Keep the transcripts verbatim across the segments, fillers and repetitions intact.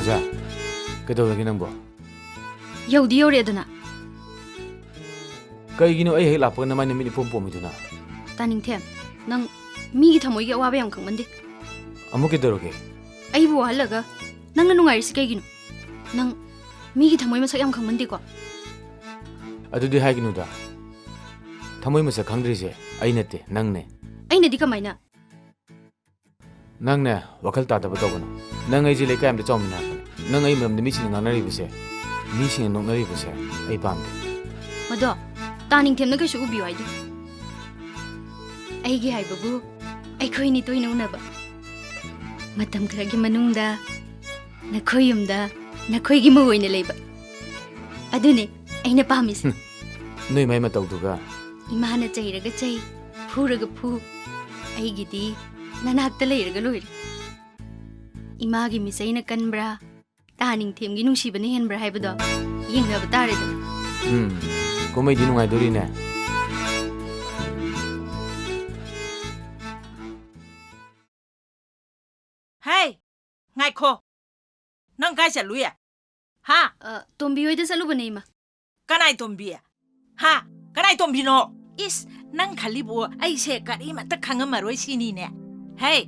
ꯖꯥ, ꯀꯩꯗꯧꯔꯒꯦ ꯅꯪꯕꯣ? ꯌꯧꯗꯤ ꯌꯧꯔꯛꯑꯦꯗꯅ꯫ ꯀꯩꯒꯤꯅꯣ ꯑꯩ ꯍꯦꯛ ꯂꯥꯛꯄꯒ ꯅꯃꯥꯏ ꯅꯃꯤꯠ ꯏꯄꯣꯝ ꯄꯣꯝꯃꯤꯗꯨꯅ? ꯇꯥꯅꯤꯡꯊꯦꯝ, ꯅꯪ ꯃꯤꯒꯤ ꯊꯃꯣꯏꯒꯤ ꯑꯋꯥꯕ ꯌꯥꯝ ꯈꯪꯃꯟꯗꯦ꯫ ꯑꯃꯨꯛ ꯀꯩꯗꯧꯔꯒꯦ? ꯑꯩꯕꯨ ꯋꯥꯍꯜꯂꯒ ꯅꯪꯅ ꯅꯨꯡꯉꯥꯏꯔꯤꯁꯤ ꯀꯩꯒꯤꯅꯣ? ꯅꯪ ꯃꯤꯒꯤ ꯊꯃꯣꯏ ꯃꯁꯛ ꯌꯥꯝ ꯈꯪꯃꯟꯗꯦꯀꯣ꯫ ꯑꯗꯨꯗꯤ ꯍꯥꯏꯒꯅꯨꯗ꯫ ꯊꯃꯣꯏ ꯃꯁꯛ ꯈꯪꯗ꯭ꯔꯤꯁꯦ ꯑꯩ ꯅꯠꯇꯦ, ꯅꯪꯅꯦ꯫ ꯑꯩꯅꯗꯤ ꯀꯃꯥꯏꯅ? ꯅꯪꯅꯦ, ꯋꯥꯈꯜ ꯇꯥꯗꯕ ꯇꯧꯒꯅꯨ꯫ ꯅꯪ ꯑꯩꯁꯦ ꯂꯩꯀꯥꯏ ꯑꯝꯗ ꯆꯥꯎꯃꯤꯟꯅꯔꯛꯄꯅꯦ꯫ ꯅꯪ ꯑꯩ ꯃꯔꯝꯗ ꯃꯤꯁꯤꯡꯅ ꯉꯥꯡꯅꯔꯤꯕꯁꯦ, ꯃꯤꯁꯤꯡꯅ ꯅꯣꯛꯅꯔꯤꯕꯁꯦ ꯑꯩ ꯄꯥꯝꯗꯦ꯫ ꯃꯗꯣ, ꯇꯥꯅꯤꯡꯊꯦꯝꯅ ꯀꯩꯁꯨ ꯎꯕꯤꯌꯨ ꯍꯥꯏꯗꯦ꯫ ꯑꯩꯒꯤ ꯍꯥꯏꯕꯕꯨ ꯑꯩꯈꯣꯏꯅꯤ ꯇꯣꯏꯅ ꯎꯅꯕ꯫ ꯃꯇꯝ ꯈꯔꯒꯤ ꯃꯅꯨꯡꯗ ꯅꯈꯣꯏ ꯌꯨꯝꯗ ꯅꯈꯣꯏꯒꯤ ꯃꯧ ꯑꯣꯏꯅ ꯂꯩꯕ꯫ ꯑꯗꯨꯅꯦ ꯑꯩꯅ ꯄꯥꯝꯃꯤꯁꯦ꯫ ꯍꯨꯝ, ꯅꯣꯏ ꯃꯥꯏ ꯃꯇꯧꯗꯨꯒ꯫ ꯏꯃꯥꯅ ꯆꯩꯔꯒ ꯆꯩ, ꯐꯨꯔꯒ ꯐꯨ꯫ ꯑꯩꯒꯤꯗꯤ ꯅꯅꯥꯛꯇ ꯂꯩꯔꯒ ꯂꯣꯏꯔꯦ꯫ ꯏꯃꯥꯒꯤ ꯃꯤꯆꯩꯅ ꯀꯟꯕ꯭ꯔꯥ, ꯇꯥꯅꯤꯡꯊꯦꯝꯒꯤ ꯅꯨꯡꯁꯤꯕꯅ ꯍꯦꯟꯕ꯭ꯔꯥ ꯍꯥꯏꯕꯗꯣ ꯌꯦꯡꯅꯕ ꯇꯥꯔꯦꯗꯅ꯫ ꯎꯝ, ꯀꯨꯝꯍꯩꯗꯤ ꯅꯨꯡꯉꯥꯏꯗꯣꯔꯤꯅꯦ꯫ ꯍꯦ, ꯉꯥꯏꯈꯣ꯫ ꯅꯪ ꯀꯥꯏ ꯆꯠꯂꯨꯏ? ꯍꯥ? ꯑ, ꯇꯣꯝꯕꯤ ꯍꯣꯏꯗ ꯆꯠꯂꯨꯕꯅꯦ, ꯏꯃꯥ꯫ ꯀꯅꯥꯏ ꯇꯣꯝꯕꯤ? ꯍꯥ? ꯀꯅꯥꯏ ꯇꯣꯝꯕꯤꯅꯣ? ꯏꯁ, ꯅꯪ ꯈꯜꯂꯤꯕꯨ ꯑꯩꯁꯦ ꯀꯔꯤꯃꯠꯇ ꯈꯪꯉꯝꯃꯔꯣꯏ ꯁꯤꯅꯤꯅꯦ꯫ ꯍꯦ,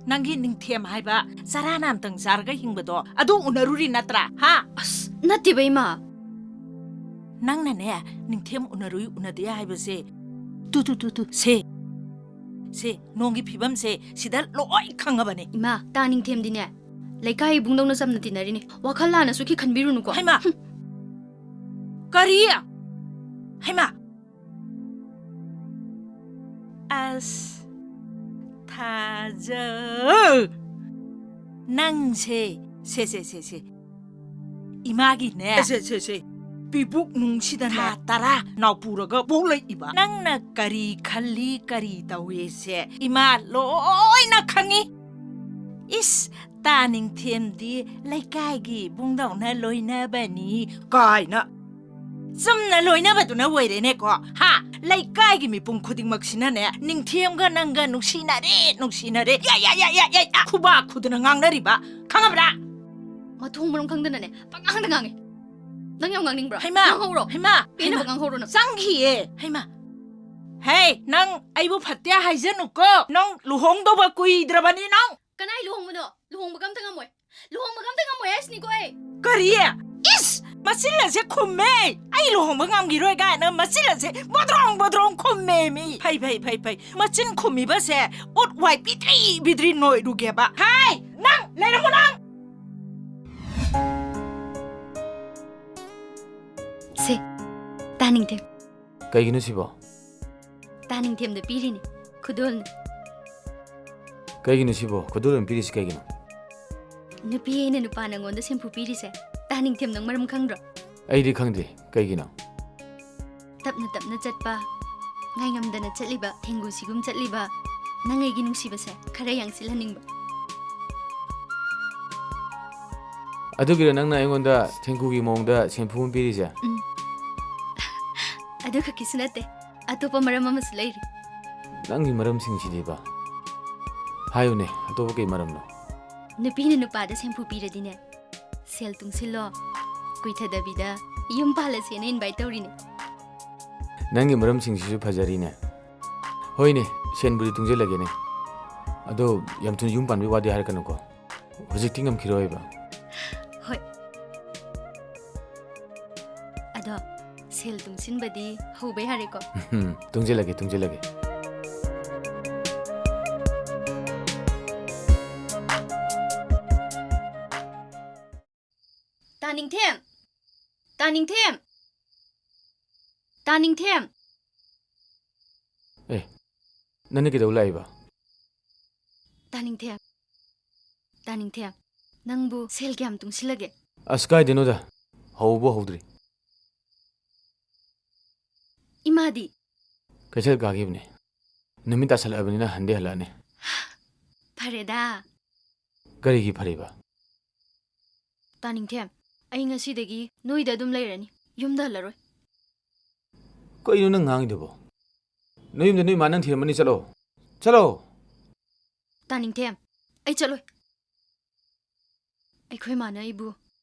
ꯅꯪꯒꯤ ꯅꯤꯡꯊꯦꯝ ꯍꯥꯏꯕ ꯆꯔꯥ ꯅꯥꯝꯇꯪ ꯆꯥꯔꯒ ꯍꯤꯡꯕꯗꯣ ꯑꯗꯨ ꯎꯅꯔꯨꯔꯤ ꯅꯠꯇ꯭ꯔꯥ? ꯍꯥ? ꯑꯁ, ꯅꯠꯇꯦꯕ, ꯏꯃꯥ꯫ ꯅꯪꯅꯅꯦ, ꯅꯤꯡꯊꯦꯝ ꯎꯅꯔꯨꯏ ꯎꯅꯗꯦ ꯍꯥꯏꯕꯁꯦ, ꯇꯨ, ꯇꯨ, ꯇꯨ, ꯇꯨ, ꯁꯦ, ꯁꯦ, ꯅꯣꯡꯒꯤ ꯐꯤꯕꯝꯁꯦ ꯁꯤꯗ ꯂꯣꯏ ꯈꯪꯉꯕꯅꯦ꯫ ꯏꯃꯥ, ꯇꯥ ꯅꯤꯡꯊꯦꯝꯗꯤꯅꯦ, ꯂꯩꯀꯥꯏ ꯏꯕꯨꯡꯗꯧꯅ ꯆꯝꯅ ꯇꯤꯟꯅꯔꯤꯅꯦ꯫ ꯋꯥꯈꯜ ꯂꯥꯟꯅꯁꯨ ꯈꯤ ꯈꯟꯕꯤꯔꯨꯅꯨꯀꯣ꯫ ꯍꯩꯃꯥ! ꯍꯨꯝ꯫ ꯀꯔꯤ? ꯍꯩꯃꯥ! ꯑꯁ, ꯊꯥꯖ-, ꯅꯪꯁꯦ, ꯁꯦ, ꯁꯦ, ꯁꯦ, ꯁꯦ꯫ ꯏꯃꯥꯒꯤꯅꯦ꯫ ꯁꯦ, ꯁꯦ, ꯁꯦ꯫ ꯄꯤꯕꯨꯛ ꯅꯨꯡꯁꯤꯗꯅꯦ꯫ ꯊꯥ ꯇꯔꯥ ꯅꯥꯎꯄꯨꯔꯒ ꯄꯣꯛꯂꯛꯏꯕ꯫ ꯅꯪꯅ ꯀꯔꯤ ꯈꯜꯂꯤ, ꯀꯔꯤ ꯇꯧꯏꯁꯦ ꯏꯃꯥ ꯂꯣꯏꯅ ꯈꯪꯉꯤ꯫ ꯏꯁ, ꯇꯥ ꯅꯤꯡꯊꯦꯝꯗꯤ ꯂꯩꯀꯥꯏꯒꯤ ꯏꯕꯨꯡꯗꯧꯅ ꯂꯣꯏꯅꯕꯅꯤ ꯀꯥꯏꯅ꯫ ꯆꯨꯝꯅ ꯂꯣꯏꯅꯕꯗꯨꯅ ꯑꯣꯏꯔꯦꯅꯦꯀꯣ, ꯍꯥ? ꯂꯩꯀꯥꯏꯒꯤ ꯃꯤꯄꯨꯝ ꯈꯨꯗꯤꯡꯃꯛꯁꯤꯅꯅꯦ, ꯅꯤꯡꯊꯦꯝꯒ ꯅꯪꯒ ꯅꯨꯡꯁꯤꯅꯔꯦ, ꯅꯨꯡꯁꯤꯅꯔꯦ, ꯌꯥ, ꯌꯥ, ꯌꯥ, ꯌꯥ, ꯌꯥ, ꯈꯨꯕꯥꯛ ꯈꯨꯗꯅ ꯉꯥꯡꯅꯔꯤꯕ, ꯈꯪꯉꯕ꯭ꯔꯥ? ꯃꯊꯣꯡ ꯃꯔꯝ ꯈꯪꯗꯅꯅꯦ ꯄꯉꯥꯡꯗ ꯉꯥꯡꯉꯦ꯫ ꯅꯪ ꯌꯥꯝ ꯉꯥꯡꯅꯤꯡꯕ꯭꯭ꯔꯣ? ꯍꯩꯃꯥ! ꯉꯥꯡꯍꯧꯔꯣ꯫ ꯍꯩꯃꯥ! ꯄꯦꯟꯅꯕ ꯍꯩꯃꯥ! ꯉꯥꯡꯍꯧꯔꯣ ꯅꯪ꯫ ꯆꯪꯈꯤꯌꯦ꯫ ꯍꯩꯃꯥ! ꯍꯦ, ꯅꯪ ꯑꯩꯕꯨ ꯐꯠꯇꯦ ꯍꯥꯏꯖꯅꯨꯀꯣ꯫ ꯅꯪ ꯂꯨꯍꯣꯡꯗꯧꯕ ꯀꯨꯏꯗ꯭ꯔꯕꯅꯤ ꯅꯪ꯫ ꯀꯅꯥꯏ ꯂꯨꯍꯣꯡꯕꯅꯣ? ꯂꯨꯍꯣꯡꯕꯒ ꯑꯝꯇ ꯉꯝꯃꯣꯏ꯫ ꯂꯨꯍꯣꯡꯕꯒ ꯑꯝꯇ ꯉꯝꯃꯣꯏ ꯍꯥꯏꯁꯤꯅꯤꯀꯣ ꯑꯩ꯫ ꯀꯔꯤ? ꯏꯁ! ꯃꯆꯤꯟ ꯑꯁꯦ ꯈꯨꯝꯃꯦ! ꯑꯩ ꯂꯨꯍꯣꯡꯕ ꯉꯝꯈꯤꯔꯣꯏ ꯀꯥꯏꯅ ꯃꯆꯤꯟ ꯑꯁꯦ ꯕꯣꯗ꯭ꯔꯣꯡ ꯕꯣꯗ꯭ꯔꯣꯡ ꯈꯨꯝꯃꯦ ꯃꯤ! ꯐꯩ, ꯐꯩ, ꯐꯩ, ꯐꯩ꯫ ꯃꯆꯤꯟ ꯈꯨꯝꯃꯤꯕꯁꯦ ꯎꯠ ꯋꯥꯏ ꯄꯤꯗ꯭ꯔꯤ ꯄꯤꯗ꯭ꯔꯤ ꯅꯣꯏꯔꯨꯒꯦꯕ꯫ ꯍꯥꯏ! ꯅꯪ! ꯂꯩꯔꯝꯃꯣ ꯅꯪ! ꯁꯦ, ꯇꯥꯅꯤꯡꯊꯦꯝ꯫ ꯀꯩꯒꯤꯅꯣ ꯁꯤꯕꯣ? ꯇꯥꯅꯤꯡꯊꯦꯝꯗ ꯄꯤꯔꯤꯅꯤ, ꯈꯨꯗꯣꯜꯅꯤ꯫ ꯀꯩꯒꯤꯅꯣ ꯁꯤꯕꯣ? ꯈꯨꯗꯣꯜ ꯑꯣꯏꯅ ꯄꯤꯔꯤꯁꯤ ꯀꯩꯒꯤꯅꯣ? ꯅꯨꯄꯤ ꯑꯩꯅ ꯅꯨꯄꯥ ꯅꯪꯉꯣꯟꯗ ꯁꯦꯝꯐꯨ ꯄꯤꯔꯤꯁꯦ, ꯇꯥꯅꯤꯡꯊꯦꯝ ꯅꯪ ꯃꯔꯝ ꯈꯪꯗ꯭ꯔꯣ? ꯑꯩꯗꯤ ꯈꯪꯗꯦ, ꯀꯩꯒꯤꯅꯣ? ꯇꯞꯅ ꯇꯞꯅ ꯆꯠꯄ, ꯉꯥꯏꯉꯝꯗꯅ ꯆꯠꯂꯤꯕ, ꯊꯦꯡꯒꯨ ꯁꯤꯒꯨꯝ ꯆꯠꯂꯤꯕ ꯅꯪ ꯑꯩꯒꯤ ꯅꯨꯡꯁꯤꯕꯁꯦ ꯈꯔ ꯌꯥꯡꯁꯤꯜꯍꯟꯅꯤꯡꯕ꯫ ꯑꯗꯨꯒꯤꯔ ꯅꯪꯅ ꯑꯩꯉꯣꯟꯗ ꯊꯦꯡꯒꯨꯒꯤ ꯃꯑꯣꯡꯗ ꯁꯦꯝꯐꯨ ꯑꯃ ꯄꯤꯔꯤꯁꯦ? ꯎꯝ꯫ ꯑꯗꯨ ꯈꯛꯀꯤꯁꯨ ꯅꯠꯇꯦ, ꯑꯇꯣꯞꯄ ꯃꯔꯝ ꯑꯃꯁꯨ ꯂꯩꯔꯤ꯫ ꯅꯪꯒꯤ ꯃꯔꯝꯁꯤꯡꯁꯤꯗꯤꯕ? ꯍꯥꯏꯌꯨꯅꯦ, ꯑꯇꯣꯞꯄ ꯀꯩ ꯃꯔꯝꯅꯣ? ꯅꯨꯄꯤꯅ ꯅꯨꯄꯥꯗ ꯁꯦꯝꯐꯨ ꯄꯤꯔꯗꯤꯅꯦ, ꯁꯦꯜ ꯇꯨꯡꯁꯤꯜꯂꯣ, ꯀꯨꯏꯊꯗꯕꯤꯗ ꯌꯨꯝ ꯄꯥꯜꯂꯁꯦꯅ invite ꯇꯧꯔꯤꯅꯦ꯫ ꯅꯪꯒꯤ ꯃꯔꯝꯁꯤꯡꯁꯤꯁꯨ ꯐꯖꯔꯤꯅꯦ꯫ ꯍꯣꯏꯅꯦ, ꯁꯦꯟꯕꯨꯗꯤ ꯇꯨꯡꯁꯤꯜꯂꯒꯦꯅꯦ꯫ ꯑꯗꯣ ꯌꯥꯝ ꯊꯨꯅ ꯌꯨꯝ ꯄꯥꯟꯕꯒꯤ ꯋꯥꯗꯤ ꯍꯥꯏꯔꯛꯀꯅꯨꯀꯣ꯫ ꯍꯧꯖꯤꯛꯇꯤ ꯉꯝꯈꯤꯔꯣꯏꯕ꯫ ꯍꯣꯏ꯫ ꯑꯗꯣ ꯁꯦꯜ ꯇꯨꯡꯁꯤꯟꯕꯗꯤ ꯍꯧꯕ ꯌꯥꯔꯦꯀꯣ? ꯎꯝ, ꯇꯨꯡꯁꯤꯜꯂꯒꯦ, ꯇꯨꯡꯁꯤꯜꯂꯒꯦ꯫ ꯇꯥꯅꯤꯡꯊꯦꯝ! ꯇꯥꯅꯤꯡꯊꯦꯝ! ꯇꯥꯅꯤꯡꯊꯦꯝ! ꯑꯦ, ꯅꯪꯅ ꯀꯩꯗꯧ ꯂꯥꯛꯏꯕ? ꯇꯥꯅꯤꯡꯊꯦꯝ! ꯇꯥꯅꯤꯡꯊꯦꯝ! ꯅꯪꯕꯨ ꯁꯦꯜ ꯀꯌꯥꯝ ꯇꯨꯡꯁꯤꯜꯂꯒꯦ? ꯑꯁ, ꯀꯥꯏꯗꯩꯅꯣꯗ, ꯍꯧꯕꯨ ꯍꯧꯗ꯭ꯔꯤ꯫ ꯏꯃꯥꯗꯤ? ꯀꯩꯊꯦꯜ ꯀꯥꯈꯤꯕꯅꯦ꯫ ꯅꯨꯃꯤꯠ ꯇꯥꯁꯜꯂꯛꯑꯕꯅꯤꯅ ꯍꯟꯗꯤ ꯍꯜꯂꯛꯑꯅꯤ꯫ ꯐꯔꯦꯗ꯫ ꯀꯔꯤꯒꯤ ꯐꯔꯤꯕ? ꯇꯥꯅꯤꯡꯊꯦꯝ, ꯑꯩ ꯉꯁꯤꯗꯒꯤ ꯅꯣꯏꯗ ꯑꯗꯨꯝ ꯂꯩꯔꯅꯤ, ꯌꯨꯝꯗ ꯍꯜꯂꯔꯣꯏ꯫ ꯀꯩꯅꯣ ꯅꯪ ꯉꯥꯡꯉꯤꯗꯨꯕꯣ? ꯅꯌꯨꯝꯗ ꯅꯣꯏ ꯃꯥ ꯅꯪ ꯊꯤꯔꯝꯃꯅꯤ, ꯆꯠꯂꯣ꯫ ꯆꯠꯂꯣ! ꯇꯥꯅꯤꯡꯊꯦꯝ, ꯑꯩ ꯆꯠꯂꯣꯏ꯫ ꯑꯩꯈꯣꯏ ꯃꯥꯅ ꯑꯩꯕꯨ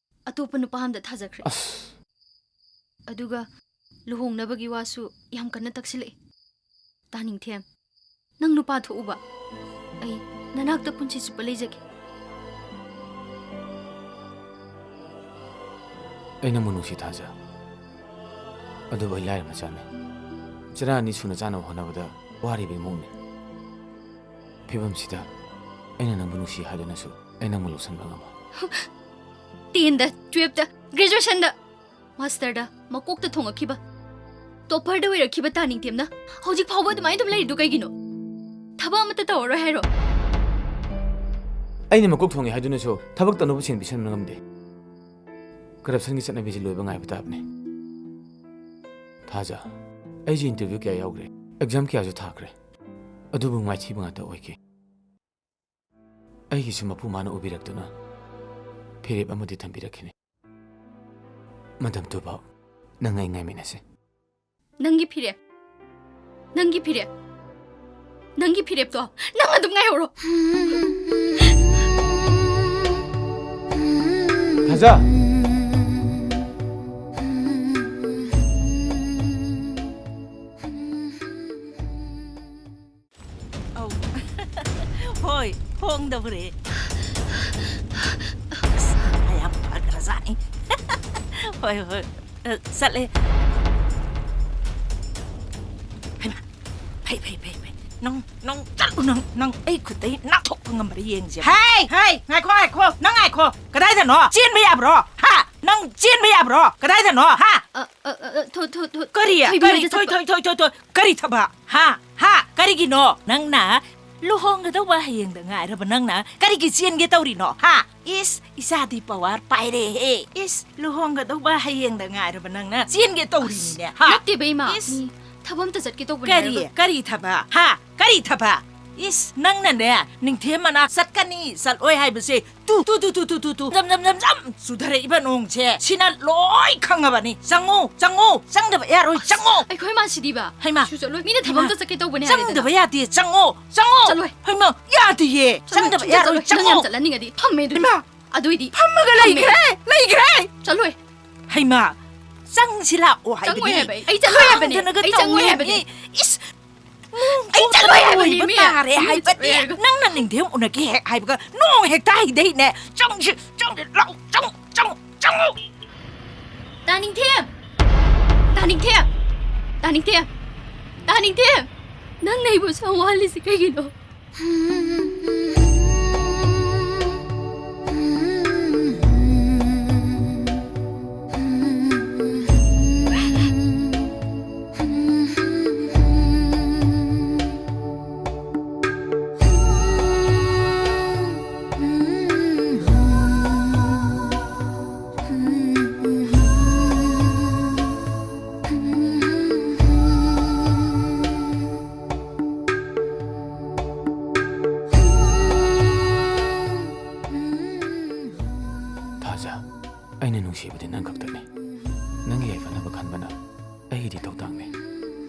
ꯑꯇꯣꯞꯄ ꯅꯨꯄꯥ ꯑꯃꯗ ꯊꯥꯖꯈ꯭ꯔꯦ꯫ ꯑꯁ꯫ ꯑꯗꯨꯒ ꯂꯨꯍꯣꯡꯅꯕꯒꯤ ꯋꯥꯁꯨ ꯌꯥꯝ ꯀꯟꯅ ꯇꯛꯁꯤꯜꯂꯛꯏ꯫ ꯇꯥꯅꯤꯡꯊꯦꯝ, ꯅꯪ ꯅꯨꯄꯥ ꯊꯣꯛꯎꯕ꯫ ꯑꯩ ꯅꯅꯥꯛꯇ ꯄꯨꯟꯁꯤ ꯆꯨꯞꯄ ꯂꯩꯖꯒꯦ꯫ ꯑꯩ ꯅꯪꯕꯨ ꯅꯨꯡꯁꯤ, ꯊꯥꯖ꯫ ꯑꯗꯨꯕꯨ ꯑꯩ ꯂꯥꯏꯔ ꯃꯆꯥꯅꯤ꯫ ꯆꯔꯥ ꯑꯅꯤ ꯁꯨꯅ ꯆꯥꯅꯕ ꯍꯣꯠꯅꯕꯗ ꯋꯥꯔꯤꯕ ꯏꯃꯨꯡꯅꯤ꯫ ꯐꯤꯕꯝꯁꯤꯗ ꯑꯩꯅ ꯅꯪꯕꯨ ꯅꯨꯡꯁꯤ ꯍꯥꯏꯗꯨꯅꯁꯨ ꯑꯩ ꯅꯪꯕꯨ ꯂꯧꯁꯤꯟꯕ ꯉꯝꯃꯣꯏ꯫ Tenꯗ, twelveꯇ, graduationꯗ, masterꯗ ꯃꯀꯣꯛꯇ ꯊꯣꯡꯉꯛꯈꯤꯕ, topperꯗ ꯑꯣꯏꯔꯛꯈꯤꯕ ꯇꯥꯅꯤꯡꯊꯦꯝꯅ ꯍꯧꯖꯤꯛ ꯐꯥꯎꯕ ꯑꯗꯨꯃꯥꯏꯅ ꯑꯗꯨꯝ ꯂꯩꯔꯤꯗꯨ ꯀꯩꯒꯤꯅꯣ? ꯊꯕꯛ ꯑꯃꯠꯇ ꯇꯧꯔꯔꯣꯏ ꯍꯥꯏꯔꯣ? ꯑꯩꯅ ꯃꯀꯣꯛ ꯊꯣꯡꯉꯦ ꯍꯥꯏꯗꯨꯅꯁꯨ ꯊꯕꯛ ꯇꯧꯅꯕ ꯁꯦꯟ ꯄꯤꯁꯟꯕ ꯉꯝꯗꯦ꯫ Corruptionꯒꯤ ꯆꯠꯅꯕꯤꯁꯤ ꯂꯣꯏꯕ ꯉꯥꯏꯕ ꯇꯥꯕꯅꯤ꯫ ꯊꯥꯖ, ꯑꯩꯁꯦ interview ꯀꯌꯥ ꯌꯥꯎꯈ꯭ꯔꯦ, exam ꯀꯌꯥꯁꯨ ꯊꯥꯈ꯭ꯔꯦ, ꯑꯗꯨꯕꯨ ꯃꯥꯏꯊꯤꯕ ꯉꯥꯛꯇ ꯑꯣꯏꯈꯤ꯫ ꯑꯩꯒꯤꯁꯨ ꯃꯄꯨ ꯃꯥꯅ ꯎꯕꯤꯔꯛꯇꯨꯅ ꯐꯤꯔꯦꯞ ꯑꯃꯗꯤ ꯊꯝꯕꯤꯔꯛꯈꯤꯅꯤ꯫ ꯃꯇꯝꯗꯨꯐꯥꯎ ꯅꯪ ꯑꯩ ꯉꯥꯏꯃꯤꯟꯅꯁꯤ꯫ ꯅꯪꯒꯤ ꯐꯤꯔꯦꯞ, ꯅꯪꯒꯤ ꯐꯤꯔꯦꯞ, ꯅꯪꯒꯤ ꯐꯤꯔꯦꯞꯇꯣ ꯅꯪ ꯑꯗꯨꯝ ꯉꯥꯏꯍꯧꯔꯣ꯫ ꯊꯥꯖ! ꯑꯧ꯫ ꯍꯣꯏ, ꯍꯣꯡꯗꯕꯨꯔꯦ꯫ ꯑꯁ, ꯌꯥꯝ ꯐꯈ꯭ꯔꯖꯥꯠꯅꯤ꯫ ꯍꯣꯏ, ꯍꯣꯏ꯫ ꯑ, ꯆꯠꯂꯦ꯫ ꯍꯩꯃꯥ, ꯐꯩ, ꯐꯩ, ꯐꯩ, ꯐꯩ꯫ ꯅꯪ, ꯅꯪ ꯆꯠꯂꯨ, ꯅꯪ, ꯅꯪ ꯑꯩ ꯈꯨꯠꯇꯩ ꯅꯥꯟꯊꯣꯛꯄ ꯉꯝꯕ꯭ꯔꯥ ꯌꯦꯡꯁꯦ꯫ ꯍꯦ, ꯍꯦ, ꯉꯥꯏꯈꯣ, ꯉꯥꯏꯈꯣ, ꯅꯪ ꯉꯥꯏꯈꯣ꯫ ꯀꯗꯥꯏꯗꯅꯣ? ꯆꯦꯟꯕ ꯌꯥꯕ꯭ꯔꯣ? ꯍꯥ? ꯅꯪ ꯆꯦꯟꯕ ꯌꯥꯕ꯭ꯔꯣ? ꯀꯗꯥꯏꯗꯅꯣ? ꯍꯥ? ꯑ, ꯑ, ꯑ, ꯑ, ꯊꯣ-, ꯊꯣ-, ꯊꯣ-, ꯀꯔꯤ? ꯊꯣꯏꯕꯤ ꯀꯔꯤ? ꯍꯣꯏꯗ ꯊꯣꯏ-, ꯆꯠꯄ꯫ ꯊꯣꯏ-, ꯊꯣꯏ-, ꯊꯣꯏ-, ꯊꯣꯏ-, ꯀꯔꯤ ꯊꯕꯛ? ꯍꯥ? ꯍꯥ? ꯀꯔꯤꯒꯤꯅꯣ? ꯅꯪꯅ ꯂꯨꯍꯣꯡꯒꯗꯧꯕ ꯍꯌꯦꯡꯗ ꯉꯥꯏꯔꯕ ꯅꯪꯅ ꯀꯔꯤꯒꯤ ꯆꯦꯟꯒꯦ ꯇꯧꯔꯤꯅꯣ? ꯍꯥ? ꯏꯁ, ꯏꯆꯥꯗꯤ power ꯄꯥꯏꯔꯦꯍꯦ꯫ ꯏꯁ, ꯂꯨꯍꯣꯡꯒꯗꯧꯕ ꯍꯌꯦꯡꯗ ꯉꯥꯏꯔꯕ ꯅꯪꯅ ꯆꯦꯟꯒꯦ ꯇꯧꯔꯤꯅꯤꯅꯦ, ꯍꯥ? ꯅꯠꯇꯦꯕ, ꯏꯃꯥ꯫ ꯏꯁ꯫ ꯃꯤ ꯊꯕꯛ ꯑꯝꯇ ꯆꯠꯀꯦ ꯇꯧꯕꯅꯦ ꯀꯔꯤ? ꯍꯥꯏꯔꯒ꯫ ꯀꯔꯤ ꯊꯕꯛ? ꯍꯥ? ꯀꯔꯤ ꯊꯕꯛ? ꯏꯁ, ꯅꯪꯅꯅꯦ, ꯅꯤꯡꯊꯦꯝ ꯃꯅꯥꯛ ꯆꯠꯀꯅꯤ, ꯆꯠꯂꯣꯏ ꯍꯥꯏꯕꯁꯦ ꯇꯨ, ꯇꯨ, ꯇꯨ, ꯖꯝ, ꯖꯝ, ꯖꯝ, ꯖꯝ ꯆꯨꯊꯔꯛꯏꯕ ꯅꯣꯡꯁꯦ ꯁꯤꯅ ꯂꯣꯏ ꯈꯪꯉꯕꯅꯤ꯫ ꯆꯪꯉꯨ, ꯆꯪꯉꯨ, ꯆꯪꯗꯕ ꯌꯥꯔꯣꯏ, ꯑꯁ, ꯆꯪꯉꯨ꯫ ꯑꯩꯈꯣꯏ ꯃꯥꯁꯤꯗꯤꯕ꯫ ꯍꯩꯃꯥ꯫ ꯁꯨ ꯆꯠꯂꯣꯏ꯫ ꯃꯤꯅ ꯊꯕꯛ ꯍꯩꯃꯥ꯫ ꯑꯝꯇ ꯆꯠꯀꯦ ꯇꯧꯕꯅꯦ ꯍꯥꯏꯔꯦꯗꯅ꯫ ꯆꯪꯗꯕ ꯌꯥꯗꯦ, ꯆꯪꯉꯨ, ꯆꯪꯉꯨ꯫ ꯆꯠꯂꯣꯏ꯫ ꯍꯩꯃꯥ, ꯌꯥꯗꯤꯌꯦ꯫ ꯆꯠꯂꯣꯏ, ꯆꯪꯗꯕ ꯁꯨ ꯌꯥꯔꯣꯏ, ꯆꯠꯂꯣꯏ꯫ ꯅꯪ ꯌꯥꯝ ꯆꯪꯉꯨ꯫ ꯆꯠꯍꯟꯅꯤꯡꯉꯗꯤ ꯐꯝꯃꯦ ꯑꯗꯨꯗꯤ꯫ ꯍꯩꯃꯥ꯫ ꯑꯗꯨꯏꯗꯤ ꯐꯝꯃꯒ ꯐꯝꯃꯦ꯫ ꯂꯩꯈ꯭ꯔꯦ, ꯂꯩꯈ꯭ꯔꯦ꯫ ꯆꯠꯂꯣꯏ꯫ ꯍꯩꯃꯥ, ꯆꯪꯁꯤ ꯂꯥꯛꯑꯣ ꯍꯥꯏꯕꯗꯤ꯫ ꯆꯪꯉꯣꯏ ꯍꯥꯏꯕ ꯑꯩ꯫ ꯑꯩ ꯆꯠꯂꯣꯏ ꯍꯥꯏꯕꯅꯦ꯫ ꯈꯥꯡꯗꯅꯒ ꯑꯩ ꯆꯪꯉꯣꯏ ꯇꯧꯅꯤ꯫ ꯍꯥꯏꯕꯅꯦ꯫ ꯏꯁ, ꯑꯩ ꯆꯠꯂꯣꯏ ꯍꯥꯏꯕꯅꯦ, ꯂꯣꯏꯕ ꯃꯤ꯫ ꯇꯥꯔꯦ ꯃꯤ ꯍꯥꯏꯕꯗꯤ꯫ ꯆꯠꯂꯣꯏ ꯍꯥꯏꯔꯒ꯫ ꯅꯪꯅ ꯅꯤꯡꯊꯦꯝ ꯎꯅꯒꯦ ꯍꯦꯛ ꯍꯥꯏꯕꯒ ꯅꯣꯡ ꯍꯦꯛꯇ ꯍꯩꯗꯩꯅꯦ꯫ ꯆꯪꯁꯤ, ꯆꯪꯁꯤ, ꯂꯥꯛꯑꯣ, ꯆꯪꯉꯣ, ꯆꯪꯉꯣ, ꯆꯪꯉꯣ꯫ ꯇꯥ ꯅꯤꯡꯊꯦꯝ! ꯇꯥ ꯅꯤꯡꯊꯦꯝ! ꯇꯥ ꯅꯤꯡꯊꯦꯝ! ꯇꯥ ꯅꯤꯡꯊꯦꯝ! ꯅꯪꯅ ꯑꯩꯕꯨ ꯑꯁꯨꯛ ꯌꯥꯝ ꯋꯥꯍꯜꯂꯤꯁꯤ ꯀꯩꯒꯤꯅꯣ? ꯊꯥꯖ, ꯑꯩꯅ ꯅꯨꯡꯁꯤꯕꯗꯤ ꯅꯪ ꯈꯛꯇꯅꯤ꯫ ꯅꯪꯒꯤ ꯌꯥꯏꯐꯅꯕ ꯈꯟꯕꯅ ꯑꯩꯒꯤꯗꯤ ꯊꯧꯗꯥꯡꯅꯤ꯫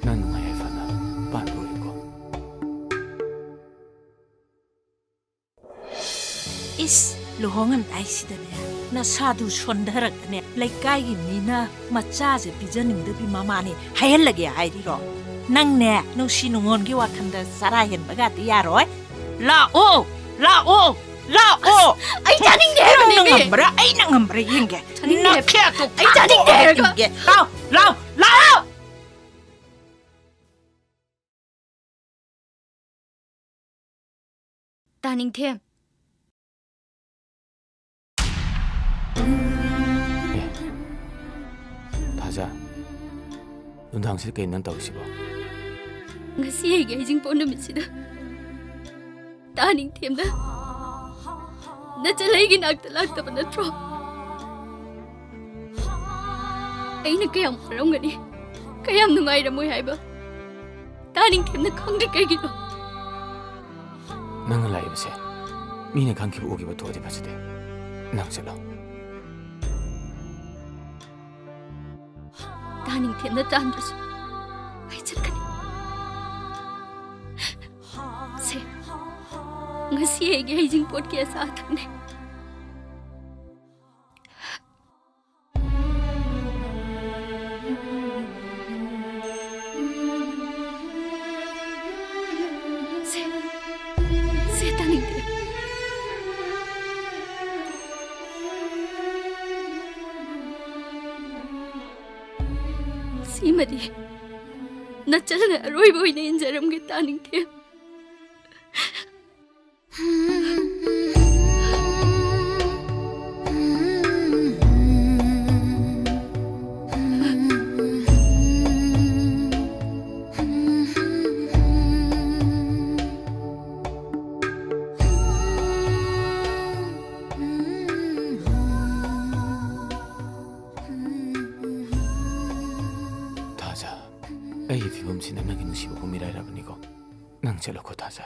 ꯅꯪ ꯅꯨꯡꯉꯥꯏ ꯌꯥꯏꯐꯅ ꯄꯥꯟꯕ ꯑꯣꯏꯌꯨꯀꯣ꯫ ꯏꯁ, ꯂꯨꯍꯣꯡꯉꯝꯗꯥꯏꯁꯤꯗꯅꯦ, ꯅꯁꯥꯗꯨ ꯁꯣꯟꯊꯔꯛꯑꯅꯦ꯫ ꯂꯩꯀꯥꯏꯒꯤ ꯃꯤꯅ ꯃꯆꯥꯁꯦ ꯄꯤꯖꯅꯤꯡꯗꯕꯤ ꯃꯃꯥꯅꯤ ꯍꯥꯏꯍꯜꯂꯒꯦ ꯍꯥꯏꯔꯤꯔꯣ? ꯅꯪꯅꯦ, ꯅꯨꯡꯁꯤ ꯅꯨꯡꯉꯣꯟꯒꯤ ꯋꯥꯈꯜꯗ ꯆꯔꯥ ꯍꯦꯟꯕꯒꯗꯤ ꯌꯥꯔꯣꯏ꯫ ꯂꯥꯛꯑꯣ, ꯂꯥꯛꯑꯣ, ꯂꯥꯛꯑꯣ꯫ ꯑꯩ ꯆꯥꯅꯤꯡꯗꯦ ꯅꯪꯅ ꯍꯥꯏꯕꯅꯦꯃꯤ꯫ ꯉꯝꯕ꯭ꯔꯥ? ꯑꯩꯅ ꯉꯝꯕ꯭ꯔꯥ ꯌꯦꯡꯒꯦ꯫ ꯆꯥꯅꯤꯡꯗꯦ꯫ ꯅꯈꯌꯥꯠꯇꯣ ꯑꯩ ꯆꯥꯅꯤꯡꯗꯦ ꯍꯥꯏꯔꯒ꯫ ꯌꯦꯡꯒꯦ꯫ ꯂꯥꯛꯑꯣ, ꯂꯥꯛꯑꯣ, ꯂꯥꯛꯑꯣ꯫ ꯇꯥ ꯅꯤꯡꯊꯦꯝ꯫ ꯑꯦ, ꯊꯥꯖ, ꯅꯨꯡꯗꯥꯡꯁꯤꯗ ꯀꯩꯅꯣ ꯅꯪ ꯇꯧꯔꯤꯁꯤꯕꯣ? ꯉꯁꯤ ꯑꯩꯒꯤ ꯍꯩꯖꯤꯡꯄꯣꯠ ꯅꯨꯃꯤꯠꯁꯤꯗ ꯇꯥ ꯅꯤꯡꯊꯦꯝꯅ ꯅꯆꯜ ꯑꯩꯒꯤ ꯅꯥꯛꯇ ꯂꯥꯛꯇꯕ ꯅꯠꯇ꯭ꯔꯣ? ꯑꯩꯅ ꯀꯌꯥꯝ ꯋꯥꯔꯝꯒꯅꯤ, ꯀꯌꯥꯝ ꯅꯨꯡꯉꯥꯏꯔꯝꯃꯣꯏ ꯍꯥꯏꯕ ꯇꯥ ꯅꯤꯡꯊꯦꯝꯅ ꯈꯪꯗ꯭ꯔꯤ ꯀꯩꯒꯤꯅꯣ? ꯅꯪꯅ ꯂꯥꯛꯏꯕꯁꯦ ꯃꯤꯅ ꯈꯪꯈꯤꯕ ꯎꯈꯤꯕ ꯊꯣꯛꯑꯗꯤ ꯐꯖꯗꯦ꯫ ꯅꯪ ꯆꯠꯂꯣ꯫ ꯇꯥ ꯅꯤꯡꯊꯦꯝꯅ ꯇꯥꯟꯗ꯭ꯔꯁꯨ ꯑꯩ ꯆꯠꯀꯅꯤ꯫ ꯁꯦ, ꯉꯁꯤ ꯑꯩꯒꯤ ꯍꯩꯖꯤꯡꯄꯣꯠꯀꯤ ꯑꯆꯥ ꯑꯊꯛꯅꯦ꯫ ꯏꯃꯗꯤ ꯅꯆꯜꯅ ꯑꯔꯣꯏꯕ ꯑꯣꯏꯅ ꯏꯟꯖꯔꯝꯒꯦ, ꯇꯥꯅꯤꯡꯊꯦꯝ꯫ ꯊꯥꯖ, ꯑꯩꯒꯤ ꯐꯤꯕꯝꯁꯤꯅ ꯅꯪꯒꯤ ꯅꯨꯡꯁꯤꯕꯕꯨ ꯃꯤꯔꯥꯏꯔꯕꯅꯤꯀꯣ꯫ ꯅꯪ ꯆꯠꯂꯣꯀꯣ, ꯊꯥꯖ꯫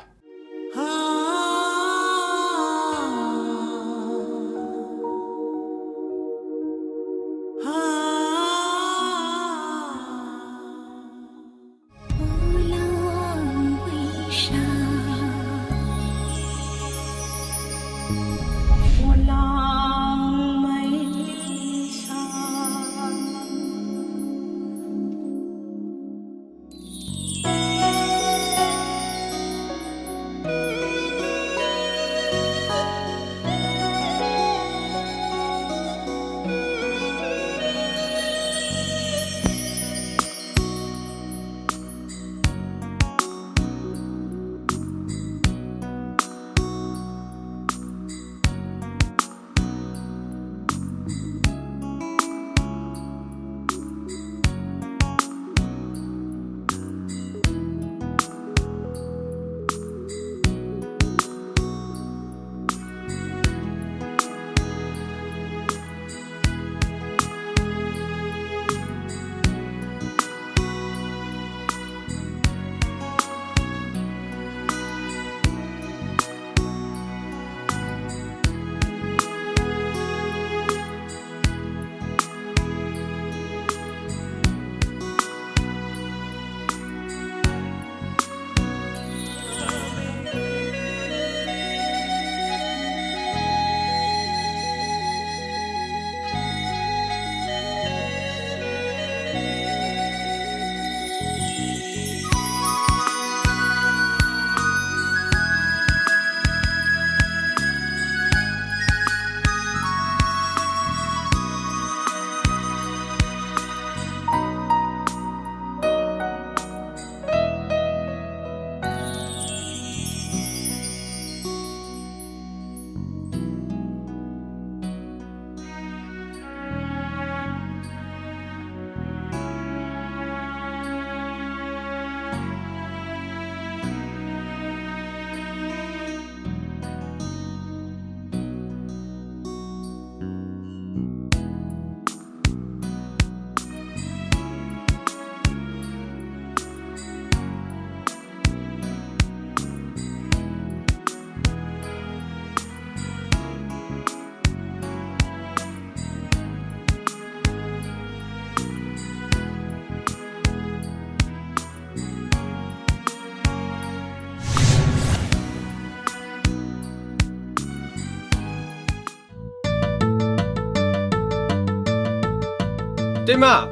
ꯏꯇꯩꯃ!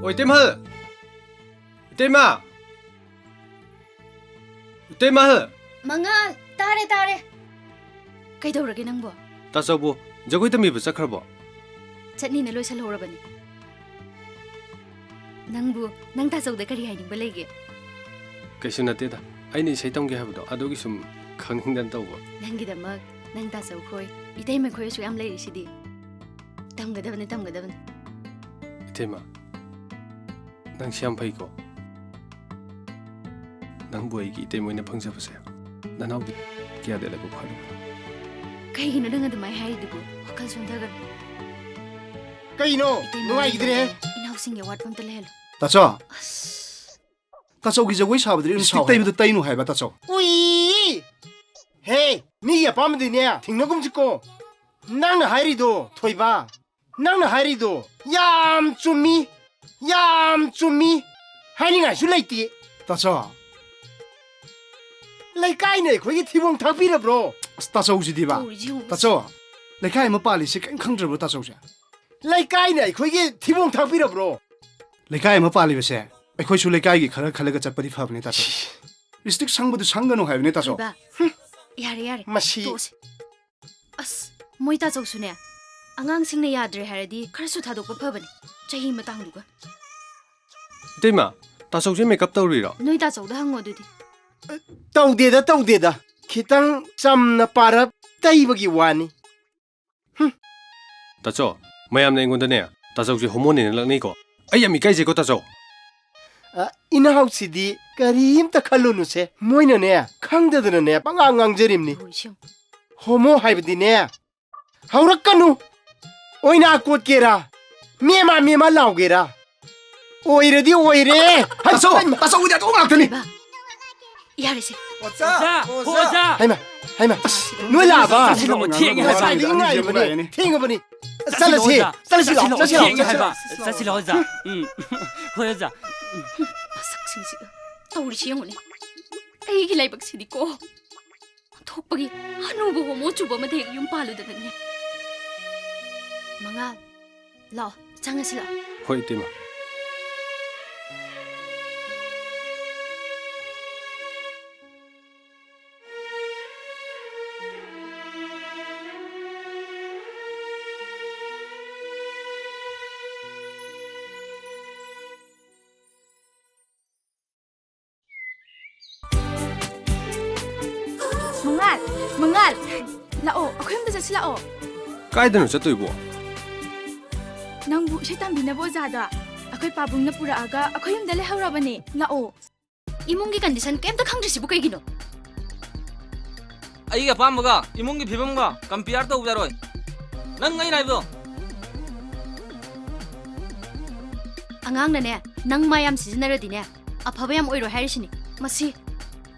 ꯑꯣ, ꯏꯇꯩꯃ! ꯏꯇꯩꯃ! ꯏꯇꯩꯃ! ꯃꯉꯥꯜ, ꯇꯥꯔꯦ, ꯇꯥꯔꯦ꯫ ꯀꯩꯗꯧꯔꯒꯦ ꯅꯪꯕꯣ? ꯇꯥꯆꯧꯕꯨ ꯖꯒꯣꯏ ꯇꯝꯕꯤꯕ ꯆꯠꯈ꯭ꯔꯕꯣ? ꯆꯠꯅꯤꯅ ꯂꯣꯏꯁꯜꯍꯧꯔꯕꯅꯤ꯫ ꯅꯪꯕꯨ, ꯅꯪ ꯇꯥꯆꯧꯗ ꯀꯔꯤ ꯍꯥꯏꯅꯤꯡꯕ ꯂꯩꯒꯦ? ꯀꯩꯁꯨ ꯅꯠꯇꯦꯗ꯫ ꯑꯩꯅ ꯏꯁꯩ ꯇꯝꯒꯦ ꯍꯥꯏꯕꯗꯣ, ꯑꯗꯨꯒꯤ ꯁꯨꯝ ꯈꯪꯅꯤꯡꯗꯅ ꯇꯧꯕ꯫ ꯅꯪꯒꯤꯗꯃꯛ ꯅꯪ ꯇꯥꯆꯧ ꯈꯣꯏ, ꯏꯇꯩꯃ ꯈꯣꯏ ꯑꯁꯨꯛ ꯌꯥꯝ ꯂꯩꯔꯤꯁꯤꯗꯤ꯫ ꯇꯝꯒꯗꯕꯅꯤ, ꯇꯝꯒꯗꯕꯅꯤ꯫ ꯏꯇꯩꯃ, ꯅꯪꯁꯤ ꯌꯥꯝ ꯐꯩꯀꯣ꯫ ꯅꯪꯕꯨ ꯑꯩꯒꯤ ꯏꯇꯩꯃ ꯑꯣꯏꯅ ꯐꯪꯖꯕꯁꯦ ꯅꯅꯥꯎꯗꯤ ꯀꯌꯥꯗꯤ ꯂꯥꯏꯕꯛ ꯐꯔꯤꯕꯅꯣ꯫ ꯀꯩꯒꯤꯅꯣ ꯅꯪ ꯑꯗꯨꯃꯥꯏꯅ ꯍꯥꯏꯔꯤꯗꯨꯕꯨ? ꯋꯥꯈꯜ ꯁꯣꯟꯊꯒꯅꯨ꯫ ꯀꯩꯅꯣ? ꯏꯇꯩꯃ ꯅꯨꯡꯉꯥꯏꯈꯤꯗ꯭ꯔꯦꯍꯦ꯫ ꯏꯅꯥꯎꯁꯤꯡꯒꯤ ꯑꯋꯥꯠꯄ ꯑꯝꯇ ꯂꯩꯍꯜꯂꯨ꯫ ꯇꯥꯆꯧ꯫ ꯑꯁ꯫ ꯇꯥꯆꯧꯒꯤ ꯖꯒꯣꯏ ꯁꯥꯕꯗꯨꯗꯤ ꯑꯗꯨꯝ ꯂꯤꯞꯁꯇꯤꯛ ꯁꯥꯎ ꯍꯥꯏꯕ꯫ ꯇꯩꯕꯗꯣ ꯇꯩꯅꯨ ꯍꯥꯏꯕ, ꯇꯥꯆꯧ꯫ ꯎꯏ! ꯍꯦ, ꯃꯤꯒꯤ ꯑꯄꯥꯝꯕꯗꯤꯅꯦ, ꯊꯤꯡꯅꯒꯨꯝꯁꯤꯀꯣ꯫ ꯅꯪꯅ ꯍꯥꯏꯔꯤꯗꯣ, ꯊꯣꯏꯕ, ꯅꯪꯅ ꯍꯥꯏꯔꯤꯗꯣ ꯌꯥꯝ ꯆꯨꯝꯃꯤ, ꯌꯥꯝ ꯆꯨꯝꯃꯤ꯫ ꯍꯥꯏꯅꯤꯡꯉꯥꯏꯁꯨ ꯂꯩꯇꯦ꯫ ꯇꯥꯆꯧ꯫ ꯂꯩꯀꯥꯏꯅ ꯑꯩꯈꯣꯏꯒꯤ ꯊꯤꯕꯣꯡ ꯊꯥꯛꯄꯤꯔꯕ꯭ꯔꯣ? ꯑꯁ, ꯇꯥꯆꯧꯁꯤꯗꯤꯕ꯫ ꯇꯧꯔꯤꯁꯤ ꯌꯦꯡꯉꯨ꯫ ꯇꯥꯆꯧ, ꯂꯩꯀꯥꯏ ꯑꯃ ꯄꯥꯜꯂꯤꯁꯦ ꯀꯔꯤꯝ ꯈꯪꯗ꯭ꯔꯕ꯭ꯔꯣ ꯇꯥꯆꯧꯁꯦ? ꯂꯩꯀꯥꯏꯅ ꯑꯩꯈꯣꯏꯒꯤ ꯊꯤꯕꯣꯡ ꯊꯥꯛꯄꯤꯔꯕ꯭ꯔꯣ? ꯂꯩꯀꯥꯏ ꯑꯃ ꯄꯥꯜꯂꯤꯕꯁꯦ ꯑꯩꯈꯣꯏꯁꯨ ꯂꯩꯀꯥꯏꯒꯤ ꯈꯔ ꯈꯜꯂꯒ ꯆꯠꯄꯗꯤ ꯐꯕꯅꯦ, ꯇꯥꯆꯧ꯫ ꯂꯤꯞꯁꯇꯤꯛ ꯁꯪꯕꯗꯨ ꯁꯪꯒꯅꯨ ꯍꯥꯏꯕꯅꯦ, ꯇꯥꯆꯧ꯫ ꯊꯣꯏꯕ, ꯌꯥꯔꯦ, ꯌꯥꯔꯦ꯫ ꯃꯁꯤ꯫ ꯇꯣꯛꯑꯁꯤ꯫ ꯑꯁ, ꯃꯣꯏ ꯇꯥꯆꯧꯁꯨꯅꯦ, ꯑꯉꯥꯡꯁꯤꯡꯅ ꯌꯥꯗ꯭ꯔꯦ ꯍꯥꯏꯔꯗꯤ ꯈꯔꯁꯨ ꯊꯥꯗꯣꯛꯄ ꯐꯕꯅꯦ, ꯆꯍꯤ ꯃꯇꯥꯡꯗꯨꯒ꯫ ꯏꯇꯩꯃ, ꯇꯥꯆꯧꯁꯦ ꯃꯦꯀꯞ ꯇꯧꯔꯤꯔꯣ? ꯅꯣꯏ ꯇꯥꯆꯧꯗ ꯍꯪꯉꯣ ꯑꯗꯨꯗꯤ꯫ ꯇꯧꯗꯦꯗ, ꯇꯧꯗꯦꯗ꯫ ꯈꯤꯇꯪ ꯆꯝꯅ ꯄꯥꯔꯞ ꯇꯩꯕꯒꯤ ꯋꯥꯅꯤ꯫ ꯍꯨꯝ꯫ ꯇꯥꯆꯧ, ꯃꯌꯥꯝꯅ ꯑꯩꯉꯣꯟꯗꯅꯦ, ꯇꯥꯆꯧꯁꯦ ꯍꯣꯃꯣꯅꯦꯅ ꯂꯛꯅꯩꯀꯣ꯫ ꯑꯩ ꯌꯥꯝ ꯏꯀꯥꯏꯖꯩꯀꯣ, ꯇꯥꯆꯧ꯫ ꯑ, ꯏꯅꯥꯎꯁꯤꯗꯤ ꯀꯔꯤꯝꯇ ꯈꯜꯂꯨꯅꯨꯁꯦ꯫ ꯃꯣꯏꯅꯅꯦ, ꯈꯪꯗꯗꯅꯅꯦ, ꯄꯉꯥꯡ ꯉꯥꯡꯖꯔꯤꯝꯅꯤ꯫ ꯍꯣꯏ, ꯁꯦꯝ꯫ ꯍꯣꯃꯣ ꯍꯥꯏꯕꯗꯤꯅꯦ, ꯍꯧꯔꯛꯀꯅꯨ꯫ ꯑꯣꯏꯅꯥ ꯀꯣꯠꯀꯦꯔꯥ, ꯃꯦꯃꯥ ꯃꯦꯃꯥ ꯂꯥꯎꯒꯦꯔꯥ, ꯑꯣꯏꯔꯗꯤ ꯑꯣꯏꯔꯦ꯫ ꯇꯥꯆꯧ, ꯍꯩꯃꯥ! ꯇꯥꯆꯧꯒꯤꯗꯤ ꯑꯗꯨ ꯉꯥꯛꯇꯅꯤ꯫ ꯏꯕꯥ, ꯌꯥꯔꯦꯁꯦ꯫ ꯑꯣꯖꯥ! ꯑꯣꯖꯥ! ꯍꯩꯃꯥ! ꯍꯩꯃꯥ! ꯑꯁ, ꯅꯣꯏ ꯂꯥꯛꯑꯕ? ꯆꯠꯁꯤꯜꯂꯛꯑꯣ, ꯊꯦꯡꯉꯦ ꯍꯥꯏꯕ꯫ ꯉꯁꯥꯏꯗꯒꯤ ꯉꯥꯏꯔꯤꯕꯅꯦ꯫ ꯊꯦꯡꯉꯕꯅꯤ꯫ ꯆꯠꯁꯤꯜꯂꯣ, ꯆꯠꯂꯁꯤ, ꯑꯣꯖꯥ꯫ ꯆꯠꯂꯁꯤ ꯂꯥꯛꯑꯣ, ꯆꯠꯂꯁꯤ ꯂꯥꯛꯑꯣ, ꯊꯦꯡꯉꯦ ꯆꯠꯂꯁꯤ ꯍꯥꯏꯕ꯫ ꯂꯥꯛꯑꯣ꯫ ꯆꯠꯁꯤꯜꯂꯣ, ꯑꯣꯖꯥ꯫ ꯎꯝ꯫ ꯃꯁꯛꯁꯤꯡꯁꯤꯒ꯫ ꯇꯧꯔꯤꯁꯤ ꯌꯦꯡꯉꯨꯅꯦ꯫ ꯑꯩꯒꯤ ꯂꯥꯏꯕꯛꯁꯤꯗꯤꯀꯣ꯫ ꯊꯣꯛꯄꯒꯤ ꯍꯅꯨꯕ ꯍꯣꯃꯣ ꯆꯨꯕ ꯑꯃꯗ ꯍꯦꯛ ꯌꯨꯝ ꯄꯥꯜꯂꯨꯗꯅꯅꯦ꯫ ꯃꯉꯥꯜ, ꯂꯥꯛꯑꯣ, ꯆꯪꯉꯁꯤ ꯂꯥꯛꯑꯣ꯫ ꯍꯣꯏ, ꯏꯇꯩꯃ꯫ ꯃꯉꯥꯜ, ꯃꯉꯥꯜ, ꯂꯥꯛꯑꯣ, ꯑꯩꯈꯣꯏ ꯌꯨꯝꯗ ꯆꯠꯁꯤ ꯂꯥꯛꯑꯣ꯫ ꯀꯥꯏꯗꯅꯣ ꯆꯠꯇꯣꯏꯕꯣ? ꯅꯪꯕꯨ ꯏꯁꯩ ꯇꯝꯕꯤꯅꯕ ꯑꯣꯖꯥꯗꯣ ꯑꯩꯈꯣꯏ ꯄꯥꯕꯨꯡꯅ ꯄꯨꯔꯛꯑꯒ ꯑꯩꯈꯣꯏ ꯌꯨꯝꯗ ꯂꯩꯍꯧꯔꯕꯅꯦ꯫ ꯂꯥꯛꯑꯣ꯫ ꯏꯃꯨꯡꯒꯤ condition ꯀꯩꯝꯇ ꯈꯪꯗ꯭ꯔꯤꯁꯤꯕꯨ ꯀꯩꯒꯤꯅꯣ? ꯑꯩꯒꯤ ꯑꯄꯥꯝꯕꯒ ꯏꯃꯨꯡꯒꯤ ꯐꯤꯕꯝꯒ compare ꯇꯧꯕ ꯌꯥꯔꯣꯏ꯫ ꯅꯪ ꯑꯩꯅ ꯍꯥꯏꯕꯗꯣ꯫ ꯑꯉꯥꯡꯅꯅꯦ, ꯅꯪ ꯃꯥ ꯌꯥꯝ ꯁꯤꯖꯤꯟꯅꯔꯗꯤꯅꯦ, ꯑꯐꯕ ꯌꯥꯝ ꯑꯣꯏꯔꯣꯏ ꯍꯥꯏꯔꯤꯁꯤꯅꯤ꯫ ꯃꯁꯤ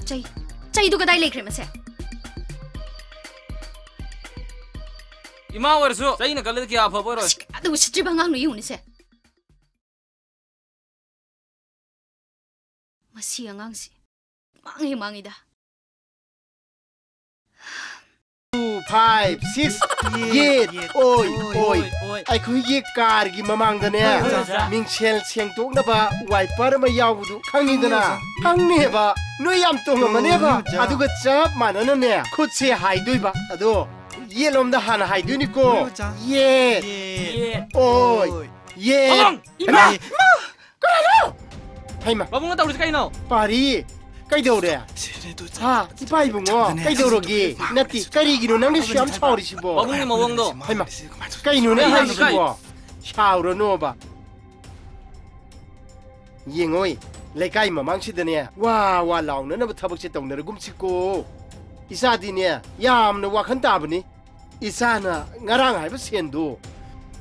ꯆꯩ, ꯆꯩꯗꯨ ꯀꯗꯥꯏ ꯂꯩꯈ꯭ꯔꯦ ꯃꯁꯦ? ꯏꯃꯥ ꯑꯣꯏꯔꯁꯨ ꯆꯩꯅ ꯀꯜꯂꯗꯤ ꯀꯌꯥ ꯑꯐꯕ ꯑꯣꯏꯔꯣꯏ꯫ ꯑꯁꯤ ꯀꯌꯥꯗ ꯎꯁꯤꯠꯇ꯭ꯔꯤꯕ ꯑꯉꯥꯡꯅꯣ ꯌꯦꯡꯉꯨꯅꯦꯁꯦ꯫ ꯃꯁꯤ ꯑꯉꯥꯡꯁꯤ ꯃꯥꯡꯉꯤ ꯃꯥꯡꯉꯤꯗ꯫ Two, five, six, ꯌꯦꯠ, ꯌꯦꯠ, ꯑꯣꯏ, ꯑꯣꯏ, ꯑꯣꯏ꯫ ꯑꯣꯏ, ꯑꯣꯏ꯫ ꯑꯩꯈꯣꯏꯒꯤ ꯀꯥꯔꯒꯤ ꯃꯃꯥꯡꯗꯅꯦ, ꯍꯣꯏ, ꯍꯣꯏ, ꯑꯣꯖꯥ꯫ ꯃꯤꯡꯁꯦꯜ ꯁꯦꯡꯗꯣꯛꯅꯕ wiper ꯑꯃ ꯌꯥꯎꯕꯗꯨ ꯈꯪꯉꯤꯗꯅ? ꯈꯪꯉꯦꯕ꯫ ꯅꯣꯏ ꯌꯥꯝ ꯇꯣꯡꯉꯝꯃꯅꯦꯕ꯫ ꯍꯣꯏ, ꯑꯣꯖꯥ꯫ ꯑꯗꯨꯒ ꯆꯞ ꯃꯥꯟꯅꯅꯅꯦ, ꯈꯨꯠꯁꯦ ꯍꯥꯏꯗꯣꯏꯕ꯫ ꯑꯗꯣ ꯌꯦꯠꯂꯣꯝꯗ ꯍꯥꯟꯅ ꯍꯥꯏꯗꯣꯏꯅꯤꯀꯣ꯫ ꯍꯣꯏ, ꯑꯣꯖꯥ꯫ ꯌꯦꯠ꯫ ꯌꯦꯠ꯫ ꯑꯣꯏ꯫ ꯌꯦꯠ꯫ ꯄꯥꯕꯨꯡ! ꯏꯃꯥ! ꯍꯩꯃꯥ! ꯀꯅꯥꯅꯣ? ꯍꯩꯃꯥ! ꯄꯥꯕꯨꯡꯅ ꯇꯧꯔꯤꯁꯤ ꯀꯩꯅꯣ? ꯄꯥꯔꯤ! ꯀꯩꯗꯧꯔꯦ? ꯍꯥ? ꯏꯄꯥ ꯏꯕꯨꯡꯉꯣ, ꯀꯩꯗꯧꯔꯒꯦ? ꯅꯠꯇꯦ, ꯀꯔꯤꯒꯤꯅꯣ ꯅꯪꯅ ꯁꯨ ꯌꯥꯝ ꯁꯥꯎꯔꯤꯁꯤꯕꯣ? ꯄꯥꯕꯨꯡꯒꯤ ꯃꯑꯣꯡꯗꯣ꯫ ꯍꯩꯃꯥ! ꯀꯩꯅꯣꯅꯦ ꯑꯩ ꯍꯥꯏꯔꯤꯁꯤꯕꯣ? ꯏꯀꯥꯏ꯫ ꯁꯥꯎꯔꯅꯣꯕ꯫ ꯌꯦꯡꯉꯣꯏ, ꯂꯩꯀꯥꯏ ꯃꯃꯥꯡꯁꯤꯗꯅꯦ ꯋꯥ ꯋꯥ ꯂꯥꯎꯅꯅꯕ ꯊꯕꯛꯁꯦ ꯇꯧꯅꯔꯒꯨꯝꯁꯤꯀꯣ꯫ ꯏꯆꯥꯗꯤꯅꯦ ꯌꯥꯝꯅ ꯋꯥꯈꯜ ꯇꯥꯕꯅꯤ꯫ ꯏꯆꯥꯅ ꯉꯔꯥꯡ ꯍꯥꯏꯕ ꯁꯦꯟꯗꯣ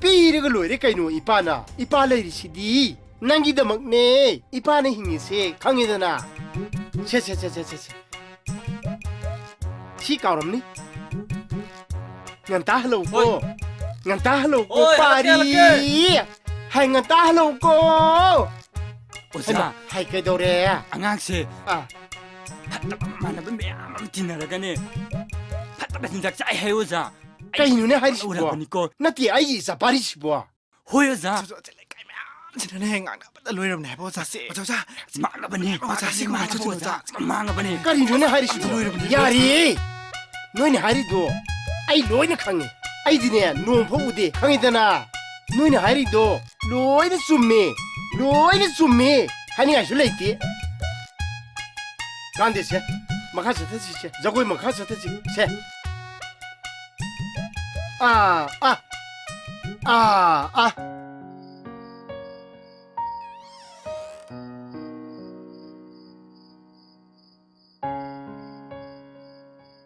ꯄꯤꯔꯒ ꯂꯣꯏꯔꯦ ꯀꯩꯅꯣ ꯏꯄꯥꯅ꯫ ꯏꯄꯥ ꯂꯩꯔꯤꯁꯤꯗꯤ ꯅꯪꯒꯤꯗꯃꯛꯅꯦ ꯏꯄꯥꯅ ꯍꯤꯡꯉꯤꯁꯦ, ꯈꯪꯉꯦꯗꯅ? ꯁꯦ, ꯁꯦ, ꯁꯦ꯫ ꯁꯤ ꯀꯥꯎꯔꯝꯅꯤ꯫ ꯉꯟꯇꯥ ꯍꯜꯂꯛꯎꯀꯣ꯫ ꯍꯣꯏ꯫ ꯉꯟꯇꯥ ꯍꯜꯂꯛꯎꯀꯣ, ꯍꯣꯏ, ꯍꯜꯂꯛꯀꯦ, ꯄꯥꯔꯤ꯫ ꯍꯜꯂꯛꯀꯦ꯫ ꯍꯥꯏ, ꯉꯟꯇꯥ ꯍꯜꯂꯛꯎꯀꯣ꯫ ꯑꯣꯖꯥ꯫ ꯍꯩꯃꯥ, ꯍꯥꯏ, ꯀꯩꯗꯧꯔꯦ? ꯑꯉꯥꯡꯁꯦ ꯑꯥ꯫ ꯐꯠꯇꯕ ꯃꯥꯟꯅꯕ ꯃꯌꯥꯝ ꯑꯃ ꯇꯤꯟꯅꯔꯒꯅꯦ, ꯐꯠꯇꯕ ꯆꯤꯟꯖꯥꯛ ꯆꯥꯏ ꯍꯥꯏ, ꯑꯣꯖꯥ꯫ ꯑꯩ ꯀꯩꯅꯣꯅꯦ ꯍꯥꯏꯔꯤꯁꯤꯕꯣ? ꯎꯔꯕꯅꯤꯀꯣ꯫ ꯅꯠꯇꯦ, ꯑꯩꯒꯤ ꯏꯆꯥ ꯄꯥꯔꯤꯁꯤꯕꯣ꯫ ꯍꯣꯏ, ꯑꯣꯖꯥ꯫ ꯑꯣꯖꯥ, ꯑꯣꯖꯥ, ꯂꯩꯀꯥꯏ ꯃꯌꯥꯝꯁꯤꯅꯅꯦ ꯉꯥꯡꯅꯕꯗ ꯂꯣꯏꯔꯕꯅꯦ ꯍꯥꯏꯕ, ꯑꯣꯖꯥ꯫ ꯑꯣꯖꯥ, ꯑꯣꯖꯥ꯫ ꯃꯥꯡꯉꯕꯅꯦ꯫ ꯑꯣꯖꯥ, ꯁꯤ ꯃꯥꯡꯉꯕꯅꯦ, ꯑꯣꯖꯥ꯫ ꯃꯥꯡꯉꯕꯅꯦ꯫ ꯀꯔꯤꯅꯣꯅꯦ ꯍꯥꯏꯔꯤꯁꯤꯕꯣ? ꯂꯣꯏꯔꯕꯅꯦ꯫ ꯌꯥꯔꯦ! ꯅꯣꯏꯅ ꯍꯥꯏꯔꯤꯗꯣ ꯑꯩ ꯂꯣꯏꯅ ꯈꯪꯉꯦ꯫ ꯑꯩꯗꯤꯅꯦ ꯅꯣꯡ ꯐꯥꯎ ꯎꯗꯦ, ꯈꯪꯉꯤꯗꯅ? ꯅꯣꯏꯅ ꯍꯥꯏꯔꯤꯗꯣ ꯂꯣꯏꯅ ꯆꯨꯝꯃꯦ, ꯂꯣꯏꯅ ꯆꯨꯝꯃꯦ꯫ ꯍꯥꯏꯅꯤꯡꯉꯥꯏꯁꯨ ꯂꯩꯇꯦ꯫ ꯀꯥꯟꯗꯦꯁꯦ, ꯃꯈꯥ ꯆꯠꯊꯁꯤꯁꯦ, ꯖꯒꯣꯏ ꯃꯈꯥ ꯆꯠꯊꯁꯤ꯫ ꯁꯦ꯫ ꯑꯥ, ꯑꯥ꯫ ꯑꯥ, ꯑꯥ꯫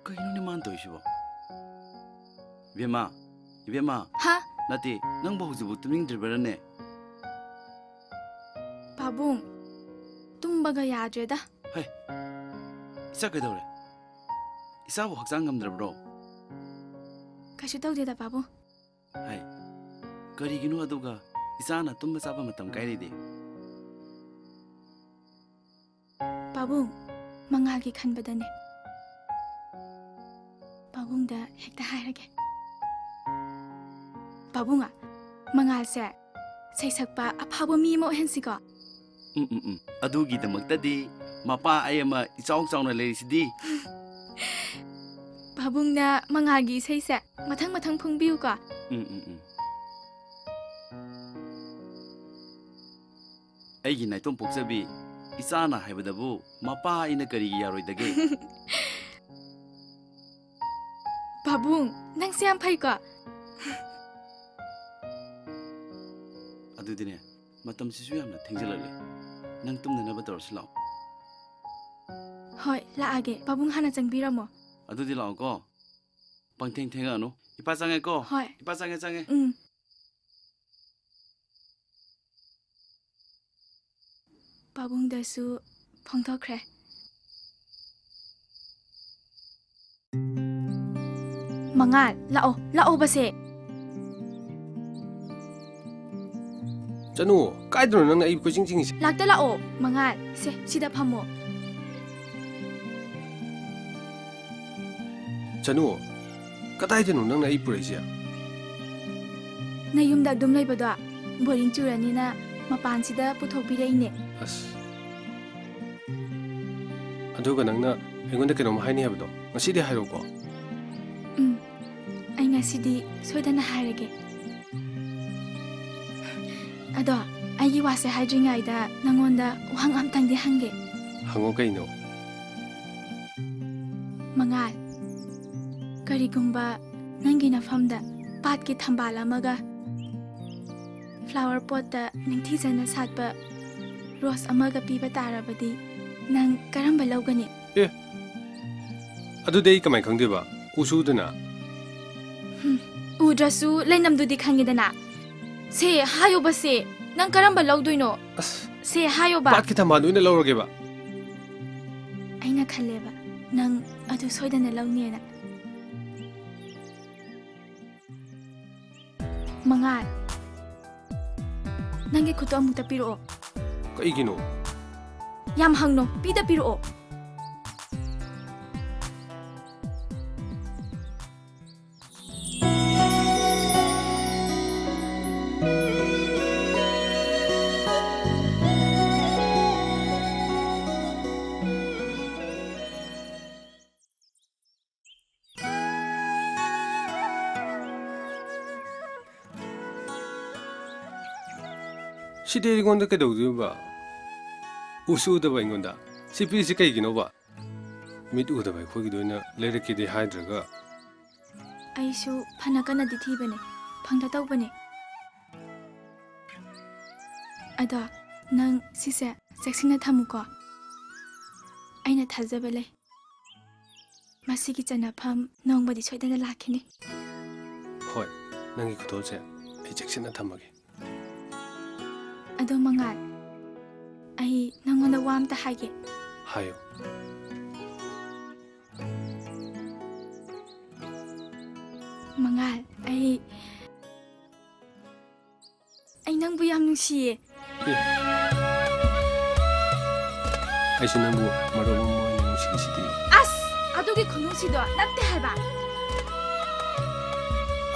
ꯀꯩꯅꯣꯅꯦ ꯃꯥꯅ ꯇꯧꯔꯤꯁꯤꯕꯣ? ꯏꯕꯦꯝꯃ, ꯏꯕꯦꯝꯃ꯫ ꯍꯥ? ꯅꯠꯇꯦ, ꯅꯪꯕꯨ ꯍꯧꯖꯤꯛꯐꯥꯎ ꯇꯨꯝꯅꯤꯡꯗ꯭ꯔꯤꯕ꯭ꯔꯥꯅꯦ? ꯄꯥꯕꯨꯡ, ꯇꯨꯝꯕꯒ ꯌꯥꯗ꯭ꯔꯦꯗ꯫ ꯍꯩ, ꯏꯆꯥ ꯀꯩꯗꯧꯔꯦ? ꯏꯆꯥꯕꯨ ꯍꯛꯆꯥꯡ ꯉꯝꯗ꯭ꯔꯕ꯭ꯔꯣ? ꯀꯩꯁꯨ ꯇꯧꯗꯦꯗ, ꯄꯥꯕꯨꯡ꯫ ꯍꯩ, ꯀꯔꯤꯒꯤꯅꯣ ꯑꯗꯨꯒ ꯏꯆꯥꯅ ꯇꯨꯝꯕ ꯆꯥꯕ ꯃꯇꯝ ꯀꯥꯏꯔꯤꯗꯤ? ꯄꯥꯕꯨꯡ, ꯃꯉꯥꯜꯒꯤ ꯈꯟꯕꯗꯅꯦ꯫ ꯄꯥꯕꯨꯡꯗ ꯍꯦꯛꯇ ꯍꯥꯏꯔꯒꯦ꯫ ꯄꯥꯕꯨꯡ, ꯃꯉꯥꯜꯁꯦ ꯁꯩꯁꯛꯄ ꯑꯐꯥꯎꯕ ꯃꯤ ꯑꯃ ꯑꯣꯏꯍꯟꯁꯤꯀꯣ꯫ ꯎꯝ, ꯎꯝ, ꯎꯝ꯫ ꯑꯗꯨꯒꯤꯗꯃꯛꯇꯗꯤ ꯃꯄꯥ ꯑꯩ ꯑꯃ ꯏꯆꯥꯎ ꯆꯥꯎꯅ ꯂꯩꯔꯤꯁꯤꯗꯤ꯫ ꯄꯥꯕꯨꯡꯅ ꯃꯉꯥꯜꯒꯤ ꯏꯁꯩꯁꯦ ꯃꯊꯪ ꯃꯊꯪ ꯐꯣꯡꯕꯤꯌꯨꯀꯣ꯫ ꯎꯝ, ꯎꯝ, ꯎꯝ꯫ ꯑꯩꯒꯤ ꯅꯥꯏꯇꯣꯝ ꯄꯣꯛꯆꯕꯤ, ꯏꯆꯥꯅ ꯍꯥꯏꯕꯗꯕꯨ ꯃꯄꯥ ꯑꯩꯅ ꯀꯔꯤꯒꯤ ꯌꯥꯔꯣꯏꯗꯒꯦ? ꯄꯥꯕꯨꯡ, ꯅꯪꯁꯦ ꯌꯥꯝ ꯐꯩꯀꯣ꯫ ꯑꯗꯨꯗꯤꯅꯦ, ꯃꯇꯝꯁꯤꯁꯨ ꯌꯥꯝꯅ ꯊꯦꯡꯖꯤꯜꯂꯛꯂꯦ꯫ ꯅꯪ ꯇꯨꯝꯅꯅꯕ ꯇꯧꯔꯁꯤ ꯂꯥꯛꯑꯣ꯫ ꯍꯣꯏ, ꯂꯥꯛꯑꯒꯦ꯫ ꯄꯥꯕꯨꯡ ꯍꯥꯟꯅ ꯆꯪꯕꯤꯔꯝꯃꯣ꯫ ꯑꯗꯨꯗꯤ ꯂꯥꯛꯑꯣꯀꯣ꯫ ꯄꯪꯊꯦꯡ ꯊꯦꯡꯉꯛꯑꯅꯨ꯫ ꯏꯄꯥ ꯆꯪꯉꯦꯀꯣ? ꯍꯣꯏ꯫ ꯏꯄꯥ ꯆꯪꯉꯦ, ꯆꯪꯉꯦ꯫ ꯎꯝ꯫ ꯄꯥꯕꯨꯡꯗꯁꯨ ꯐꯣꯡꯗꯣꯛꯈ꯭ꯔꯦ꯫ ꯃꯉꯥꯜ, ꯂꯥꯛꯑꯣ, ꯂꯥꯛꯑꯣꯕꯁꯦ꯫ ꯆꯅꯨ, ꯀꯥꯏꯗꯅꯣ ꯅꯪꯅ ꯑꯩ ꯀꯣꯏꯆꯤꯡ ꯆꯤꯡꯉꯤꯁꯦ? ꯂꯥꯛꯇ ꯂꯥꯛꯑꯣ, ꯃꯉꯥꯜ, ꯁꯦ, ꯁꯤꯗ ꯐꯝꯃꯣ꯫ ꯆꯅꯨ, ꯀꯗꯥꯏꯗꯅꯣ ꯅꯪꯅ ꯑꯩ ꯄꯨꯔꯛꯏꯁꯦ? ꯅꯌꯨꯝꯗ ꯑꯗꯨꯝ ꯂꯩꯕꯗꯣ ꯕꯣꯔꯤꯡ ꯆꯨꯔꯅꯤꯅ ꯃꯄꯥꯟꯁꯤꯗ ꯄꯨꯊꯣꯛꯄꯤꯔꯛꯏꯅꯦ꯫ ꯑꯁ꯫ ꯑꯗꯨꯒ ꯅꯪꯅ ꯑꯩꯉꯣꯟꯗ ꯀꯩꯅꯣꯝ ꯍꯥꯏꯅꯤ ꯍꯥꯏꯕꯗꯣ ꯉꯁꯤꯗꯤ ꯍꯥꯏꯔꯣꯀꯣ꯫ ꯎꯝ, ꯑꯩ ꯉꯁꯤꯗꯤ ꯁꯣꯏꯗꯅ ꯍꯥꯏꯔꯒꯦ꯫ ꯑꯗꯣ ꯑꯩꯒꯤ ꯋꯥꯁꯦ ꯍꯥꯏꯗ꯭ꯔꯤꯉꯩꯗ ꯅꯉꯣꯟꯗ ꯋꯥꯍꯪ ꯑꯝꯇꯪꯗꯤ ꯍꯪꯒꯦ꯫ ꯍꯪꯉꯣ ꯀꯩꯅꯣ? ꯃꯉꯥꯜ, ꯀꯔꯤꯒꯨꯝꯕ ꯅꯪꯒꯤ ꯅꯐꯝꯗ ꯄꯥꯠꯀꯤ ꯊꯝꯕꯥꯜ ꯑꯃꯒ flower pot ꯇ ꯅꯤꯡꯊꯤꯖꯅ ꯁꯥꯠꯄ rose ꯑꯃꯒ ꯄꯤꯕ ꯇꯥꯔꯕꯗꯤ ꯅꯪ ꯀꯔꯝꯕ ꯂꯧꯒꯅꯤ? ꯑꯦ, ꯑꯗꯨꯗꯤ ꯑꯩ ꯀꯃꯥꯏ ꯈꯪꯗꯣꯏꯕ? ꯎꯁꯨ ꯎꯗꯅ꯫ ꯍꯨꯝ, ꯎꯗ꯭ꯔꯁꯨ ꯂꯩꯅꯝꯗꯨꯗꯤ ꯈꯪꯉꯤꯗꯅ꯫ ꯁꯦ, ꯍꯥꯏꯌꯣꯕ ꯁꯦ, ꯅꯪ ꯀꯔꯝꯕ ꯂꯧꯗꯣꯏꯅꯣ? ꯑꯁ, ꯁꯦ, ꯍꯥꯏꯌꯣꯕ꯫ ꯄꯥꯠꯀꯤ ꯊꯝꯕꯥꯜꯗꯣ ꯑꯣꯏꯅ ꯂꯧꯔꯒꯦꯕ꯫ ꯑꯩꯅ ꯈꯜꯂꯦꯕ, ꯅꯪ ꯑꯗꯨ ꯁꯣꯏꯗꯅ ꯂꯧꯅꯤꯅ꯫ ꯃꯉꯥꯜ, ꯅꯪꯒꯤ ꯈꯨꯠꯇꯣ ꯑꯃꯨꯛꯇ ꯄꯤꯔꯛꯑꯣ꯫ ꯀꯩꯒꯤꯅꯣ? ꯌꯥꯝ ꯍꯪꯅꯣ, ꯄꯤꯗ ꯄꯤꯔꯛꯑꯣ꯫ ꯁꯤꯗꯤ ꯑꯩꯉꯣꯟꯗ ꯀꯩꯗꯧꯗꯣꯏꯕ? ꯎꯁꯨ ꯎꯗꯕ ꯑꯩꯉꯣꯟꯗ꯫ ꯁꯤ ꯄꯤꯔꯤꯁꯤ ꯀꯩꯒꯤꯅꯣꯕ? ꯃꯤꯠ ꯎꯗꯕ ꯑꯩꯈꯣꯏꯒꯤꯗ ꯑꯣꯏꯅ ꯂꯩꯔꯛꯀꯦꯗꯤ ꯍꯥꯏꯗ꯭ꯔꯒ꯫ ꯑꯩꯁꯨ ꯐꯅ ꯀꯟꯅꯗꯤ ꯊꯤꯕꯅꯦ, ꯐꯪꯗ ꯇꯧꯕꯅꯦ꯫ ꯑꯗꯣ ꯅꯪ ꯁꯤꯁꯦ ꯆꯦꯛꯁꯤꯟꯅ ꯊꯝꯃꯨꯀꯣ꯫ ꯑꯩꯅ ꯊꯥꯖꯕ ꯂꯩ꯫ ꯃꯁꯤꯒꯤ ꯆꯟꯅꯐꯝ ꯅꯣꯡꯃꯗꯤ ꯁꯣꯏꯗꯅ ꯂꯥꯛꯈꯤꯅꯤ꯫ ꯍꯣꯏ, ꯅꯪꯒꯤ ꯈꯨꯗꯣꯜꯁꯦ ꯑꯩ ꯆꯦꯛꯁꯤꯟꯅ ꯊꯝꯃꯒꯦ꯫ ꯑꯗꯣ ꯃꯉꯥꯜ, ꯑꯩ ꯅꯪꯉꯣꯟꯗ ꯋꯥ ꯑꯝꯇ ꯍꯥꯏꯒꯦ꯫ ꯍꯥꯏꯌꯨ꯫ ꯃꯉꯥꯜ, ꯑꯩ, ꯑꯩ ꯅꯪꯕꯨ ꯌꯥꯝ ꯅꯨꯡꯁꯤꯌꯦ꯫ ꯑꯦ꯫ ꯑꯩꯁꯨ ꯅꯪꯕꯨ ꯃꯔꯨꯞ ꯑꯃ ꯑꯣꯏꯅ ꯅꯨꯡꯁꯤꯔꯤꯁꯤꯗꯤ꯫ ꯑꯁ! ꯑꯗꯨꯒꯤ ꯈꯨꯅꯨꯡꯁꯤꯗꯣ ꯅꯠꯇꯦ ꯍꯥꯏꯕ꯫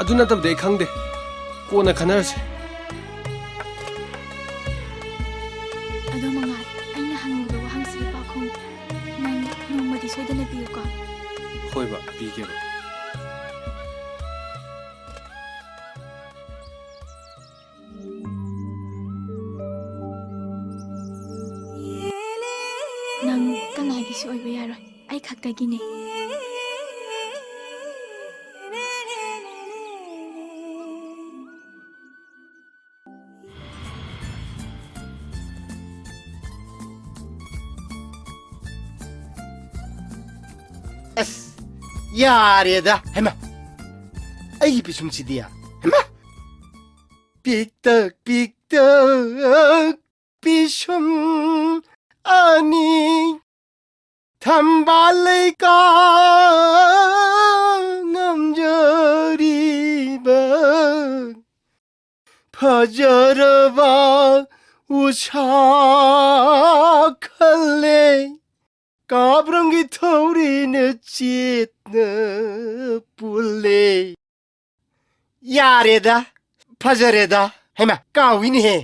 ꯑꯗꯨ ꯅꯠꯇꯕꯗꯤ ꯑꯩ ꯈꯪꯗꯦ꯫ ꯀꯣꯟꯅ ꯈꯟꯅꯔꯁꯦ꯫ ꯑꯗꯣ ꯃꯉꯥꯜ, ꯑꯩꯅ ꯍꯪꯉꯤꯕ ꯋꯥꯍꯪꯁꯤꯒꯤ ꯄꯥꯎꯈꯨꯝ ꯅꯪ ꯅꯣꯡꯃꯗꯤ ꯁꯣꯏꯗꯅ ꯄꯤꯌꯨꯀꯣ꯫ ꯍꯣꯏ ꯕꯥ, ꯄꯤꯒꯦ ꯕꯥ꯫ ꯅꯪ ꯀꯅꯥꯒꯤꯁꯨ ꯑꯣꯏꯕ ꯌꯥꯔꯣꯏ, ꯑꯩ ꯈꯛꯇꯒꯤꯅꯦ꯫ ꯑꯁ, ꯌꯥꯔꯦꯗ꯫ ꯍꯩꯃꯥ, ꯑꯩꯒꯤ ꯄꯤꯁꯨꯝꯁꯤꯗꯤ꯫ ꯍꯩꯃꯥ! ꯄꯤꯛꯇꯛ ꯄꯤꯛꯇꯛ ꯄꯤꯁꯨꯝ ꯑꯅꯤ, ꯊꯝꯕꯥꯜ ꯂꯩꯀꯥ ꯉꯝꯖꯔꯤꯕ ꯐꯖꯔꯕ ꯎꯁꯥ ꯈꯜꯂꯦ, ꯀꯥꯞꯔꯪꯒꯤ ꯊꯧꯔꯤꯅ ꯆꯦꯠꯅ ꯄꯨꯜꯂꯦ꯫ ꯌꯥꯔꯦꯗ, ꯐꯖꯔꯦꯗ꯫ ꯍꯩꯃꯥ, ꯀꯥꯎꯏꯅꯦꯍꯦ꯫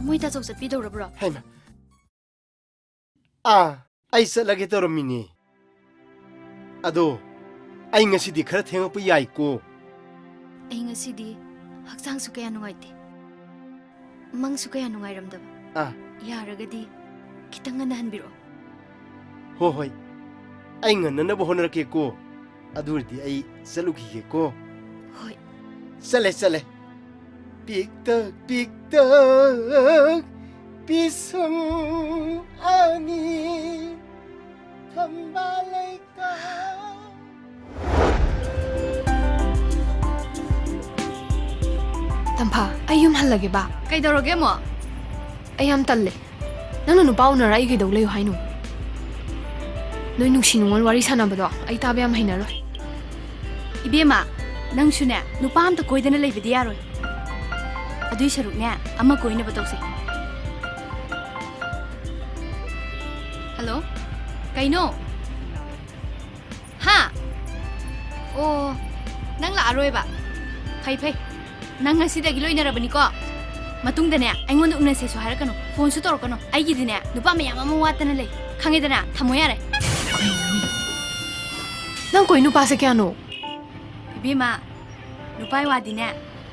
ꯃꯣꯏ ꯇꯥꯆꯧ ꯆꯠꯄꯤꯗꯧꯔꯕ꯭ꯔꯣ? ꯍꯩꯃꯥ꯫ ꯑꯥ, ꯑꯩ ꯆꯠꯂꯒꯦ ꯇꯧꯔꯝꯃꯤꯅꯦ꯫ ꯑꯗꯣ, ꯑꯩ ꯉꯁꯤꯗꯤ ꯈꯔ ꯊꯦꯡꯉꯛꯄ ꯌꯥꯏꯀꯣ? ꯑꯩ ꯉꯁꯤꯗꯤ ꯍꯛꯆꯥꯡꯁꯨ ꯀꯌꯥ ꯅꯨꯡꯉꯥꯏꯇꯦ, ꯃꯪꯁꯨ ꯀꯌꯥ ꯅꯨꯡꯉꯥꯏꯔꯝꯗꯕ꯫ ꯑꯥ꯫ ꯌꯥꯔꯒꯗꯤ ꯈꯤꯇꯪ ꯉꯟꯅ ꯍꯟꯕꯤꯔꯛꯑꯣ꯫ ꯍꯣ ꯍꯣꯏ, ꯑꯩ ꯉꯟꯅꯅꯕ ꯍꯣꯠꯅꯔꯛꯀꯦꯀꯣ꯫ ꯑꯗꯨ ꯑꯣꯏꯔꯗꯤ ꯑꯩ ꯆꯠꯂꯨꯈꯤꯒꯦꯀꯣ꯫ ꯍꯣꯏ꯫ ꯆꯠꯂꯦ, ꯆꯠꯂꯦ꯫ ꯄꯤꯛꯇꯛ ꯄꯤꯛꯇꯛ ꯄꯤꯁꯨꯝ ꯑꯅꯤ, ꯊꯝꯕꯥꯜ ꯂꯩꯀꯥ꯫ ꯇꯝꯐꯥ, ꯑꯩ ꯌꯨꯝ ꯍꯜꯂꯒꯦꯕ꯫ ꯀꯩꯗꯧꯔꯒꯦ ꯑꯃꯨꯛ? ꯑꯩ ꯌꯥꯝ ꯇꯜꯂꯦ꯫ ꯅꯪꯅ ꯅꯨꯄꯥ ꯎꯅꯔ ꯑꯩ ꯀꯩꯗꯧ ꯂꯩꯌꯨ ꯍꯥꯏꯅꯣ? ꯅꯣꯏ ꯅꯨꯡꯁꯤ ꯅꯨꯡꯉꯣꯜ ꯋꯥꯔꯤ ꯁꯥꯟꯅꯕꯗꯣ ꯑꯩ ꯇꯥꯕ ꯌꯥꯝ ꯍꯩꯅꯔꯣꯏ꯫ ꯏꯕꯦꯝꯃ, ꯅꯪꯁꯨꯅꯦ, ꯅꯨꯄꯥ ꯑꯝꯇ ꯀꯣꯏꯗꯅ ꯂꯩꯕꯗꯤ ꯌꯥꯔꯣꯏ꯫ ꯑꯗꯨꯏ ꯁꯔꯨꯛꯅꯦ, ꯑꯃ ꯀꯣꯏꯅꯕ ꯇꯧꯁꯦ꯫ ꯍꯜꯂꯣ? ꯀꯩꯅꯣ? ꯑꯣ, ꯅꯪ ꯂꯥꯛꯑꯔꯣꯏꯕ? ꯐꯩ, ꯐꯩ꯫ ꯅꯪ ꯉꯁꯤꯗꯒꯤ ꯂꯣꯏꯅꯔꯕꯅꯤꯀꯣ? ꯃꯇꯨꯡꯗꯅꯦ, ꯑꯩꯉꯣꯟꯗ ꯎꯅꯁꯦꯁꯨ ꯍꯥꯏꯔꯛꯀꯅꯨ, ꯐꯣꯟꯁꯨ ꯇꯧꯔꯛꯀꯅꯨ꯫ ꯑꯩꯒꯤꯗꯤꯅꯦ, ꯅꯨꯄꯥ ꯃꯌꯥꯝ ꯑꯃ ꯋꯥꯠꯇꯅ ꯂꯩ꯫ ꯈꯪꯉꯦꯗꯅ? ꯊꯝꯃꯣ ꯌꯥꯔꯦ꯫ ꯅꯪ ꯀꯣꯏ ꯅꯨꯄꯥꯁꯦ ꯀꯌꯥꯅꯣ? ꯏꯕꯦꯝꯃ, ꯅꯨꯄꯥꯏ ꯋꯥꯗꯤꯅꯦ,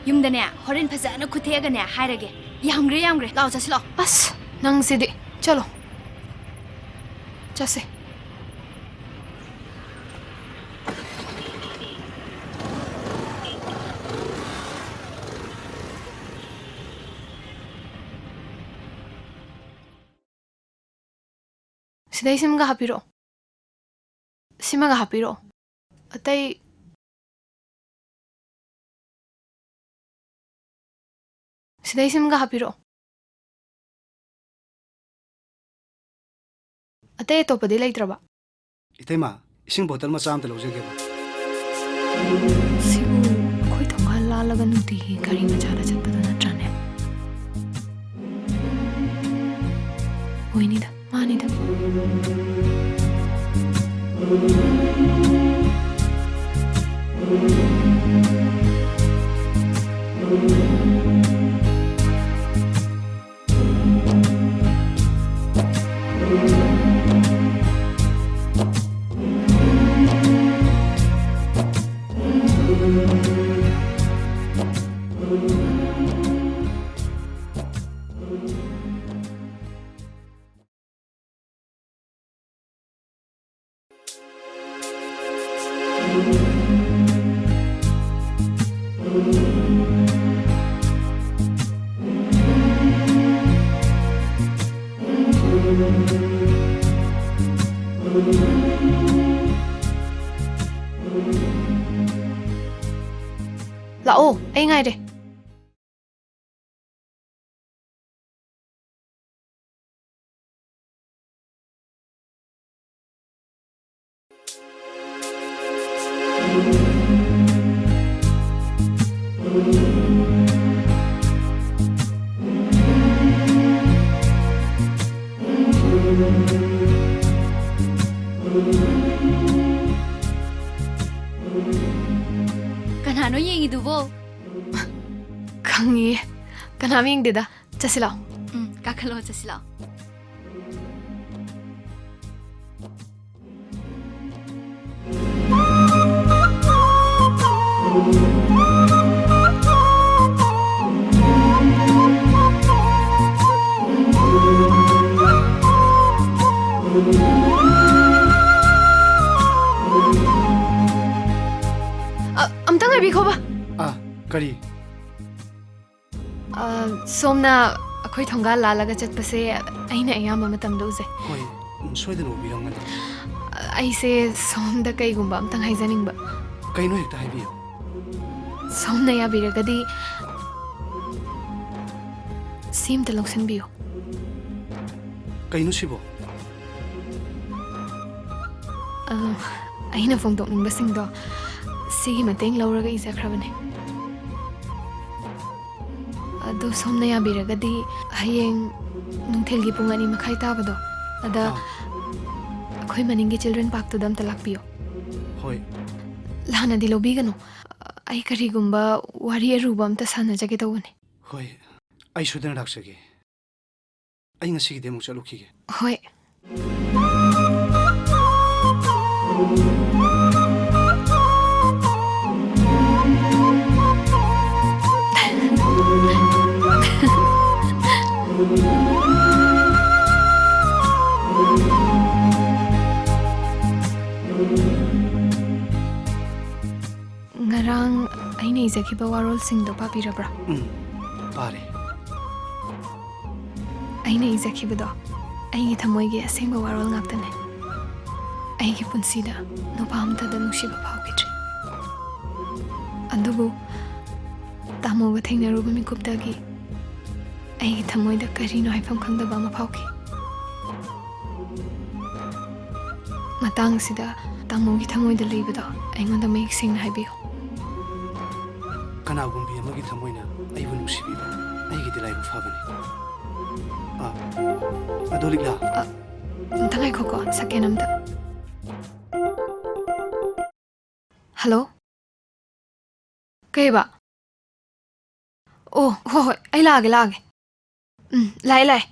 ꯌꯨꯝꯗꯅꯦ, ꯍꯣꯔꯦꯟ ꯐꯖꯅ ꯈꯨꯠ ꯊꯦꯛꯑꯒꯅꯦ ꯍꯥꯏꯔꯒꯦ꯫ ꯌꯥꯝꯈ꯭ꯔꯦ, ꯌꯥꯝꯈ꯭ꯔꯦ꯫ ꯂꯥꯛꯑꯣ, ꯆꯠꯁꯤ ꯂꯥꯛꯑꯣ꯫ ꯑꯁ, ꯅꯪꯁꯤꯗꯤ꯫ ꯆꯠꯂꯣ꯫ ꯆꯠꯁꯦ꯫ ꯁꯤꯗꯩ ꯁꯤꯃꯒ ꯍꯥꯞꯄꯤꯔꯛꯑꯣ꯫ ꯁꯤꯃꯒ ꯍꯥꯞꯄꯤꯔꯛꯑꯣ꯫ ꯑꯇꯩ, ꯁꯤꯗꯩ ꯁꯤꯃꯒ ꯍꯥꯞꯄꯤꯔꯛꯑꯣ꯫ ꯑꯇꯩ ꯑꯇꯣꯞꯄꯗꯤ ꯂꯩꯇ꯭ꯔꯕ? ꯏꯇꯩꯃ, ꯏꯁꯤꯡ ꯕꯣꯇꯜ ꯃꯆꯥ ꯑꯝꯇ ꯂꯧꯖꯒꯦꯕ꯫ ꯁꯤꯕꯨ ꯑꯩꯈꯣꯏ ꯊꯣꯡꯒꯥꯜ ꯂꯥꯜꯂꯒ ꯅꯨꯡꯇꯤꯒꯤ ꯒꯥꯔꯤ ꯃꯆꯥꯗ ꯆꯠꯄꯗꯣ ꯅꯠꯇ꯭ꯔꯅꯦ? ꯑꯣꯏꯅꯤꯗ, ꯃꯥꯅꯤꯗ꯫ ꯂꯥꯛꯑꯣ, ꯑꯩ ꯉꯥꯏꯔꯦ꯫ ꯌꯦꯡꯉꯤꯗꯨꯕꯣ? ꯈꯪꯉꯤꯌꯦ꯫ ꯀꯅꯥꯝ ꯌꯦꯡꯗꯦꯗ꯫ ꯆꯠꯁꯤ ꯂꯥꯛꯑꯣ꯫ ꯎꯝ, ꯀꯥꯈꯠꯂꯣ, ꯆꯠꯁꯤ ꯂꯥꯛꯑꯣ꯫ ꯑ, ꯑꯝꯇ ꯉꯥꯏꯕꯤꯈꯣꯕ꯫ ꯑꯥ, ꯀꯔꯤ? ꯑ, ꯁꯣꯝꯅ ꯑꯩꯈꯣꯏ ꯊꯣꯡꯒꯥꯜ ꯂꯥꯜꯂꯒ ꯆꯠꯄꯁꯦ ꯑꯩꯅ ꯑꯌꯥꯝꯕ ꯃꯇꯝꯗ ꯎꯖꯩ꯫ ꯍꯣꯏ, ꯁꯣꯏꯗꯅ ꯎꯕꯤꯔꯝꯒꯅꯤ꯫ ꯑ, ꯑꯩꯁꯦ ꯁꯣꯝꯗ ꯀꯩꯒꯨꯝꯕ ꯑꯝꯇꯪ ꯍꯥꯏꯖꯅꯤꯡꯕ꯫ ꯀꯩꯅꯣ, ꯍꯦꯛꯇ ꯍꯥꯏꯕꯤꯌꯨ꯫ ꯁꯣꯝꯅ ꯌꯥꯕꯤꯔꯒꯗꯤ ꯁꯤ ꯑꯝꯇ ꯂꯧꯁꯤꯟꯕꯤꯌꯨ꯫ ꯀꯩꯅꯣ ꯁꯤꯕꯣ? ꯑ, ꯑꯩꯅ ꯐꯣꯡꯗꯣꯛꯅꯤꯡꯕꯁꯤꯡꯗꯣ ꯁꯤꯒꯤ ꯃꯇꯦꯡ ꯂꯧꯔꯒ ꯏꯖꯈ꯭ꯔꯕꯅꯦ꯫ ꯑꯗꯣ ꯁꯣꯝꯅ ꯌꯥꯕꯤꯔꯒꯗꯤ ꯍꯌꯦꯡ ꯅꯨꯡꯊꯤꯜꯒꯤ ꯄꯨꯡ ꯑꯅꯤ ꯃꯈꯥꯏ ꯇꯥꯕꯗꯣ, ꯑꯗ ꯑꯥ꯫ ꯑꯩꯈꯣꯏ ꯃꯅꯤꯡꯒꯤ ꯆꯤꯜꯗ꯭ꯔꯦꯟ ꯄꯥꯔꯛꯇꯨꯗ ꯑꯝꯇ ꯂꯥꯛꯄꯤꯌꯣ꯫ ꯍꯣꯏ꯫ ꯂꯥꯟꯅꯗꯤ ꯂꯧꯕꯤꯒꯅꯨ꯫ ꯑꯩ ꯀꯔꯤꯒꯨꯝꯕ ꯋꯥꯔꯤ ꯑꯔꯨꯕ ꯑꯝꯇ ꯁꯥꯟꯅꯖꯒꯦ ꯇꯧꯕꯅꯦ꯫ ꯍꯣꯏ, ꯑꯩ ꯁꯣꯏꯗꯅ ꯂꯥꯛꯆꯒꯦ꯫ ꯑꯩ ꯉꯁꯤꯒꯤꯗꯤ ꯑꯃꯨꯛ ꯆꯠꯂꯨꯈꯤꯒꯦ꯫ ꯍꯣꯏ꯫ ꯉꯔꯥꯡ ꯑꯩꯅ ꯏꯖꯈꯤꯕ ꯋꯥꯔꯣꯜꯁꯤꯡꯗꯣ ꯄꯥꯕꯤꯔꯕ꯭ꯔꯥ? ꯎꯝ, ꯄꯥꯔꯦ꯫ ꯑꯩꯅ ꯏꯖꯈꯤꯕꯗꯣ ꯑꯩꯒꯤ ꯊꯃꯣꯏꯒꯤ ꯑꯁꯦꯡꯕ ꯋꯥꯔꯣꯜ ꯉꯥꯛꯇꯅꯦ꯫ ꯑꯩꯒꯤ ꯄꯨꯟꯁꯤꯗ ꯅꯨꯄꯥ ꯑꯝꯇꯗ ꯅꯨꯡꯁꯤꯕ ꯐꯥꯎꯈꯤꯗ꯭ꯔꯤ꯫ ꯑꯗꯨꯕꯨ ꯇꯥꯃꯣꯒ ꯊꯦꯡꯅꯔꯨꯕ ꯃꯤꯀꯨꯞꯇꯒꯤ ꯑꯩꯒꯤ ꯊꯃꯣꯏꯗ ꯀꯔꯤꯅꯣ ꯍꯥꯏꯐꯝ ꯈꯪꯗꯕ ꯑꯃ ꯐꯥꯎꯈꯤ꯫ ꯃꯇꯥꯡ ꯑꯁꯤꯗ ꯇꯥꯃꯣꯒꯤ ꯊꯃꯣꯏꯗ ꯂꯩꯕꯗꯣ ꯑꯩꯉꯣꯟꯗ ꯃꯌꯦꯛ ꯁꯦꯡꯅ ꯍꯥꯏꯕꯤꯌꯨ꯫ ꯀꯅꯥꯒꯨꯝꯕꯤ ꯑꯃꯒꯤ ꯊꯃꯣꯏꯅ ꯑꯩꯕꯨ ꯅꯨꯡꯁꯤꯕꯤꯕ ꯑꯩꯒꯤꯗꯤ ꯂꯥꯏꯕꯛ ꯐꯕꯅꯤ꯫ ꯑ, ꯑꯗꯣ ꯂꯤꯛꯂꯥ꯫ ꯑ, ꯑꯝꯇ ꯉꯥꯏꯈꯣꯀꯣ, ꯁꯦꯀꯦꯟ ꯑꯝꯇ꯫ ꯍꯜꯂꯣ? ꯀꯩꯕ? ꯑꯣ, ꯍꯣꯏ, ꯍꯣꯏ, ꯑꯩ ꯂꯥꯛꯑꯒꯦ, ꯂꯥꯛꯑꯒꯦ꯫ ꯎꯝ, ꯂꯥꯛꯑꯦ, ꯂꯥꯛꯑꯦ꯫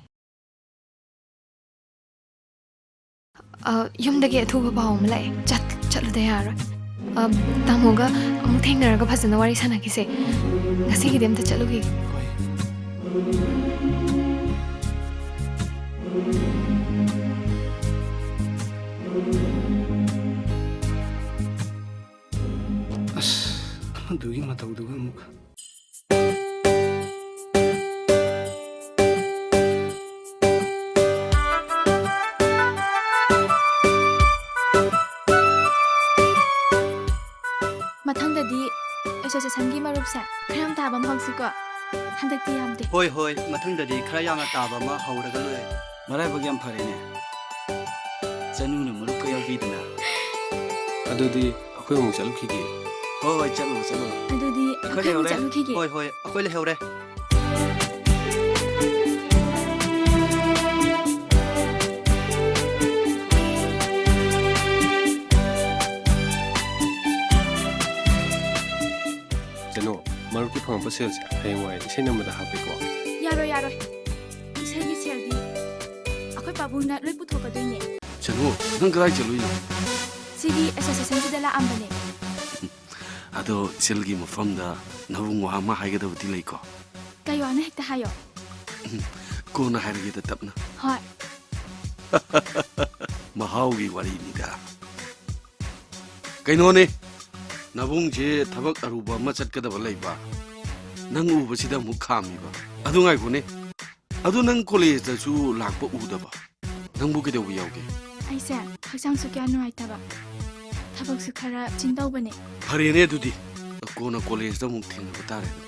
ꯑ, ꯌꯨꯝꯗꯒꯤ ꯑꯊꯨꯕ ꯄꯥꯎ ꯑꯃ ꯂꯥꯛꯑꯦ꯫ ꯆꯠ-, ꯆꯠꯂꯨꯗ ꯌꯥꯔꯣꯏ꯫ ꯑ, ꯇꯥꯃꯣꯒ ꯑꯃꯨꯛ ꯊꯦꯡꯅꯔꯒ ꯐꯖꯅ ꯋꯥꯔꯤ ꯁꯥꯟꯅꯈꯤꯁꯦ꯫ ꯉꯁꯤꯒꯤꯗꯤ ꯑꯝꯇ ꯆꯠꯂꯨꯈꯤꯒꯦ꯫ ꯍꯣꯏ꯫ ꯑꯁ, ꯑꯗꯨꯒꯤ ꯃꯇꯧꯗꯨꯒ ꯑꯃꯨꯛ꯫ ꯃꯊꯪꯗꯗꯤ ꯑꯦꯁꯣꯁꯤꯌꯦꯁꯟꯒꯤ ꯃꯔꯨꯞꯁꯦ ꯈꯔ ꯌꯥꯝ ꯇꯥꯕ ꯑꯃ ꯍꯧꯁꯤꯀꯣ꯫ ꯍꯟꯗꯛꯇꯤ ꯌꯥꯝꯗꯦ꯫ ꯍꯣꯏ, ꯍꯣꯏ, ꯃꯊꯪꯗꯗꯤ ꯈꯔ ꯌꯥꯝꯅ ꯇꯥꯕ ꯑꯃ ꯍꯧꯔꯒ ꯂꯣꯏꯔꯦ꯫ ꯃꯔꯥꯏꯕꯛ ꯌꯥꯝ ꯐꯔꯦꯅꯦ, ꯆꯅꯨꯅ ꯃꯔꯨꯞꯀ ꯌꯥꯎꯕꯤꯗꯅ꯫ ꯑꯗꯨꯗꯤ ꯑꯩꯈꯣꯏ ꯑꯃꯨꯛ ꯆꯠꯂꯨꯈꯤꯒꯦ꯫ ꯍꯣꯏ, ꯍꯣꯏ, ꯆꯠꯂꯨꯔꯣ, ꯆꯠꯂꯨꯔꯣ꯫ ꯑꯗꯨꯗꯤ ꯑꯩꯈꯣꯏ ꯑꯩꯈꯣꯏ ꯑꯃꯨꯛ ꯂꯩꯍꯧꯔꯦ꯫ ꯆꯠꯂꯨꯈꯤꯒꯦ꯫ ꯍꯣꯏ, ꯍꯣꯏ, ꯑꯩꯈꯣꯏ ꯂꯩꯍꯧꯔꯦ꯫ ꯆꯅꯨ, ꯃꯔꯨꯞꯀꯤ ꯐꯪꯉꯛꯄ ꯁꯦꯜꯁꯦ ꯍꯌꯦꯡꯋꯥꯏ ꯏꯁꯩ ꯅꯝꯕꯗ ꯍꯥꯞꯀꯦꯀꯣ꯫ ꯌꯥꯔꯣꯏ, ꯌꯥꯔꯣꯏ꯫ ꯏꯁꯩꯒꯤ ꯁꯦꯜꯗꯤ ꯑꯩꯈꯣꯏ ꯄꯥꯕꯨꯡꯅ ꯂꯣꯏ ꯄꯨꯊꯣꯛꯀꯗꯣꯏꯅꯦ꯫ ꯆꯅꯨ, ꯅꯪ ꯀꯗꯥꯏ ꯆꯠꯂꯨꯏꯅꯣ? ꯁꯤꯒꯤ ꯑꯦꯁꯣꯁꯤꯌꯦꯁꯟꯁꯤꯗ ꯂꯥꯛꯑꯝꯕꯅꯦ꯫ ꯑꯗꯣ ꯏꯆꯜꯒꯤ ꯃꯐꯝꯗ ꯅꯕꯨꯡ ꯋꯥ ꯑꯃ ꯍꯥꯏꯒꯗꯕꯗꯤ ꯂꯩꯀꯣ? ꯀꯩ ꯋꯥꯅꯣ ꯍꯦꯛꯇ ꯍꯥꯏꯌꯣ꯫ ꯀꯣꯟꯅ ꯍꯥꯏꯔꯒꯦꯗ ꯇꯞꯅ꯫ ꯍꯣꯏ꯫ ꯃꯍꯥꯎꯒꯤ ꯋꯥꯔꯤꯅꯤꯗ꯫ ꯀꯩꯅꯣꯅꯦ, ꯅꯕꯨꯡꯁꯦ ꯊꯕꯛ ꯑꯔꯨꯕ ꯑꯃ ꯆꯠꯀꯗꯕ ꯂꯩꯕ, ꯅꯪ ꯎꯕꯁꯤꯗ ꯑꯃꯨꯛ ꯈꯥꯝꯃꯤꯕ꯫ ꯑꯗꯨ ꯉꯥꯏꯈꯣꯅꯦ, ꯑꯗꯨ ꯅꯪ ꯀꯣꯂꯦꯖꯇꯁꯨ ꯂꯥꯛꯄ ꯎꯗꯕ? ꯅꯪꯕꯨ ꯀꯩꯗꯧꯕ ꯌꯥꯎꯒꯦ? ꯑꯩꯁꯦ ꯍꯛꯆꯥꯡꯁꯨ ꯀꯌꯥ ꯅꯨꯡꯉꯥꯏꯇꯕ, ꯊꯕꯛꯁꯨ ꯈꯔ ꯆꯤꯟ ꯇꯧꯕꯅꯦ꯫ ꯐꯔꯦꯅꯦ ꯑꯗꯨꯗꯤ, ꯀꯣꯟꯅ ꯀꯣꯂꯦꯖꯇ ꯑꯃꯨꯛ ꯊꯦꯡꯅꯕ ꯇꯥꯔꯦꯗꯅ꯫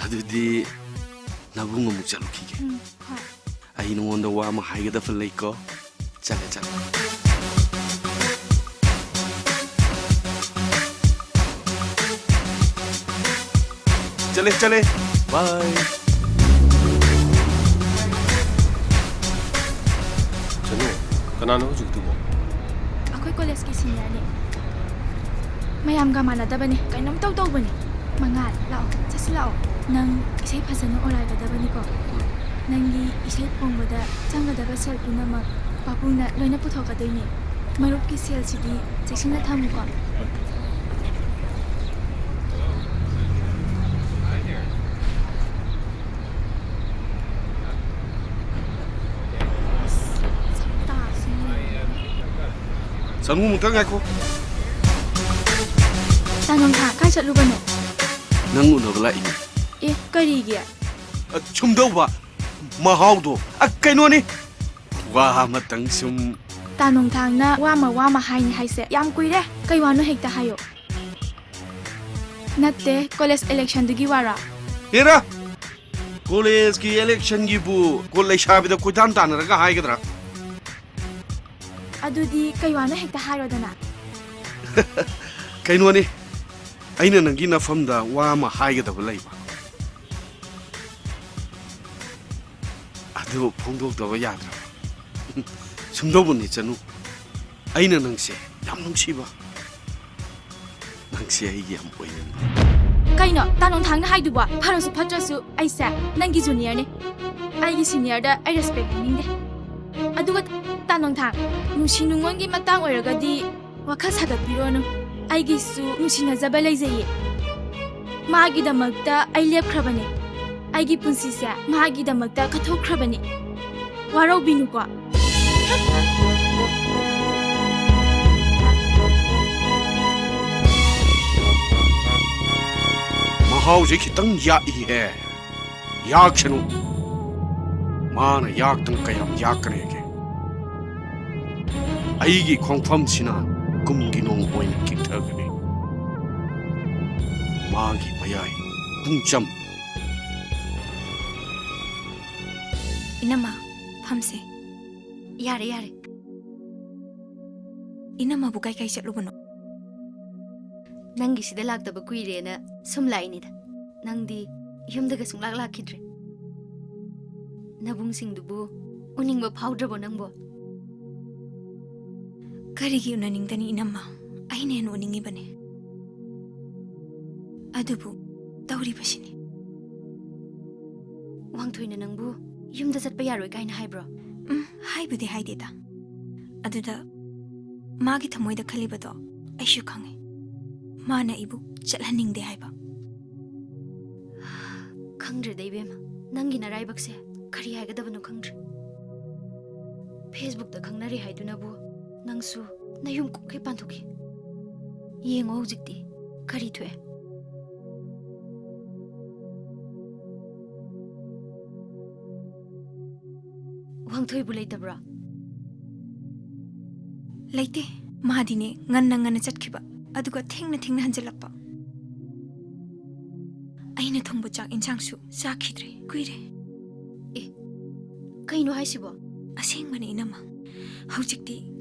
ꯑꯗꯨꯗꯤ ꯅꯕꯨꯡ ꯑꯃꯨꯛ ꯆꯠꯂꯨꯈꯤꯒꯦ꯫ ꯎꯝ, ꯍꯣꯏ꯫ ꯑꯩ ꯅꯉꯣꯟꯗ ꯋꯥ ꯑꯃ ꯍꯥꯏꯒꯗꯕ ꯂꯩꯀꯣ꯫ ꯆꯠꯂꯦ, ꯆꯠꯂꯦ꯫ ꯆꯠꯂꯦ, ꯆꯠꯂꯦ꯫ ꯕꯥꯏ꯫ ꯆꯅꯨ, ꯀꯅꯥꯅꯣ ꯍꯧꯖꯤꯛꯇꯨꯕꯣ? ꯑꯩꯈꯣꯏ ꯀꯣꯂꯦꯖꯀꯤ ꯁꯤꯅꯤꯌꯔꯅꯦ꯫ ꯃꯌꯥꯝꯒ ꯃꯥꯟꯅꯗꯕꯅꯦ, ꯀꯩꯅꯣꯝ ꯇꯧ ꯇꯧꯕꯅꯦ꯫ ꯃꯉꯥꯜ, ꯂꯥꯛꯑꯣ, ꯆꯠꯁꯤ ꯂꯥꯛꯑꯣ꯫ ꯅꯪ ꯏꯁꯩ ꯐꯖꯅ ꯑꯣꯔꯥꯏꯒꯗꯕꯅꯤꯀꯣ꯫ ꯅꯪꯒꯤ ꯏꯁꯩ ꯐꯣꯡꯕꯗ ꯆꯪꯒꯗꯕ ꯁꯦꯜ ꯄꯨꯝꯅꯃꯛ ꯄꯥꯕꯨꯡꯅ ꯂꯣꯏꯅ ꯄꯨꯊꯣꯛꯀꯗꯣꯏꯅꯦ꯫ ꯃꯔꯨꯞꯀꯤ ꯁꯦꯜꯁꯤꯗꯤ ꯆꯦꯛꯁꯤꯟꯅ ꯊꯝꯃꯨꯀꯣ꯫ ꯆꯪꯉꯨ, ꯑꯃꯨꯛꯇ ꯉꯥꯏꯈꯣ꯫ ꯇꯥ ꯅꯣꯡꯊꯥ, ꯀꯥꯏ ꯆꯠꯂꯨꯕꯅꯣ? ꯅꯪ ꯎꯅꯕ ꯂꯥꯛꯏꯅꯦ꯫ ꯑꯦ, ꯀꯔꯤꯒꯤ? ꯑ, ꯁꯨꯝꯗꯧꯕ ꯃꯍꯥꯎꯗꯣ꯫ ꯑ, ꯀꯩꯅꯣꯅꯤ꯫ ꯋꯥ ꯑꯃꯇꯪ ꯁꯨꯝ꯫ ꯇꯥ ꯅꯣꯡꯊꯥꯡꯅ ꯋꯥꯃ ꯋꯥꯃ ꯍꯥꯏꯅꯤ ꯍꯥꯏꯁꯦ ꯌꯥꯝ ꯀꯨꯏꯔꯦ꯫ ꯀꯩ ꯋꯥꯅꯣ ꯍꯦꯛꯇ ꯍꯥꯏꯌꯣ꯫ ꯅꯠꯇꯦ, ꯀꯣꯂꯦꯖ ꯏꯂꯦꯛꯁꯟꯗꯨꯒꯤ ꯋꯥꯔꯣ? ꯍꯦꯔꯥ! ꯀꯣꯂꯦꯖꯀꯤ ꯏꯂꯦꯛꯁꯟꯒꯤꯕꯨ ꯀꯣ-, ꯂꯩꯁꯥꯕꯤꯗ ꯀꯣꯏꯇꯥꯟ ꯇꯥꯟꯅꯔꯒ ꯍꯥꯏꯒꯗ꯭ꯔꯥ? ꯑꯗꯨꯗꯤ ꯀꯩ ꯋꯥꯅꯣ ꯍꯦꯛꯇ ꯍꯥꯏꯔꯣꯗꯅ꯫ ꯀꯩꯅꯣꯅꯤ, ꯑꯩꯅ ꯅꯪꯒꯤ ꯅꯐꯝꯗ ꯋꯥ ꯑꯃ ꯍꯥꯏꯒꯗꯕ ꯂꯩꯕ꯫ ꯑꯗꯨ ꯐꯣꯡꯗꯣꯛꯇꯕ ꯌꯥꯗ꯭ꯔꯕ꯫ ꯁꯨꯝꯗꯧꯕꯅꯤ ꯆꯅꯨ, ꯑꯩꯅ ꯅꯪꯁꯦ ꯌꯥꯝ ꯅꯨꯡꯁꯤꯕ꯫ ꯅꯪꯁꯦ ꯑꯩꯒꯤ ꯌꯥꯝ ꯑꯣꯏꯅꯤꯡꯕ꯫ ꯀꯩꯅꯣ ꯇꯥ ꯅꯣꯡꯊꯥꯡꯅ ꯍꯥꯏꯗꯨꯕꯣ? ꯐꯔꯁꯨ ꯐꯠꯇ꯭ꯔꯁꯨ ꯑꯩꯁꯦ ꯅꯪꯒꯤ ꯖꯨꯅꯤꯌꯔꯅꯦ꯫ ꯑꯩꯒꯤ ꯁꯤꯅꯤꯌꯔꯗ ꯑꯩ ꯔꯦꯁꯄꯦꯛ ꯍꯥꯏꯅꯤꯡꯗꯦ꯫ ꯑꯗꯨꯒ ꯇꯥ ꯅꯣꯡꯊꯥꯡ, ꯅꯨꯡꯁꯤ ꯅꯨꯡꯉꯣꯟꯒꯤ ꯃꯇꯥꯡ ꯑꯣꯏꯔꯒꯗꯤ ꯋꯥꯈꯜ ꯁꯥꯒꯠꯄꯤꯔꯨꯔꯅꯨ꯫ ꯑꯩꯒꯤꯁꯨ ꯅꯨꯡꯁꯤꯅꯖꯕ ꯂꯩꯖꯩꯌꯦ꯫ ꯃꯥꯒꯤꯗꯃꯛꯇ ꯑꯩ ꯂꯦꯞꯈ꯭ꯔꯕꯅꯦ꯫ ꯑꯩꯒꯤ ꯄꯨꯟꯁꯤꯁꯦ ꯃꯥꯒꯤꯗꯃꯛꯇ ꯀꯠꯊꯣꯛꯈ꯭ꯔꯕꯅꯦ꯫ ꯋꯥꯔꯧꯕꯤꯅꯨꯀꯣ꯫ ꯃꯍꯥꯎꯁꯦ ꯈꯤꯇꯪ ꯌꯥꯛꯏꯍꯦ꯫ ꯌꯥꯛꯁꯅꯨ꯫ ꯃꯥꯅ ꯌꯥꯛꯇꯅ ꯀꯌꯥꯝ ꯌꯥꯛꯀꯅꯦꯒꯦ? ꯑꯩꯒꯤ ꯈꯣꯡꯐꯝꯁꯤꯅ ꯀꯨꯝꯒꯤ ꯅꯣꯡ ꯑꯣꯏꯅ ꯀꯤꯛꯊꯒꯅꯤ꯫ ꯃꯥꯒꯤ ꯃꯌꯥꯏ ꯄꯨꯡꯆꯝ꯫ ꯏꯅꯝꯃ, ꯐꯝꯁꯦ꯫ ꯌꯥꯔꯦ, ꯌꯥꯔꯦ꯫ ꯏꯅꯝꯃꯕꯨ ꯀꯥꯏ ꯀꯥꯏ ꯆꯠꯂꯨꯕꯅꯣ? ꯅꯪꯒꯤ ꯁꯤꯗ ꯂꯥꯛꯇꯕ ꯀꯨꯏꯔꯦꯅ ꯁꯨꯝ ꯂꯥꯛꯏꯅꯤꯗ꯫ ꯅꯪꯗꯤ ꯌꯨꯝꯗꯒ ꯁꯨꯡꯂꯥꯛ ꯂꯥꯛꯈꯤꯗ꯭ꯔꯦ꯫ ꯅꯕꯨꯡꯁꯤꯡꯗꯨꯕꯨ ꯎꯅꯤꯡꯕ ꯐꯥꯎꯗ꯭ꯔꯕꯣ ꯅꯪꯕꯣ? ꯀꯔꯤꯒꯤ ꯎꯅꯅꯤꯡꯗꯅꯤ ꯏꯅꯝꯃ? ꯑꯩꯅ ꯍꯦꯟꯅ ꯎꯅꯤꯡꯉꯤꯕꯅꯦ꯫ ꯑꯗꯨꯕꯨ ꯇꯧꯔꯤꯕꯁꯤꯅꯤ꯫ ꯋꯥꯡꯊꯣꯏꯅ ꯅꯪꯕꯨ ꯌꯨꯝꯗ ꯆꯠꯄ ꯌꯥꯔꯣꯏ ꯀꯥꯏꯅ ꯍꯥꯏꯕ꯭ꯔꯣ? ꯎꯝ, ꯍꯥꯏꯕꯨꯗꯤ ꯍꯥꯏꯗꯦꯗ꯫ ꯑꯗꯨꯗ ꯃꯥꯒꯤ ꯊꯃꯣꯏꯗ ꯈꯜꯂꯤꯕꯗꯣ ꯑꯩꯁꯨ ꯈꯪꯉꯦ꯫ ꯃꯥꯅ ꯑꯩꯕꯨ ꯆꯠꯍꯟꯅꯤꯡꯗꯦ ꯍꯥꯏꯕ꯫ ꯈꯪꯗ꯭ꯔꯦꯗ ꯏꯕꯦꯝꯃ, ꯅꯪꯒꯤ ꯅꯔꯥꯏꯕꯛꯁꯦ ꯀꯔꯤ ꯍꯥꯏꯒꯗꯕꯅꯣ ꯈꯪꯗ꯭ꯔꯦ꯫ Facebookꯇ ꯈꯪꯅꯔꯦ ꯍꯥꯏꯗꯨꯅꯕꯨ ꯅꯪꯁꯨ ꯅꯌꯨꯝ ꯀꯨꯝꯈꯩ ꯄꯥꯟꯊꯣꯛꯈꯤ꯫ ꯌꯦꯡꯉꯣ ꯍꯧꯖꯤꯛꯇꯤ ꯀꯔꯤ ꯊꯣꯛꯑꯦ꯫ ꯋꯥꯡꯊꯣꯏꯕꯨ ꯂꯩꯇꯕ꯭ꯔꯣ? ꯂꯩꯇꯦ꯫ ꯃꯥꯗꯤꯅꯦ, ꯉꯟꯅ ꯉꯟꯅ ꯆꯠꯈꯤꯕ, ꯑꯗꯨꯒ ꯊꯦꯡꯅ ꯊꯦꯡꯅ ꯍꯟꯖꯤꯜꯂꯛꯄ꯫ ꯑꯩꯅ ꯊꯣꯡꯕ ꯆꯥꯛ ꯏꯟꯁꯥꯡꯁꯨ ꯆꯥꯈꯤꯗ꯭ꯔꯦ ꯀꯨꯏꯔꯦ꯫ ꯑꯦ, ꯀꯩꯅꯣ ꯍꯥꯏꯁꯤꯕꯣ? ꯑꯁꯦꯡꯕꯅꯦ ꯏꯅꯝꯃ꯫ ꯍꯧꯖꯤꯛꯇꯤ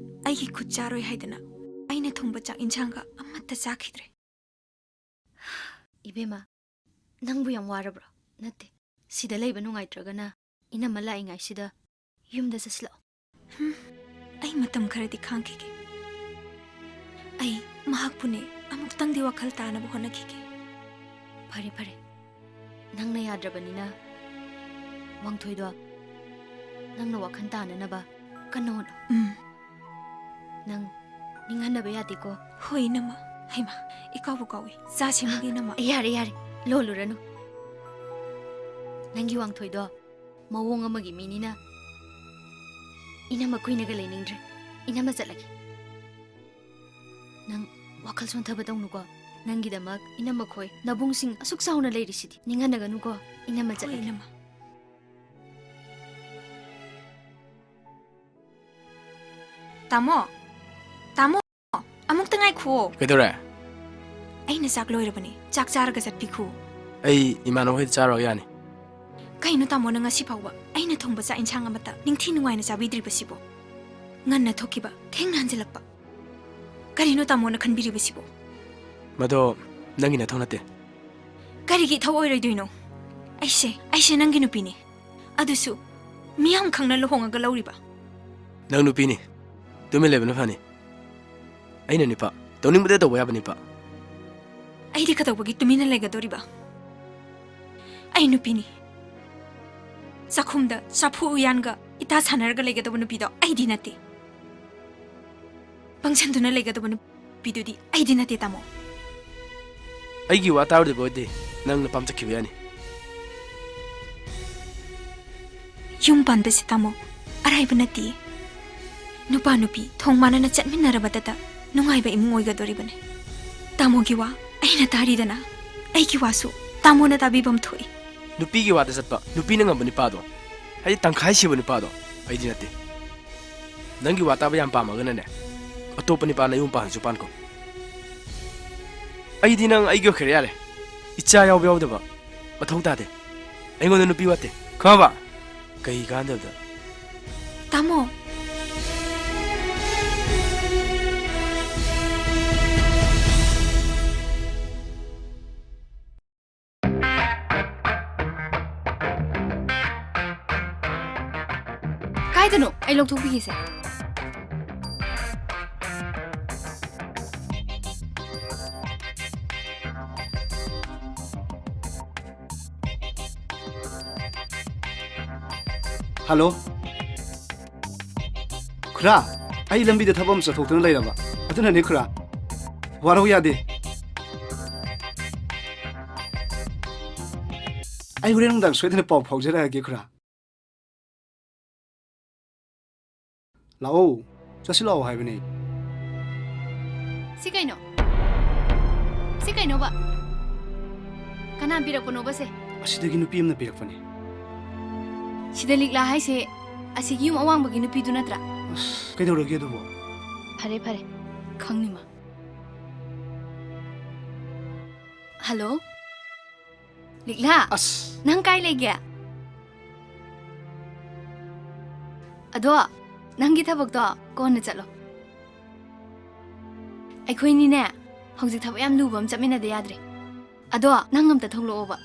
ꯑꯩꯒꯤ ꯈꯨꯠ ꯆꯥꯔꯣꯏ ꯍꯥꯏꯗꯅ ꯑꯩꯅ ꯊꯣꯡꯕ ꯆꯥꯛ ꯏꯟꯁꯥꯡꯒ ꯑꯃꯠꯇ ꯆꯥꯈꯤꯗ꯭ꯔꯦ꯫ ꯏꯕꯦꯝꯃ, ꯅꯪꯕꯨ ꯌꯥꯝ ꯋꯥꯔꯕ꯭ꯔꯣ? ꯅꯠꯇꯦ, ꯁꯤꯗ ꯂꯩꯕ ꯅꯨꯡꯉꯥꯏꯇ꯭ꯔꯒꯅ ꯏꯅꯝꯃ ꯂꯥꯛꯏꯉꯥꯏꯁꯤꯗ ꯌꯨꯝꯗ ꯆꯠꯁꯤꯜꯂꯛꯑꯣ꯫ ꯍꯝ, ꯑꯩ ꯃꯇꯝ ꯈꯔꯗꯤ ꯈꯥꯡꯈꯤꯒꯦ꯫ ꯑꯩ ꯃꯍꯥꯛꯄꯨꯅꯦ ꯑꯃꯨꯛꯇꯪꯗꯤ ꯋꯥꯈꯜ ꯇꯥꯅꯕ ꯍꯣꯠꯅꯈꯤꯒꯦ꯫ ꯐꯔꯦ, ꯐꯔꯦ꯫ ꯅꯪꯅ ꯌꯥꯗ꯭ꯔꯕꯅꯤꯅ ꯋꯥꯡꯊꯣꯏꯗꯣ ꯅꯪꯅ ꯋꯥꯈꯜ ꯇꯥꯅꯅꯕ ꯀꯟꯅ ꯍꯣꯠꯅꯧ꯫ ꯎꯝ꯫ ꯅꯪ ꯅꯤꯡꯍꯟꯅꯕ ꯌꯥꯗꯦꯀꯣ꯫ ꯍꯣꯏ, ꯏꯅꯝꯃ꯫ ꯍꯩꯃꯥ, ꯏꯀꯥꯎꯕꯨ ꯀꯥꯎꯏ꯫ ꯆꯥ ꯁꯦꯝꯃꯒꯦ, ꯏꯅꯝꯃ꯫ ꯌꯥꯔꯦ, ꯌꯥꯔꯦ꯫ ꯂꯣꯜꯂꯨꯔꯅꯨ꯫ ꯅꯪꯒꯤ ꯋꯥꯡꯊꯣꯏꯗꯣ ꯃꯑꯣꯡ ꯑꯃꯒꯤ ꯃꯤꯅꯤꯅ ꯏꯅꯝꯃ ꯀꯨꯏꯅꯒ ꯂꯩꯅꯤꯡꯗ꯭ꯔꯦ꯫ ꯏꯅꯝꯃ ꯆꯠꯂꯒꯦ꯫ ꯅꯪ ꯋꯥꯈꯜ ꯁꯣꯟꯊꯕ ꯇꯧꯅꯨꯀꯣ꯫ ꯅꯪꯒꯤꯗꯃꯛ ꯏꯅꯝꯃ ꯈꯣꯏ ꯅꯕꯨꯡꯁꯤꯡ ꯑꯁꯨꯛ ꯆꯥꯎꯅ ꯂꯩꯔꯤꯁꯤꯗꯤ꯫ ꯅꯤꯡꯍꯟꯅꯒꯅꯨꯀꯣ꯫ ꯏꯅꯝꯃ ꯍꯣꯏ, ꯆꯠꯂꯒꯦ꯫ ꯏꯅꯝꯃ꯫ ꯇꯥꯃꯣ! ꯇꯥꯃꯣ! ꯑꯃꯨꯛꯇ ꯉꯥꯏꯈꯨꯑꯣ꯫ ꯀꯩꯗꯧꯔꯦ? ꯑꯩꯅ ꯆꯥꯛ ꯂꯣꯏꯔꯕꯅꯤ꯫ ꯆꯥꯛ ꯆꯥꯔꯒ ꯆꯠꯄꯤꯈꯨ꯫ ꯑꯩ ꯏꯃꯥꯟꯅꯕ ꯍꯣꯏꯗ ꯆꯥꯔꯨꯔꯒ ꯌꯥꯅꯤ꯫ ꯀꯩꯅꯣ ꯇꯥꯃꯣꯅ ꯉꯁꯤ ꯐꯥꯎꯕ ꯑꯩꯅ ꯊꯣꯡꯕ ꯆꯥꯛ ꯏꯟꯁꯥꯡ ꯑꯃꯠꯇ ꯅꯤꯡꯊꯤ ꯅꯨꯡꯉꯥꯏꯅ ꯆꯥꯕꯤꯗ꯭ꯔꯤꯕꯁꯤꯕꯣ? ꯉꯟꯅ ꯊꯣꯛꯈꯤꯕ, ꯊꯦꯡꯅ ꯍꯟꯖꯤꯜꯂꯛꯄ꯫ ꯀꯔꯤꯅꯣ ꯇꯥꯃꯣꯅ ꯈꯟꯕꯤꯔꯤꯕꯁꯤꯕꯣ? ꯃꯗꯣ ꯅꯪꯒꯤ ꯅꯊꯧ ꯅꯠꯇꯦ꯫ ꯀꯔꯤꯒꯤ ꯏꯊꯧ ꯑꯣꯏꯔꯣꯏꯗꯣꯏꯅꯣ? ꯑꯩꯁꯦ, ꯑꯩꯁꯦ ꯅꯪꯒꯤ ꯅꯨꯄꯤꯅꯤ꯫ ꯑꯗꯨꯁꯨ ꯃꯤꯌꯥꯝ ꯈꯪꯅ ꯂꯨꯍꯣꯡꯉꯒ ꯂꯧꯔꯤꯕ꯫ ꯅꯪ ꯅꯨꯄꯤꯅꯤ꯫ ꯇꯨꯃꯤꯟ ꯂꯩꯕꯅ ꯐꯅꯤ꯫ ꯑꯩꯅ ꯅꯤꯄꯥ꯫ ꯇꯧꯅꯤꯡꯕꯗ ꯇꯧꯕ ꯌꯥꯕ ꯅꯤꯄꯥ꯫ ꯑꯩꯗꯤ ꯀꯩꯗꯧꯕꯒꯤ ꯇꯨꯃꯤꯟꯅ ꯂꯩꯒꯗꯧꯔꯤꯕ? ꯑꯩ ꯅꯨꯄꯤꯅꯤ꯫ ꯆꯥꯛꯈꯨꯝꯗ ꯆꯐꯨ ꯎꯌꯥꯟꯒ ꯏꯇꯥ ꯁꯥꯟꯅꯔꯒ ꯂꯩꯒꯗꯧꯕ ꯅꯨꯄꯤꯗꯣ ꯑꯩꯗꯤ ꯅꯠꯇꯦ꯫ ꯄꯪꯁꯟꯗꯨꯅ ꯂꯩꯒꯗꯧꯕ ꯅꯨꯄꯤꯗꯨꯗꯤ ꯑꯩꯗꯤ ꯅꯠꯇꯦ, ꯇꯥꯃꯣ꯫ ꯑꯩꯒꯤ ꯋꯥ ꯇꯥꯔꯨꯗꯕ ꯑꯣꯏꯗꯤ ꯅꯪ ꯅꯄꯥꯝ ꯆꯠꯈꯤꯕ ꯌꯥꯅꯤ꯫ ꯌꯨꯝ ꯄꯥꯟꯕꯁꯤ, ꯇꯥꯃꯣ, ꯑꯔꯥꯏꯕ ꯅꯠꯇꯦ꯫ ꯅꯨꯄꯥ ꯅꯨꯄꯤ ꯊꯣꯡ ꯃꯥꯟꯅꯅ ꯆꯠꯃꯤꯟꯅꯔꯕꯗꯇ ꯅꯨꯡꯉꯥꯏꯕ ꯏꯃꯨꯡ ꯑꯣꯏꯒꯗꯧꯔꯤꯕꯅꯤ꯫ ꯇꯥꯃꯣꯒꯤ ꯋꯥ ꯑꯩꯅ ꯇꯥꯔꯤꯗꯅ, ꯑꯩꯒꯤ ꯋꯥꯁꯨ ꯇꯥꯃꯣꯅ ꯇꯥꯕꯤꯐꯝ ꯊꯣꯛꯏ꯫ ꯅꯨꯄꯤꯒꯤ ꯋꯥꯗ ꯆꯠꯄ, ꯅꯨꯄꯤꯅ ꯉꯝꯕ ꯅꯨꯄꯥꯗꯣ, ꯍꯥꯏꯗꯤ ꯇꯪꯈꯥꯏ ꯁꯤꯕ ꯅꯨꯄꯥꯗꯣ ꯑꯩꯗꯤ ꯅꯠꯇꯦ꯫ ꯅꯪꯒꯤ ꯋꯥ ꯇꯥꯕ ꯌꯥꯝ ꯄꯥꯝꯃꯒꯅꯅꯦ, ꯑꯇꯣꯞꯄ ꯅꯨꯄꯥ ꯅꯌꯨꯝ ꯄꯥꯟꯁꯨ ꯄꯥꯟꯀꯣ꯫ ꯑꯩꯗꯤ ꯅꯪ ꯑꯩꯒꯤ ꯑꯣꯏꯈ꯭ꯔꯦ ꯌꯥꯔꯦ꯫ ꯏꯆꯥ ꯌꯥꯎꯕ ꯌꯥꯎꯗꯕ ꯃꯊꯧ ꯇꯥꯗꯦ꯫ ꯑꯩꯉꯣꯟꯗ ꯅꯨꯄꯤ ꯋꯥꯠꯇꯦ, ꯈꯪꯉꯕ? ꯀꯩ ꯀꯥꯟꯗꯕꯗ? ꯇꯥꯃꯣ꯫ ꯀꯥꯏꯗꯅꯣ? ꯑꯩ ꯂꯧꯊꯣꯛꯄꯤꯒꯦꯁꯦ꯫ ꯍꯜꯂꯣ꯫ ꯈꯨꯔꯥ, ꯑꯩ ꯂꯝꯕꯤꯗ ꯊꯕꯛ ꯑꯃ ꯆꯠꯊꯣꯛꯇꯨꯅ ꯂꯩꯔꯕ꯫ ꯑꯗꯨꯅꯅꯦ ꯈꯨꯔꯥ꯫ ꯋꯥꯔꯧ ꯌꯥꯗꯦ꯫ ꯑꯩ ꯍꯣꯔꯦꯟ ꯅꯨꯡꯗꯥꯡ ꯁꯣꯏꯗꯅ ꯄꯥꯎ ꯐꯥꯎꯖꯔꯛꯑꯒꯦ ꯈꯨꯔꯥ꯫ ꯂꯥꯛꯑꯣ, ꯆꯠꯁꯤ ꯂꯥꯛꯑꯣ ꯍꯥꯏꯕꯅꯦ꯫ ꯁꯤ ꯀꯩꯅꯣ? ꯁꯤ ꯀꯩꯅꯣꯕ? ꯀꯅꯥ ꯄꯤꯔꯛꯄꯅꯣꯕ ꯁꯦ? ꯑꯁꯤꯗꯒꯤ ꯅꯨꯄꯤ ꯑꯃꯅ ꯄꯤꯔꯛꯄꯅꯦ꯫ ꯁꯤꯗ ꯂꯤꯛꯂꯥ ꯍꯥꯏꯁꯦ ꯑꯁꯤꯒꯤ ꯌꯨꯝ ꯑꯋꯥꯡꯕꯒꯤ ꯅꯨꯄꯤꯗꯨ ꯅꯠꯇ꯭ꯔꯥ? ꯑꯁ, ꯀꯩꯗꯧꯔꯒꯦ ꯑꯗꯨꯕꯣ? ꯐꯔꯦ, ꯐꯔꯦ, ꯈꯪꯅꯤ ꯃꯥ꯫ ꯍꯜꯂꯣ? ꯂꯤꯛꯂꯥ? ꯑꯁ! ꯅꯪ ꯀꯥꯏ ꯂꯩꯒꯦ? ꯑꯗꯣ, ꯅꯪꯒꯤ ꯊꯕꯛꯇꯣ ꯀꯣꯟꯅ ꯆꯠꯂꯣ꯫ ꯑꯩꯈꯣꯏꯅꯤꯅꯦ, ꯍꯧꯖꯤꯛ ꯊꯕꯛ ꯌꯥꯝ ꯂꯨꯕ ꯑꯃ ꯆꯠꯃꯤꯟꯅꯗ ꯌꯥꯗ꯭ꯔꯦ꯫ ꯑꯗꯣ, ꯅꯪ ꯑꯝꯇ ꯊꯣꯛꯂꯛꯑꯣꯕ꯫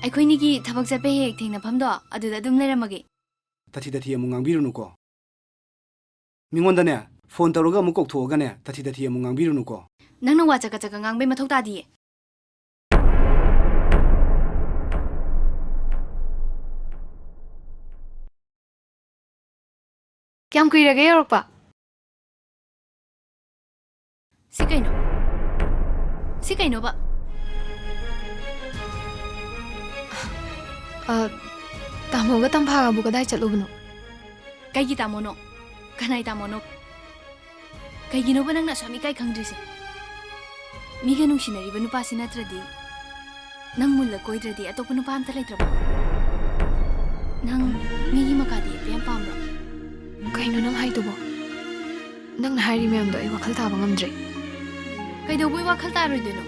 ꯑꯩꯈꯣꯏꯅꯤꯒꯤ ꯊꯕꯛ ꯆꯠꯄ ꯍꯦꯛ ꯍꯦꯛ ꯊꯦꯡꯅꯐꯝꯗꯣ, ꯑꯗꯨꯗ ꯑꯗꯨꯝ ꯂꯩꯔꯝꯃꯒꯦ꯫ ꯇꯊꯤ ꯇꯊꯤ ꯑꯃꯨꯛ ꯉꯥꯡꯕꯤꯔꯨꯅꯨꯀꯣ꯫ ꯃꯤꯉꯣꯟꯗꯅꯦ, ꯐꯣꯟ ꯇꯧꯔꯒ ꯑꯃꯨꯛ ꯀꯧꯊꯣꯛꯑꯒꯅꯦ, ꯇꯊꯤ ꯇꯊꯤ ꯑꯃꯨꯛ ꯉꯥꯡꯕꯤꯔꯨꯅꯨꯀꯣ꯫ ꯅꯪꯅ ꯋꯥ ꯆꯀ ꯆꯀ ꯉꯥꯡꯕꯩ ꯃꯊꯧ ꯇꯥꯗꯤꯌꯦ꯫ ꯀꯌꯥꯝ ꯀꯨꯏꯔꯒꯦ ꯌꯧꯔꯛꯄ? ꯁꯤ ꯀꯩꯅꯣ? ꯁꯤ ꯀꯩꯅꯣꯕ? ꯑ, ꯇꯥꯃꯣꯒ ꯇꯝꯐꯥꯒꯕꯨ ꯀꯗꯥꯏ ꯆꯠꯂꯨꯕꯅꯣ? ꯀꯩꯒꯤ ꯇꯥꯃꯣꯅꯣ? ꯀꯅꯥꯏ ꯇꯥꯃꯣꯅꯣ? ꯀꯩꯒꯤꯅꯣꯕ ꯅꯪꯅ ꯑꯁꯨꯛ ꯌꯥꯝ ꯏꯀꯥꯏ ꯈꯪꯗ꯭ꯔꯤꯁꯦ? ꯃꯤꯒ ꯅꯨꯡꯁꯤꯅꯔꯤꯕ ꯅꯨꯄꯥꯁꯤ ꯅꯠꯇ꯭ꯔꯗꯤ, ꯅꯪ ꯃꯨꯜꯂ ꯀꯣꯏꯗ꯭ꯔꯗꯤ ꯑꯇꯣꯞꯄ ꯅꯨꯄꯥ ꯑꯝꯇ ꯂꯩꯇ꯭ꯔꯕꯣ? ꯅꯪ ꯃꯤꯒꯤ ꯃꯀꯥꯗꯤ ꯌꯦꯛꯄ ꯌꯥꯝ ꯄꯥꯝꯕ꯭ꯔꯣ? ꯀꯩꯅꯣ ꯅꯪ ꯍꯥꯏꯗꯨꯕꯣ? ꯅꯪꯅ ꯍꯥꯏꯔꯤ ꯃꯌꯥꯝꯗꯣ ꯑꯩ ꯋꯥꯈꯜ ꯇꯥꯕ ꯉꯝꯗ꯭ꯔꯦ꯫ ꯀꯩꯗꯧꯕꯩ ꯋꯥꯈꯜ ꯇꯥꯔꯣꯏꯗꯣꯏꯅꯣ?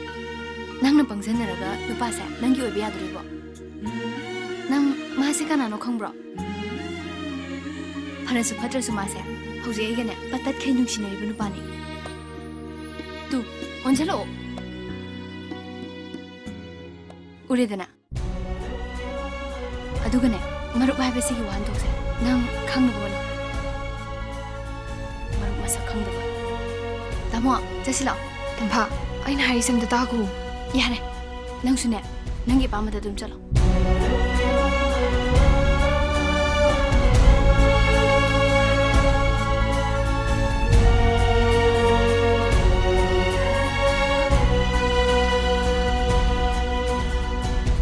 ꯅꯪꯅ ꯄꯪꯖꯟꯅꯔꯒ ꯅꯨꯄꯥꯁꯦ ꯅꯪꯒꯤ ꯑꯣꯏꯕ ꯌꯥꯗꯣꯔꯤꯕꯣ? ꯅꯪ ꯃꯥꯁꯦ ꯀꯅꯥꯅꯣ ꯈꯪꯕ꯭ꯔꯣ? ꯐꯔꯁꯨ ꯐꯠꯇ꯭ꯔꯁꯨ ꯃꯥꯁꯦ ꯍꯧꯖꯤꯛ ꯑꯩꯒꯅꯦ ꯄꯠ ꯇꯠꯈꯩ ꯅꯨꯡꯁꯤꯅꯔꯤꯕ ꯅꯨꯄꯥꯅꯤ꯫ ꯇꯨ, ꯑꯣꯟꯁꯤꯜꯂꯛꯑꯣ꯫ ꯎꯔꯦꯗꯅ? ꯑꯗꯨꯒꯅꯦ, ꯃꯔꯨꯞ ꯍꯥꯏꯕꯁꯤꯒꯤ ꯋꯥꯍꯟꯊꯣꯛꯁꯦ ꯅꯪ ꯈꯪꯅꯕ ꯍꯣꯠꯅꯧ꯫ ꯃꯔꯨꯞ ꯃꯁꯛ ꯈꯪꯗꯕ꯫ ꯇꯥꯃꯣ, ꯆꯠꯁꯤ ꯂꯥꯛꯑꯣ꯫ ꯇꯝꯐꯥ, ꯑꯩꯅ ꯍꯥꯏꯔꯤꯁꯦ ꯑꯝꯇ ꯇꯥꯈꯣ꯫ ꯌꯥꯔꯦ, ꯅꯪꯁꯨꯅꯦ, ꯅꯪꯒꯤ ꯑꯄꯥꯝꯕꯗ ꯑꯗꯨꯝ ꯆꯠꯂꯣ꯫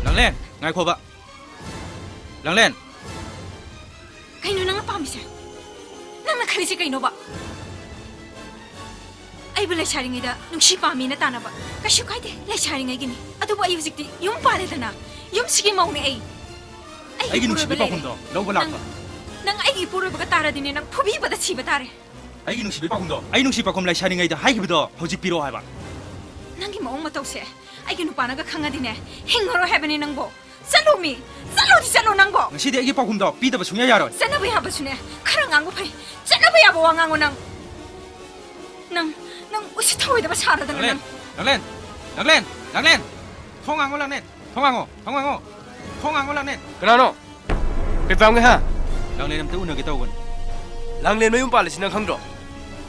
ꯂꯥꯡꯂꯦꯟ, ꯉꯥꯏꯈꯣꯕ꯫ ꯂꯥꯡꯂꯦꯟ! ꯀꯩꯅꯣ ꯅꯪꯅ ꯄꯥꯝꯃꯤꯁꯦ? ꯅꯪꯅ ꯈꯜꯂꯤꯁꯦ ꯀꯩꯅꯣꯕ? ꯑꯩꯕꯨ ꯂꯩꯁꯥꯔꯤꯉꯩꯗ ꯅꯨꯡꯁꯤ ꯄꯥꯝꯃꯤꯅ ꯇꯥꯟꯅꯕ ꯀꯩꯁꯨ ꯀꯥꯏꯗꯦ, ꯂꯩꯁꯥꯔꯤꯉꯩꯒꯤꯅꯤ꯫ ꯑꯗꯨꯕꯨ ꯑꯩ ꯍꯧꯖꯤꯛꯇꯤ ꯌꯨꯝ ꯄꯥꯜꯂꯦꯗꯅ, ꯌꯨꯝꯁꯤꯒꯤ ꯃꯧꯅꯦ ꯑꯩ꯫ ꯑꯩꯒꯤ ꯑꯩꯒꯤ ꯅꯨꯡꯁꯤꯕ ꯏꯄꯨꯔꯣꯏꯕ ꯂꯩꯔꯦ꯫ ꯄꯥꯎꯈꯨꯝꯗꯣ ꯂꯧꯕ ꯅꯪ, ꯂꯥꯛꯄ꯫ ꯅꯪ ꯑꯩꯒꯤ ꯏꯄꯨꯔꯣꯏꯕꯒ ꯇꯥꯔꯗꯤꯅꯦ, ꯅꯪ ꯐꯨꯕꯤꯕꯗ ꯁꯤꯕ ꯇꯥꯔꯦ꯫ ꯑꯩꯒꯤ ꯅꯨꯡꯁꯤꯕ ꯄꯥꯎꯈꯨꯝꯗꯣ, ꯑꯩ ꯅꯨꯡꯁꯤ ꯄꯥꯎꯈꯨꯝ ꯂꯩꯁꯥꯔꯤꯉꯩꯗ ꯍꯥꯏꯈꯤꯕꯗꯣ ꯍꯧꯖꯤꯛ ꯄꯤꯔꯛꯑꯣ ꯍꯥꯏꯕ꯫ ꯅꯪꯒꯤ ꯃꯑꯣꯡ ꯃꯇꯧꯁꯦ ꯑꯩꯒꯤ ꯅꯨꯄꯥꯅꯒ ꯈꯪꯉꯗꯤꯅꯦ, ꯍꯤꯡꯉꯔꯣꯏ ꯍꯥꯏꯕꯅꯦ ꯅꯪꯕꯣ꯫ ꯆꯠꯂꯣ ꯃꯤ! ꯆꯠꯂꯣꯗꯤ ꯆꯠꯂꯣ ꯅꯪꯕꯣ! ꯉꯁꯤꯗꯤ ꯑꯩꯒꯤ ꯄꯥꯎꯈꯨꯝꯗꯣ ꯄꯤꯗꯕ ꯁꯨꯡꯌꯥ ꯌꯥꯔꯣꯏ꯫ ꯆꯠꯅꯕ ꯌꯥꯕꯁꯨꯅꯦ, ꯈꯔ ꯉꯥꯡꯕ ꯐꯩ꯫ ꯆꯠꯅꯕ ꯌꯥꯕ ꯋꯥ ꯉꯥꯡꯉꯣ ꯅꯪ꯫ ꯅꯪ, ꯅꯪ ꯎꯁꯤꯠ ꯊꯑꯣꯏꯗꯕ ꯁꯥꯔꯗꯅ ꯅꯪꯂꯦꯟ! ꯅꯪ꯫ ꯅꯪꯂꯦꯟ! ꯅꯪꯂꯦꯟ! ꯅꯪꯂꯦꯟ! ꯊꯣꯡ ꯍꯥꯡꯉꯣ, ꯂꯪꯂꯦꯟ! ꯊꯣꯡ ꯍꯥꯡꯉꯣ! ꯊꯣꯡ ꯍꯥꯡꯉꯣ! ꯊꯣꯡ ꯍꯥꯡꯉꯣ, ꯂꯪꯂꯦꯟ! ꯀꯅꯥꯅꯣ? ꯀꯩ ꯄꯥꯝꯒꯦ, ꯍꯥ? ꯂꯪꯂꯦꯟ ꯑꯝꯇ ꯎꯅꯒꯦ ꯇꯧꯕꯅꯤ꯫ ꯂꯪꯂꯦꯟ ꯃꯌꯨꯝ ꯄꯥꯜꯂꯤꯁꯤ ꯅꯪ ꯈꯪꯗ꯭ꯔꯣ?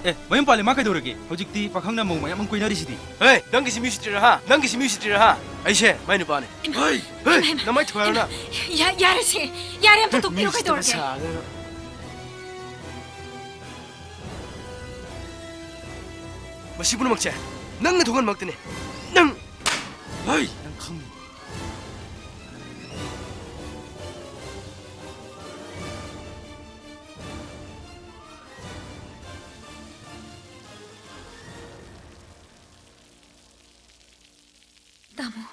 ꯑꯦ, ꯃꯌꯨꯝ ꯄꯥꯜꯂꯦ, ꯃꯥ ꯀꯩꯗꯧꯔꯒꯦ? ꯍꯧꯖꯤꯛꯇꯤ ꯄꯥꯈꯪꯅ ꯃꯧ ꯃꯌꯥꯝ ꯑꯃ ꯀꯣꯏꯅꯔꯤꯁꯤꯗꯤ꯫ ꯍꯦ, ꯅꯪꯒꯤꯁꯤ ꯃꯤ ꯎꯁꯤꯠꯇ꯭ꯔꯤꯔꯥ, ꯍꯥ? ꯅꯪꯒꯤꯁꯤ ꯃꯤ ꯎꯁꯤꯠꯇ꯭ꯔꯤꯔꯥ, ꯍꯥ? ꯑꯩꯁꯦ ꯃꯥꯏ ꯅꯨꯄꯥꯅꯦ꯫ ꯏꯃꯥ, ꯍꯦ, ꯍꯦ, ꯏꯃꯥ, ꯏꯃꯥ, ꯅꯃꯥꯏ ꯊꯨꯒꯥꯏꯔꯣ ꯅꯪ꯫ ꯏꯃꯥ, ꯌꯥ-, ꯌꯥꯔꯦꯁꯦ, ꯌꯥꯔꯦ, ꯑꯝꯇ ꯇꯣꯛꯄꯤꯔꯣ, ꯃꯤ ꯎꯁꯤꯠꯇꯕ ꯀꯩꯗꯧꯔꯒꯦ? ꯁꯥꯗꯅ꯫ ꯃꯁꯤ ꯄꯨꯝꯅꯃꯛꯁꯦ ꯅꯪꯅ ꯊꯣꯛꯍꯟꯕ ꯉꯥꯛꯇꯅꯦ꯫ ꯅꯪ꯫ ꯍꯩ! ꯅꯪ ꯈꯪꯅꯤ꯫ ꯇꯥꯃꯣ,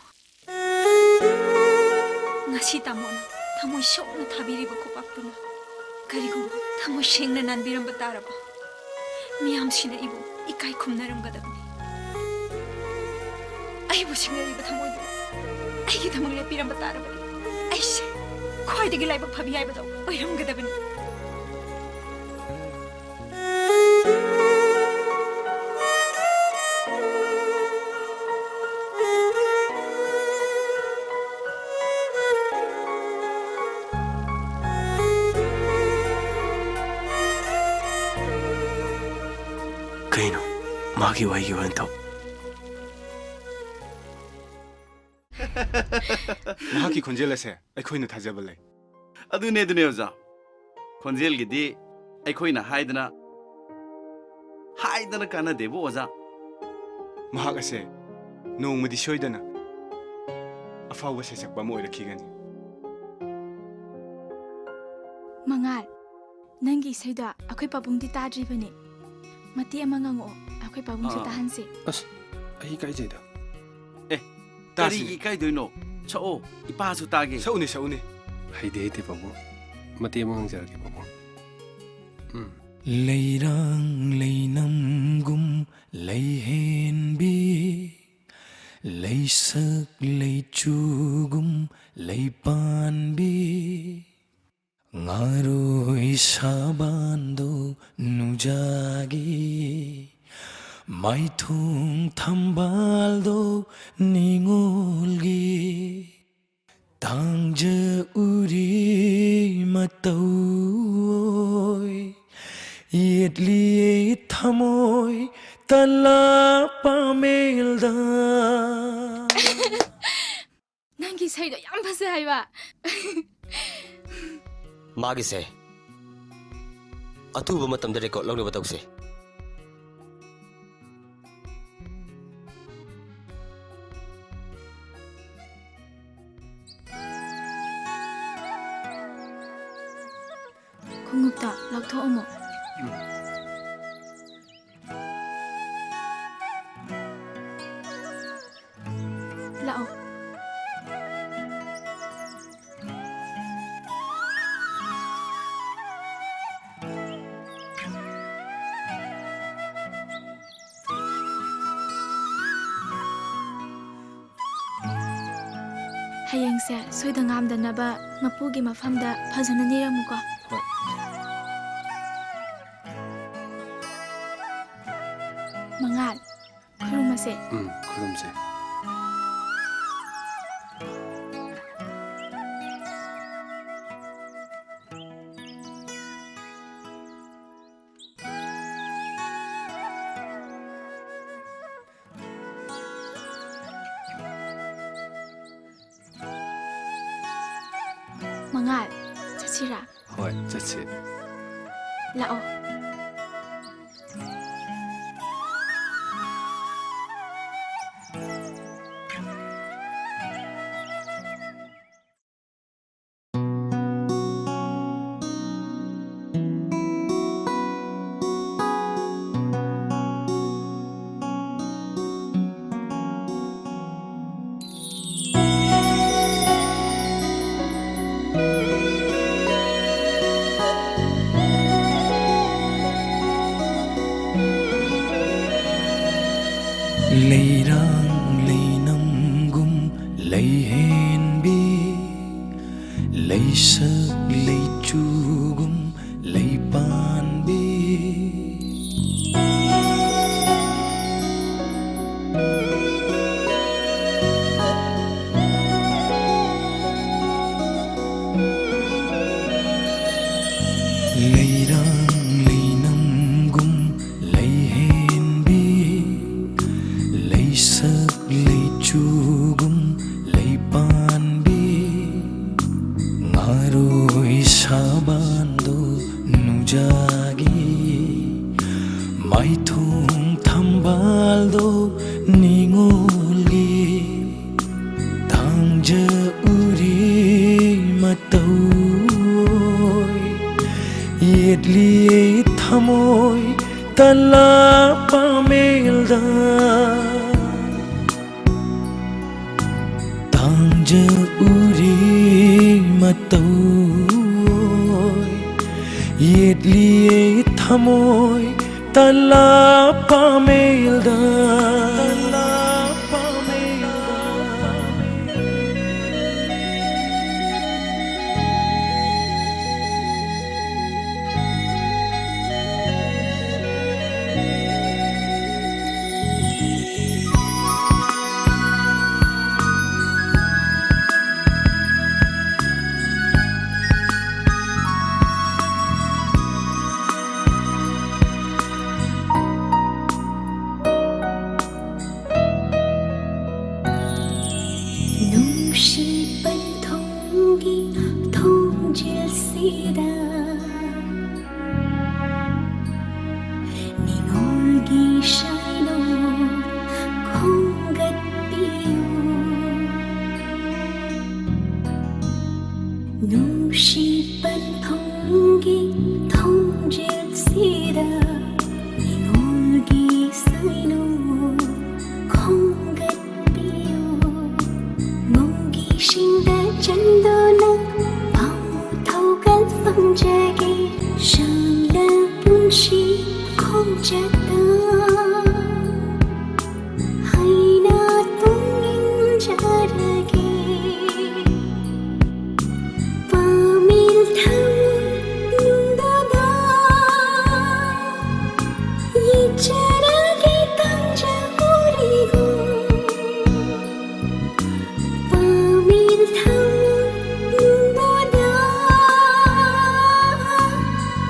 ꯉꯁꯤ ꯇꯥꯃꯣꯅ ꯊꯃꯣꯏ ꯁꯣꯛꯅ ꯊꯥꯕꯤꯔꯤꯕ ꯈꯨꯄꯥꯛꯇꯨꯅ ꯀꯔꯤꯒꯨꯝꯕ ꯊꯃꯣꯏ ꯁꯦꯡꯅ ꯅꯥꯟꯕꯤꯔꯝꯕ ꯇꯥꯔꯕ, ꯃꯤꯌꯥꯝꯁꯤꯅ ꯑꯩꯕꯨ ꯏꯀꯥꯏ ꯈꯨꯝꯅꯔꯝꯒꯗꯕꯅꯤ꯫ ꯑꯩꯕꯨ ꯁꯤꯡꯅꯔꯤꯕ ꯊꯃꯣꯏꯗꯨꯅ ꯑꯩꯒꯤꯗꯃꯛ ꯂꯦꯞꯄꯤꯔꯝꯕ ꯇꯥꯔꯕꯗꯤ, ꯑꯩꯁꯦ ꯈ꯭ꯋꯥꯏꯗꯒꯤ ꯂꯥꯏꯕꯛ ꯐꯕꯤ ꯍꯥꯏꯕꯗꯣ ꯑꯣꯏꯔꯝꯒꯗꯕꯅꯤ꯫ ꯀꯩꯅꯣ? ꯃꯥꯒꯤ ꯋꯥꯍꯩꯒꯤ ꯋꯥꯍꯟꯊꯣꯛ꯫ ꯃꯍꯥꯛꯀꯤ ꯈꯣꯟꯖꯦꯜ ꯑꯁꯦ ꯑꯩꯈꯣꯏꯅ ꯊꯥꯖꯕ ꯂꯩ꯫ ꯑꯗꯨꯅꯦ, ꯑꯗꯨꯅꯦ, ꯑꯣꯖꯥ꯫ ꯈꯣꯟꯖꯦꯜꯒꯤꯗꯤ ꯑꯩꯈꯣꯏꯅ ꯍꯥꯏꯗꯅ, ꯍꯥꯏꯗꯅ ꯀꯥꯟꯅꯗꯦꯕꯨ, ꯑꯣꯖꯥ꯫ ꯃꯍꯥꯛ ꯑꯁꯦ ꯅꯣꯡꯃꯗꯤ ꯁꯣꯏꯗꯅ ꯑꯐꯥꯎꯕ ꯁꯩꯁꯛꯄ ꯑꯃ ꯑꯣꯏꯔꯛꯈꯤꯒꯅꯤ꯫ ꯃꯉꯥꯜ, ꯅꯪꯒꯤ ꯏꯁꯩꯗꯣ ꯑꯩꯈꯣꯏ ꯄꯥꯕꯨꯡꯗꯤ ꯇꯥꯗ꯭ꯔꯤꯕꯅꯦ꯫ ꯃꯇꯦꯛ ꯑꯃ ꯉꯪꯉꯛꯑꯣ, ꯑꯩꯈꯣꯏ ꯄꯥꯕꯨꯡꯁꯨ ꯑꯥ꯫ ꯇꯥꯍꯟꯁꯦ꯫ ꯑꯁ, ꯑꯩ ꯏꯀꯥꯏꯖꯩꯗ꯫ ꯑꯦ, ꯇꯥꯁꯤꯅꯦ꯫ ꯀꯔꯤꯒꯤ ꯏꯀꯥꯏꯗꯣꯏꯅꯣ? ꯁꯛꯑꯣ, ꯏꯄꯥꯁꯨ ꯇꯥꯒꯦ꯫ ꯁꯛꯎꯅꯦ, ꯁꯛꯎꯅꯦ꯫ ꯍꯩꯗꯤ ꯍꯩꯇꯦ, ꯄꯥꯕꯨꯡ꯫ ꯃꯇꯦꯛ ꯑꯃ ꯉꯪꯖꯔꯛꯀꯦ, ꯄꯥꯕꯨꯡ꯫ ꯎꯝ꯫ ꯂꯩꯔꯥꯡ ꯂꯩꯅꯝꯒꯨꯝ ꯂꯩꯍꯦꯟꯕꯤ, ꯂꯩꯁꯛ ꯂꯩꯆꯨꯒꯨꯝ ꯂꯩꯄꯥꯟꯕꯤ, ꯉꯥꯔꯣꯏ ꯁꯥꯕꯥꯟꯗꯣ ꯅꯨꯖꯥꯒꯤ, ꯃꯥꯏꯊꯣꯡ ꯊꯝꯕꯥꯜꯗꯣ ꯅꯤꯉꯣꯜꯒꯤ, ꯇꯥꯡꯖ ꯎꯔꯤ ꯃꯇꯧ ꯑꯣꯏ, ꯌꯦꯠꯂꯤꯌꯦ ꯊꯃꯣꯏ ꯇꯂꯥ ꯄꯥꯃꯦꯜꯗ꯫ ꯅꯪꯒꯤ ꯏꯁꯩꯗꯣ ꯌꯥꯝ ꯐꯖꯩ ꯍꯥꯏꯕ꯫ ꯃꯥꯒꯤꯁꯦ ꯑꯊꯨꯕ ꯃꯇꯝꯗ record ꯂꯧꯅꯕ ꯇꯧꯁꯦ꯫ ꯈꯣꯡꯎꯞꯇ ꯂꯧꯊꯣꯛꯑꯝꯃꯣ꯫ ꯂꯥꯛꯑꯣ꯫ ꯍꯌꯦꯡꯁꯦ ꯁꯣꯏꯗ ꯉꯥꯝꯗꯅꯕ ꯃꯄꯨꯒꯤ ꯃꯐꯝꯗ ꯐꯖꯅ ꯅꯤꯔꯝꯃꯨꯀꯣ꯫ ꯍꯣꯏ꯫ ꯃꯉꯥꯜ, ꯈꯨꯔꯨꯝꯃꯁꯦ꯫ ꯎꯝ, ꯈꯨꯔꯨꯝꯁꯦ꯫ ꯃꯉꯥꯜ, ꯆꯠꯁꯤꯔꯥ? ꯍꯣꯏ, ꯆꯠꯁꯤ꯫ ꯂꯥꯛꯑꯣ꯫ ꯂꯩꯔꯥꯡ ꯂꯩꯅꯝꯒꯨꯝ ꯂꯩꯍꯦꯟꯕꯤ, ꯂꯩꯁꯛ ꯂꯩꯆꯨꯒꯨꯝ ꯂꯩꯄꯥꯟꯕꯤ꯫ ꯂꯩꯔꯥꯡ ꯂꯩꯅ ꯑꯩꯊꯣꯡ ꯊꯝꯕꯥꯜꯗꯣ ꯅꯤꯉꯣꯜꯒꯤ ꯇꯥꯡꯖ ꯎꯔꯤ ꯃꯇꯧ ꯑꯣꯏ꯫ ꯌꯦꯠꯂꯤꯌꯦ ꯊꯃꯣꯏ ꯇꯂꯥ ꯄꯥꯃꯦꯜꯗ꯫ ꯇꯥꯡꯖ ꯎꯔꯤ ꯃꯇꯧ ꯑꯣꯏ꯫ ꯌꯦꯠꯂꯤꯌꯦ ꯊꯃꯣꯏ ꯇꯂꯥ ꯄꯥꯃꯦꯜꯗ꯫ ꯅꯨꯡꯁꯤ ꯄꯟꯊꯨꯡꯒꯤ ꯊꯣꯡꯖꯤꯜꯁꯤꯗ ꯅꯤꯉꯣꯜꯒꯤ ꯁꯥꯏꯅꯣ ꯈꯣꯝꯒꯠꯄꯤꯌꯨ꯫ ꯅꯨꯡꯁꯤ ꯄꯟꯊꯨꯡꯒꯤ ꯊꯣꯡꯖꯤꯜꯁꯤꯗ ꯅꯤꯉꯣꯜꯒꯤ ꯁꯥꯏꯅꯣ ꯈꯣꯝꯒꯠꯄꯤꯌꯨ꯫ ꯃꯧꯒꯤ ꯁꯤꯡꯗ ꯆꯟꯗꯨꯅ ꯄꯥꯎ ꯊꯧꯒꯜ ꯐꯪꯖꯒꯦ꯫ ꯁꯥꯡꯂ ꯄꯨꯟꯁꯤ ꯈꯣꯡꯆꯠꯇ ꯍꯥꯏꯅ ꯇꯨꯡꯏꯟꯖꯔꯒꯦ꯫ ꯄꯥꯃꯦꯜ ꯊꯃꯣꯏ ꯅꯨꯡꯗꯥꯡꯗ ꯌꯦꯠꯆꯔꯒꯦ ꯇꯥꯡꯖ ꯎꯔꯤꯒꯨꯝ꯫ ꯄꯥꯃꯦꯜ ꯊꯃꯣꯏ ꯅꯨꯡꯗꯥꯡꯗ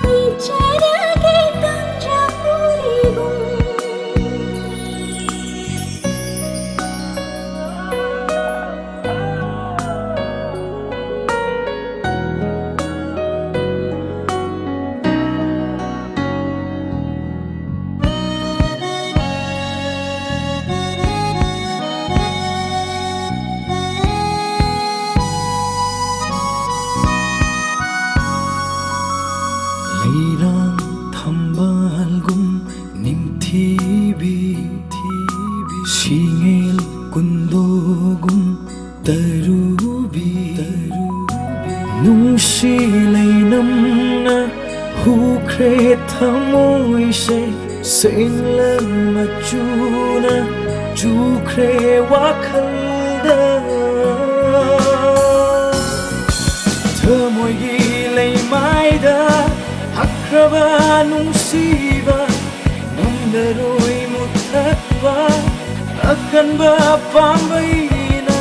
ꯌꯦꯠꯆꯔꯒꯦ ꯇꯥꯡꯖ ꯎꯔꯤꯒꯨꯝ꯫ ꯊꯃꯣꯏꯁꯦ ꯁꯦꯡꯂꯝ ꯃꯆꯨꯅ ꯆꯨꯈ꯭ꯔꯦ ꯋꯥꯈꯜꯗ꯫ ꯊꯃꯣꯏꯒꯤ ꯂꯩꯃꯥꯏꯗ ꯍꯛꯈ꯭ꯔꯕ ꯅꯨꯡꯁꯤꯕ ꯉꯝꯂꯔꯣꯏ ꯃꯨꯊꯠꯄ ꯑꯀꯟꯕ ꯄꯥꯝꯕꯩꯅ꯫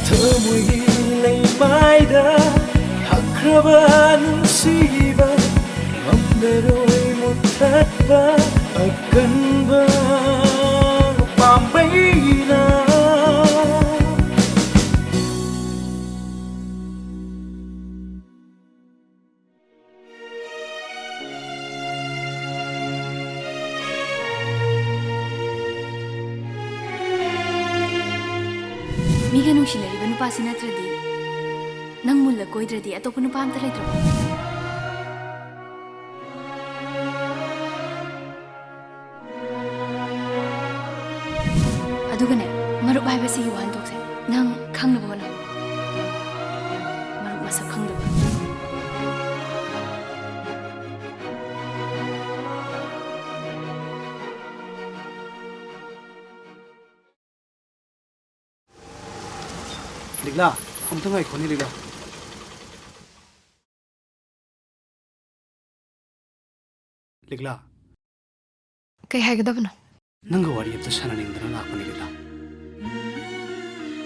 ꯊꯃꯣꯏꯒꯤ ꯂꯩꯃꯥꯏꯗ ꯍꯛꯈ꯭ꯔꯕ ꯅꯨꯡꯁꯤꯕ ꯉꯝꯂꯔꯣꯏ ꯃꯨꯊꯠꯄ ꯑꯀꯟꯕ ꯄꯥꯝꯕꯩꯅ꯫ ꯃꯤꯒ ꯅꯨꯡꯁꯤꯅꯔꯤꯕ ꯅꯨꯄꯥꯁꯤ ꯅꯠꯇ꯭ꯔꯗꯤ, ꯅꯪ ꯃꯨꯜꯂ ꯀꯣꯏꯗ꯭ꯔꯗꯤ ꯑꯇꯣꯞꯄ ꯅꯨꯄꯥ ꯑꯝꯇ ꯂꯩꯇ꯭ꯔꯕꯣ? ꯑꯗꯨꯒꯅꯦ, ꯃꯔꯨꯞ ꯍꯥꯏꯕꯁꯤꯒꯤ ꯋꯥꯍꯟꯊꯣꯛꯁꯦ ꯅꯪ ꯈꯪꯅꯕ ꯍꯣꯠꯅꯧ꯫ ꯃꯔꯨꯞ ꯃꯁꯛ ꯈꯪꯗꯕ꯫ ꯂꯤꯛꯂꯥ, ꯑꯝꯇ ꯉꯥꯏꯈꯣꯅꯦ, ꯂꯤꯛꯂꯥ꯫ ꯂꯤꯛꯂꯥ꯫ ꯀꯩ ꯍꯥꯏꯒꯗꯕꯅꯣ? ꯅꯪꯒ ꯋꯥꯔꯤ ꯑꯝꯇ ꯁꯥꯟꯅꯅꯤꯡꯗꯅ ꯂꯥꯛꯄꯅꯦ, ꯂꯤꯛꯂꯥ꯫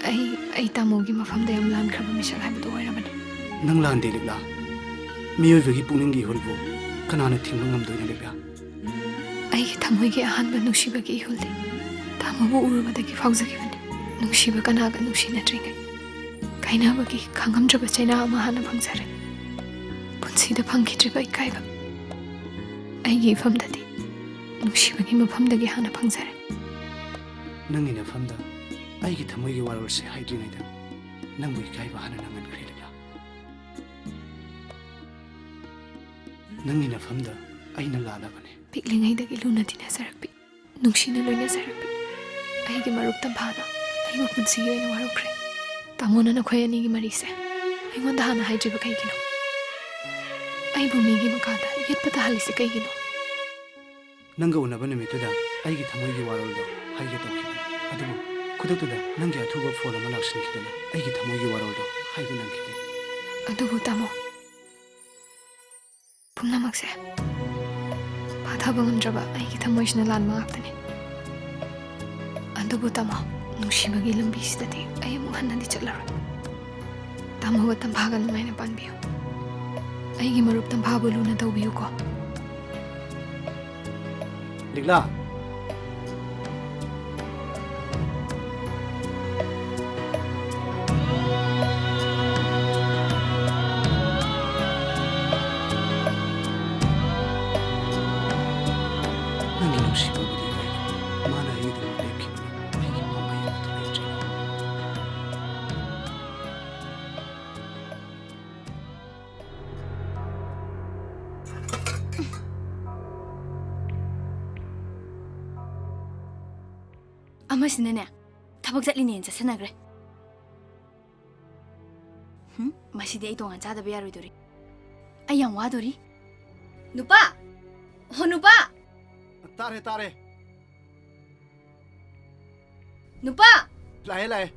ꯑꯩ, ꯑꯩ ꯇꯥꯃꯣꯒꯤ ꯃꯐꯝꯗ ꯌꯥꯝ ꯂꯥꯟꯈ꯭ꯔꯕ ꯃꯤꯁꯛ ꯍꯥꯏꯕꯗꯨ ꯑꯣꯏꯔꯕꯅꯤ꯫ ꯅꯪ ꯂꯥꯟꯗꯦ, ꯂꯤꯛꯂꯥ꯫ ꯃꯤꯑꯣꯏꯕꯒꯤ ꯄꯨꯛꯅꯤꯡꯒꯤ ꯏꯍꯨꯜꯕꯨ ꯀꯅꯥꯅ ꯊꯤꯡꯕ ꯉꯝꯗꯣꯏꯅꯣ, ꯂꯤꯛꯂꯥ? ꯑꯩꯒꯤ ꯊꯃꯣꯏꯒꯤ ꯑꯍꯥꯟꯕ ꯅꯨꯡꯁꯤꯕꯒꯤ ꯏꯍꯨꯜꯗꯤ ꯇꯥꯃꯣꯕꯨ ꯎꯔꯨꯕꯗꯒꯤ ꯐꯥꯎꯖꯈꯤꯕꯅꯤ꯫ ꯅꯨꯡꯁꯤꯕ ꯀꯅꯥꯒ ꯅꯨꯡꯁꯤꯅꯗ꯭ꯔꯤꯉꯩ ꯀꯥꯏꯅꯕꯒꯤ ꯈꯪꯉꯝꯗ꯭ꯔꯕ ꯆꯩꯅꯥ ꯑꯃ ꯍꯥꯟꯅ ꯐꯪꯖꯔꯦ꯫ ꯄꯨꯟꯁꯤꯗ ꯐꯪꯈꯤꯗ꯭ꯔꯤꯕ ꯏꯀꯥꯏꯕ ꯑꯩꯒꯤ ꯏꯐꯝꯗꯗꯤ ꯅꯨꯡꯁꯤꯕꯒꯤ ꯃꯐꯝꯗꯒꯤ ꯍꯥꯟꯅ ꯐꯪꯖꯔꯦ꯫ ꯅꯪꯒꯤ ꯅꯐꯝꯗ ꯑꯩꯒꯤ ꯊꯃꯣꯏꯒꯤ ꯋꯥꯔꯣꯜꯁꯦ ꯍꯥꯏꯗ꯭ꯔꯤꯉꯩꯗ ꯅꯪꯕꯨ ꯏꯀꯥꯏꯕ ꯍꯥꯟꯅ ꯅꯪꯍꯟꯈ꯭ꯔꯦ, ꯂꯤꯛꯂꯥ꯫ ꯅꯪꯒꯤ ꯅꯐꯝꯗ ꯑꯩꯅ ꯂꯥꯜꯂꯕꯅꯦ꯫ ꯄꯤꯛꯂꯤꯉꯩꯗꯒꯤ ꯂꯨꯅ ꯇꯤꯟꯅꯖꯔꯛꯄꯤ, ꯅꯨꯡꯁꯤꯅ ꯂꯣꯏꯅꯖꯔꯛꯄꯤ ꯑꯩꯒꯤ ꯃꯔꯨꯞ ꯇꯝꯐꯥꯅ ꯑꯩꯕꯨ ꯄꯨꯟꯁꯤꯒꯤ ꯑꯣꯏꯅ ꯋꯥꯔꯧꯈ꯭ꯔꯦ꯫ ꯇꯥꯃꯣꯅ ꯅꯈꯣꯏ ꯑꯅꯤꯒꯤ ꯃꯔꯤꯁꯦ ꯑꯩꯉꯣꯟꯗ ꯍꯥꯟꯅ ꯍꯥꯏꯗ꯭ꯔꯤꯕ ꯀꯩꯒꯤꯅꯣ? ꯑꯩꯕꯨ ꯃꯤꯒꯤ ꯃꯈꯥꯗ ꯌꯦꯠꯄ ꯇꯥꯍꯜꯂꯤꯁꯦ ꯀꯩꯒꯤꯅꯣ? ꯅꯪꯒ ꯎꯅꯕ ꯅꯨꯃꯤꯠꯇꯨꯗ ꯑꯩꯒꯤ ꯊꯃꯣꯏꯒꯤ ꯋꯥꯔꯣꯜꯗꯣ ꯍꯥꯏꯒꯦ ꯇꯧꯈꯤꯕꯅꯤ, ꯑꯗꯨꯕꯨ ꯈꯨꯗꯛꯇꯨꯗ ꯅꯪꯒꯤ ꯑꯊꯨꯕ ꯐꯣꯟ ꯑꯃ ꯂꯥꯛꯁꯤꯟꯈꯤꯗꯅ ꯑꯩꯒꯤ ꯊꯃꯣꯏꯒꯤ ꯋꯥꯔꯣꯜꯗꯣ ꯍꯥꯏꯕ ꯅꯪꯈꯤꯗꯦ꯫ ꯑꯗꯨꯕꯨ ꯇꯥꯃꯣ, ꯄꯨꯝꯅꯃꯛꯁꯦ ꯐꯥꯊꯕ ꯉꯝꯗ꯭ꯔꯕ ꯑꯩꯒꯤ ꯊꯃꯣꯏꯁꯤꯅ ꯂꯥꯟꯕ ꯉꯥꯛꯇꯅꯤ꯫ ꯑꯗꯨꯕꯨ ꯇꯥꯃꯣ, ꯅꯨꯡꯁꯤꯕꯒꯤ ꯂꯝꯕꯤꯁꯤꯗꯗꯤ ꯑꯩ ꯑꯃꯨꯛ ꯍꯟꯅꯗꯤ ꯆꯠꯂꯔꯣꯏ꯫ ꯇꯥꯃꯣꯒ ꯇꯝꯐꯥꯒ ꯅꯨꯡꯉꯥꯏꯅ ꯄꯥꯟꯕꯤꯌꯨ꯫ ꯑꯩꯒꯤ ꯃꯔꯨꯞ ꯇꯝꯐꯥꯕꯨ ꯂꯨꯅ ꯇꯧꯕꯤꯌꯨꯀꯣ꯫ ꯂꯤꯛꯂꯥ꯫ ꯅꯪꯒꯤ ꯅꯨꯡꯁꯤꯕꯕꯨꯗꯤ ꯂꯩ꯫ ꯃꯥꯅ ꯑꯩꯒꯤꯗꯃꯛ ꯂꯦꯞꯈꯤꯕꯅꯤ꯫ ꯑꯩꯒꯤ ꯄꯥꯝꯕꯩ ꯑꯃꯠꯇ ꯂꯩꯇ꯭ꯔꯦ꯫ ꯑꯃꯁꯤꯅꯅꯦ, ꯊꯕꯛ ꯆꯠꯂꯤꯅꯦꯅ ꯆꯠꯁꯟꯅꯈ꯭ꯔꯦ꯫ ꯍꯨꯝ, ꯃꯁꯤꯗꯤ ꯑꯩ ꯇꯣꯉꯥꯟ ꯆꯥꯗꯕ ꯌꯥꯔꯣꯏꯗꯣꯔꯤ꯫ ꯑꯩ ꯌꯥꯝ ꯋꯥꯗꯣꯔꯤ꯫ ꯅꯨꯄꯥ! ꯍꯣ, ꯅꯨꯄꯥ! ꯇꯥꯔꯦ, ꯇꯥꯔꯦ꯫ ꯅꯨꯄꯥ! ꯂꯥꯛꯑꯦ, ꯂꯥꯛꯑꯦ꯫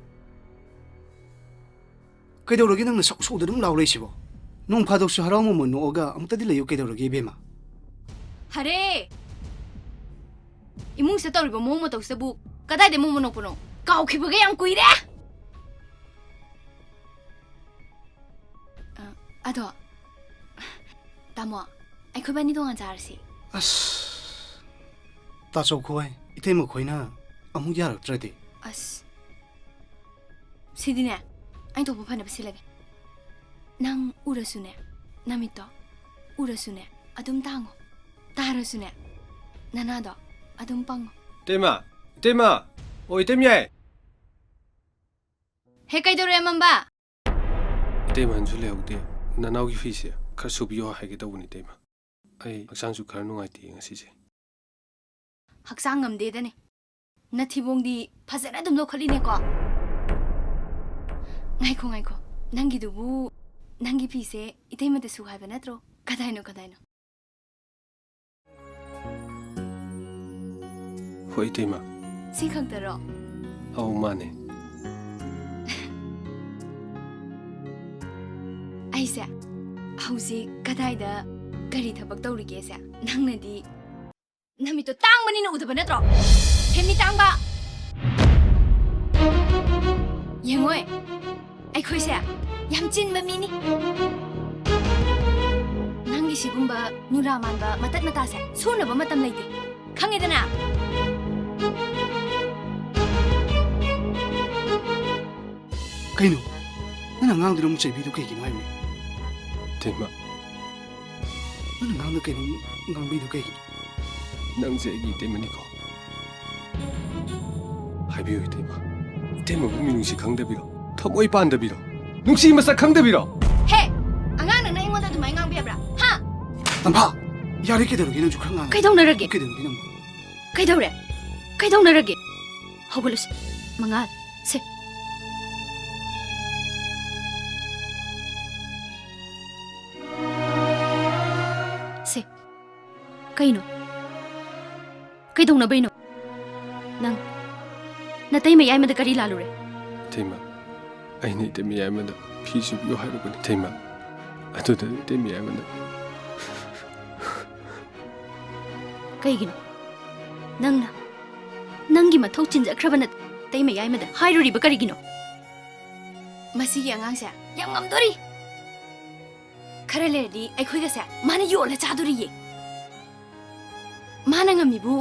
ꯀꯩꯗꯧꯔꯒꯦ ꯅꯪꯅ ꯁꯛ ꯁꯧꯗ ꯑꯗꯨꯝ ꯂꯥꯎ ꯂꯩꯁꯤꯕꯣ? ꯅꯣꯡ ꯐꯥꯗꯣꯛꯁꯨ ꯍꯔꯥꯎ ꯃꯃꯣꯟ ꯅꯣꯛꯑꯒ ꯑꯃꯨꯛꯇꯗꯤ ꯂꯩꯌꯨ, ꯀꯩꯗꯧꯔꯒꯦ ꯏꯕꯦꯝꯃ? ꯐꯔꯦ! ꯏꯃꯨꯡꯁꯤꯗ ꯇꯧꯔꯤꯕ ꯃꯑꯣꯡ ꯃꯇꯧꯁꯤꯗꯕꯨ ꯀꯗꯥꯏꯗ ꯃꯑꯣꯡ ꯅꯣꯛꯄꯅꯣ? ꯀꯥꯎꯈꯤꯕꯒ ꯌꯥꯝ ꯀꯨꯏꯔꯦ! ꯑ, ꯑꯗꯣ, ꯇꯥꯃꯣ, ꯑꯩꯈꯣꯏꯕꯥꯅꯤ ꯇꯣꯉꯥꯟ ꯆꯥꯔꯁꯤ꯫ ꯑꯁ, ꯇꯥꯆꯧꯈꯣꯏ, ꯏꯇꯩꯃꯈꯣꯏꯅ ꯑꯃꯨꯛ ꯌꯥꯔꯛꯇ꯭ꯔꯗꯤ? ꯑꯁ, ꯁꯤꯗꯤꯅꯦ, ꯑꯩ ꯊꯣꯛꯄ ꯐꯅꯕ ꯁꯤꯜꯂꯒꯦ꯫ ꯅꯪ ꯎꯔꯁꯨꯅꯦ, ꯅꯃꯤꯠꯇꯣ ꯎꯔꯁꯨꯅꯦ, ꯑꯗꯨꯝ ꯇꯥꯡꯉꯣ꯫ ꯇꯥꯔꯁꯨꯅꯦ, ꯅꯅꯥꯗꯣ ꯑꯗꯨꯝ ꯄꯪꯉꯣ꯫ ꯏꯇꯩꯃ! ꯏꯇꯩꯃ! ꯑꯣ, ꯏꯇꯩꯃ ꯌꯥꯏ! ꯍꯦ, ꯀꯩꯗꯧꯔꯦ, ꯑꯃꯝꯕ? ꯏꯇꯩꯃ, ꯍꯟꯁꯨ ꯂꯩꯍꯧꯗꯦ꯫ ꯅꯅꯥꯎꯒꯤ ꯐꯤꯁꯦ ꯈꯔ ꯁꯨꯕꯤꯌꯣ ꯍꯥꯏꯒꯦ ꯇꯧꯕꯅꯤ, ꯏꯇꯩꯃ꯫ ꯑꯩ ꯍꯛꯆꯥꯡꯁꯨ ꯈꯔ ꯅꯨꯡꯉꯥꯏꯇꯦ ꯉꯁꯤꯁꯦ꯫ ꯍꯛꯆꯥꯡ ꯉꯝꯗꯦꯗꯅꯦ꯫ ꯅꯊꯤꯕꯣꯡꯗꯤ ꯐꯖꯅ ꯑꯗꯨꯝ ꯂꯧꯈꯠꯂꯤꯅꯦꯀꯣ꯫ ꯉꯥꯏꯈꯣ, ꯉꯥꯏꯈꯣ꯫ ꯅꯪꯒꯤꯗꯨꯕꯨ, ꯅꯪꯒꯤ ꯐꯤꯁꯦ ꯏꯇꯩꯃꯗ ꯁꯨ ꯍꯥꯏꯕ ꯅꯠꯇ꯭ꯔꯣ? ꯀꯗꯥꯏꯅꯣ, ꯀꯗꯥꯏꯅꯣ? ꯍꯣꯏ, ꯏꯇꯩꯃ꯫ ꯁꯤ ꯈꯛꯇꯔꯣ? ꯑꯧ, ꯃꯥꯅꯦ꯫ ꯑꯩꯁꯦ ꯍꯧꯖꯤꯛ ꯀꯗꯥꯏꯗ ꯀꯔꯤ ꯊꯕꯛ ꯇꯧꯔꯤꯒꯦꯁꯦ ꯅꯪꯅꯗꯤ ꯅꯃꯤꯠꯇꯣ ꯇꯥꯡꯕꯅꯤꯅ ꯎꯗꯕ ꯅꯠꯇ꯭ꯔꯣ? ꯍꯦꯃꯤ ꯇꯥꯡꯕ! ꯌꯦꯡꯉꯣꯏ, ꯑꯩꯈꯣꯏꯁꯦ ꯌꯥꯝ ꯆꯤꯟꯕ ꯃꯤꯅꯤ꯫ ꯅꯪꯒꯤ ꯁꯤꯒꯨꯝꯕ ꯅꯨꯔꯥ ꯃꯥꯟꯕ ꯃꯇꯠ ꯃꯇꯥꯁꯦ ꯁꯨꯅꯕ ꯃꯇꯝ ꯂꯩꯇꯦ, ꯈꯪꯉꯦꯗꯅ? ꯀꯩꯅꯣ? ꯅꯪꯅ ꯉꯥꯡꯗꯨꯅ ꯑꯃꯨꯛ ꯆꯩꯕꯤꯗꯨ ꯀꯩꯒꯤꯅꯣ ꯍꯥꯏꯕꯅꯤ? ꯏꯇꯩꯃ꯫ ꯅꯪꯅ ꯉꯥꯡꯗ ꯀꯩꯅꯣ ꯉꯥꯡꯕꯤꯗꯨ ꯀꯩꯒꯤꯅꯣ? ꯅꯪꯁꯦ ꯑꯩꯒꯤ ꯏꯇꯩꯃꯅꯤꯀꯣ꯫ ꯍꯥꯏꯕꯤꯌꯨ, ꯏꯇꯩꯃ꯫ ꯏꯇꯩꯃꯕꯨ ꯃꯤꯅꯨꯡꯁꯤ ꯈꯪꯗꯕꯤꯔꯣ? ꯊꯃꯣꯏ ꯄꯥꯟꯗꯕꯤꯔꯣ? ꯅꯨꯡꯁꯤ ꯃꯁꯛ ꯈꯪꯗꯕꯤꯔꯣ? ꯍꯦ! ꯑꯉꯥꯡ ꯅꯪꯅ ꯑꯩꯉꯣꯟꯗ ꯑꯗꯨꯃꯥꯏꯅ ꯉꯥꯡꯕ ꯌꯥꯕ꯭ꯔꯥ? ꯍꯥ? ꯇꯝꯐꯥ! ꯌꯥꯔꯦ, ꯀꯩꯗꯧꯔꯒꯦ? ꯅꯪꯁꯨ ꯈꯔ ꯉꯥꯡꯉꯣ꯫ ꯀꯩꯗꯧꯅꯔꯒꯦ? ꯀꯩꯗꯧꯔꯒꯦ ꯅꯪ? ꯀꯩꯗꯧꯔꯦ? ꯀꯩꯗꯧꯅꯔꯒꯦ? ꯍꯧꯒꯠꯂꯨꯁꯦ, ꯃꯉꯥꯜ꯫ ꯁꯦ꯫ ꯁꯦ꯫ ꯀꯩꯅꯣ? ꯀꯩꯗꯧꯅꯕꯩꯅꯣ? ꯅꯪ ꯅꯇꯩꯃ ꯌꯥꯏꯃꯗ ꯀꯔꯤ ꯂꯥꯜꯂꯨꯔꯦ? ꯏꯇꯩꯃ, ꯑꯩꯅ ꯏꯇꯩꯃ ꯌꯥꯏꯃꯗ ꯐꯤ ꯁꯨꯕꯤꯌꯨ ꯍꯥꯏꯔꯨꯕꯅꯤ, ꯏꯇꯩꯃ꯫ ꯑꯗꯨꯗ ꯏꯇꯩꯃ ꯌꯥꯏꯃꯅ ꯀꯩꯒꯤꯅꯣ? ꯅꯪꯅ ꯅꯪꯒꯤ ꯃꯊꯧ ꯆꯤꯟꯖꯈ꯭ꯔꯕ ꯅꯇꯩꯃ ꯌꯥꯏꯃꯗ ꯍꯥꯏꯔꯨꯔꯤꯕ ꯀꯔꯤꯒꯤꯅꯣ? ꯃꯁꯤꯒꯤ ꯑꯉꯥꯡꯁꯦ ꯌꯥꯝ ꯉꯝꯗꯣꯔꯤ꯫ ꯈꯔ ꯂꯩꯔꯗꯤ ꯑꯩꯈꯣꯏꯒꯁꯦ ꯃꯥꯅ ꯌꯣꯜꯂ ꯆꯥꯗꯣꯔꯤꯌꯦ꯫ ꯃꯥꯅ ꯉꯝꯃꯤꯕꯨ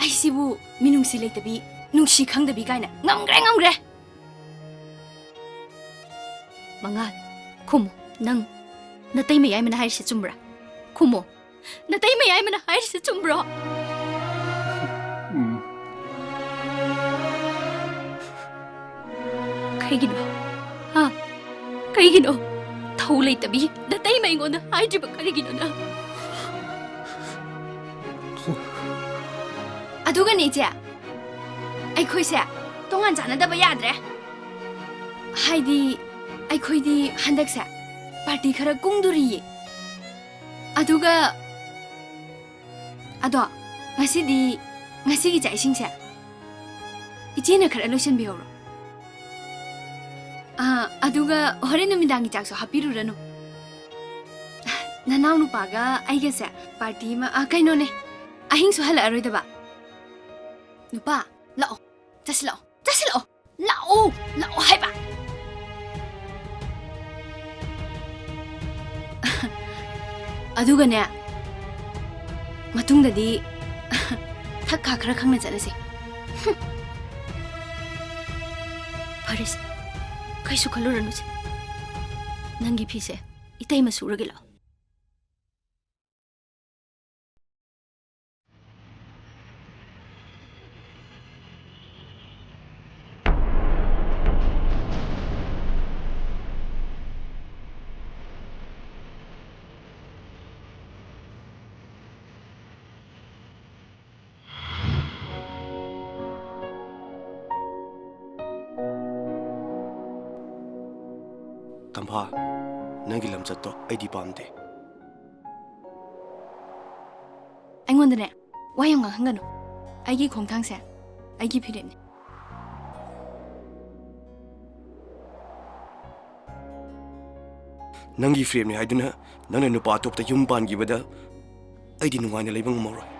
ꯑꯩꯁꯤꯕꯨ ꯃꯤꯅꯨꯡꯁꯤ ꯂꯩꯇꯕꯤ, ꯅꯨꯡꯁꯤ ꯈꯪꯗꯕꯤ ꯀꯥꯏꯅ ꯉꯝꯈ꯭ꯔꯦ, ꯉꯝꯈ꯭ꯔꯦ꯫ ꯃꯉꯥꯜ, ꯈꯨꯝꯃꯨ, ꯅꯪ ꯅꯇꯩꯃ ꯌꯥꯏꯃꯅ ꯍꯥꯏꯔꯤꯁꯦ ꯆꯨꯝꯕ꯭ꯔꯥ? ꯈꯨꯝꯃꯣ, ꯅꯇꯩꯃ ꯌꯥꯏꯃꯅ ꯍꯥꯏꯔꯤꯁꯦ ꯆꯨꯝꯕ꯭ꯔꯣ? ꯎꯝ꯫ ꯀꯩꯒꯤꯅꯣ? ꯍꯥ? ꯀꯩꯒꯤꯅꯣ? ꯊꯧ ꯂꯩꯇꯕꯤ ꯅꯇꯩꯃ ꯑꯩꯉꯣꯟꯗ ꯍꯥꯏꯗ꯭ꯔꯤꯕ ꯀꯔꯤꯒꯤꯅꯣ ꯅꯪ? ꯑꯗꯨꯒꯅꯦ ꯏꯆꯦ, ꯑꯩꯈꯣꯏꯁꯦ ꯇꯣꯉꯥꯟ ꯆꯥꯟꯅꯗꯕ ꯌꯥꯗ꯭ꯔꯦ꯫ ꯍꯥꯏꯗꯤ, ꯑꯩꯈꯣꯏꯗꯤ ꯍꯟꯗꯛꯁꯦ ꯄꯥꯔꯇꯤ ꯈꯔ ꯀꯨꯡꯗꯣꯔꯤꯌꯦ꯫ ꯑꯗꯨꯒ, ꯑꯗꯣ, ꯉꯁꯤꯗꯤ, ꯉꯁꯤꯒꯤ ꯆꯥꯛ ꯏꯁꯤꯡꯁꯦ ꯏꯆꯦꯅ ꯈꯔ ꯂꯣꯏꯁꯤꯟꯕꯤꯍꯧꯔꯣ꯫ ꯑꯥ, ꯑꯗꯨꯒ ꯍꯣꯔꯦꯟ ꯅꯨꯃꯤꯗꯥꯡꯒꯤ ꯆꯥꯛꯁꯨ ꯍꯥꯞꯄꯤꯔꯨꯔꯅꯨ꯫ ꯅꯅꯥꯎ ꯅꯨꯄꯥꯒ ꯑꯩꯒꯁꯦ ꯄꯥꯔꯇꯤ ꯑꯃ, ꯑꯥ, ꯀꯩꯅꯣꯅꯦ, ꯑꯍꯤꯡꯁꯨ ꯍꯜꯂꯛꯑꯔꯣꯏꯗꯕ꯫ ꯅꯨꯄꯥ, ꯂꯥꯛꯑꯣ, ꯆꯠꯁꯤꯜꯂꯛꯑꯣ, ꯆꯠꯁꯤꯜꯂꯛꯑꯣ, ꯂꯥꯛꯑꯣ, ꯂꯥꯛꯑꯣ ꯍꯥꯏꯕ꯫ ꯑꯗꯨꯒꯅꯦ, ꯃꯇꯨꯡꯗꯗꯤ ꯊꯛ ꯈꯥ ꯈꯔ ꯈꯪꯅ ꯆꯠꯂꯁꯦ꯫ ꯐꯔꯦꯁꯦ, ꯀꯩꯁꯨ ꯈꯜꯂꯨꯔꯅꯨꯁꯦ꯫ ꯅꯪꯒꯤ ꯐꯤꯁꯦ ꯏꯇꯩꯃ ꯁꯨꯔꯒꯦ ꯂꯥꯛꯑꯣ꯫ ꯇꯝꯐꯥ, ꯅꯪꯒꯤ ꯂꯝꯆꯠꯇꯣ ꯑꯩꯗꯤ ꯄꯥꯝꯗꯦ꯫ ꯑꯩꯉꯣꯟꯗꯅꯦ, ꯋꯥ ꯌꯥꯝ ꯉꯥꯡꯍꯟꯒꯅꯨ꯫ ꯑꯩꯒꯤ ꯈꯣꯡꯊꯥꯡꯁꯦ ꯑꯩꯒꯤ ꯐꯤꯔꯦꯞꯅꯤ꯫ ꯅꯪꯒꯤ ꯐꯤꯔꯦꯞꯅꯤ ꯍꯥꯏꯗꯨꯅ ꯅꯪꯅ ꯅꯨꯄꯥ ꯑꯇꯣꯞꯄꯗ ꯌꯨꯝ ꯄꯥꯟꯈꯤꯕꯗ ꯑꯩꯗꯤ ꯅꯨꯡꯉꯥꯏꯅ ꯂꯩꯕ ꯉꯝꯃꯔꯣꯏ꯫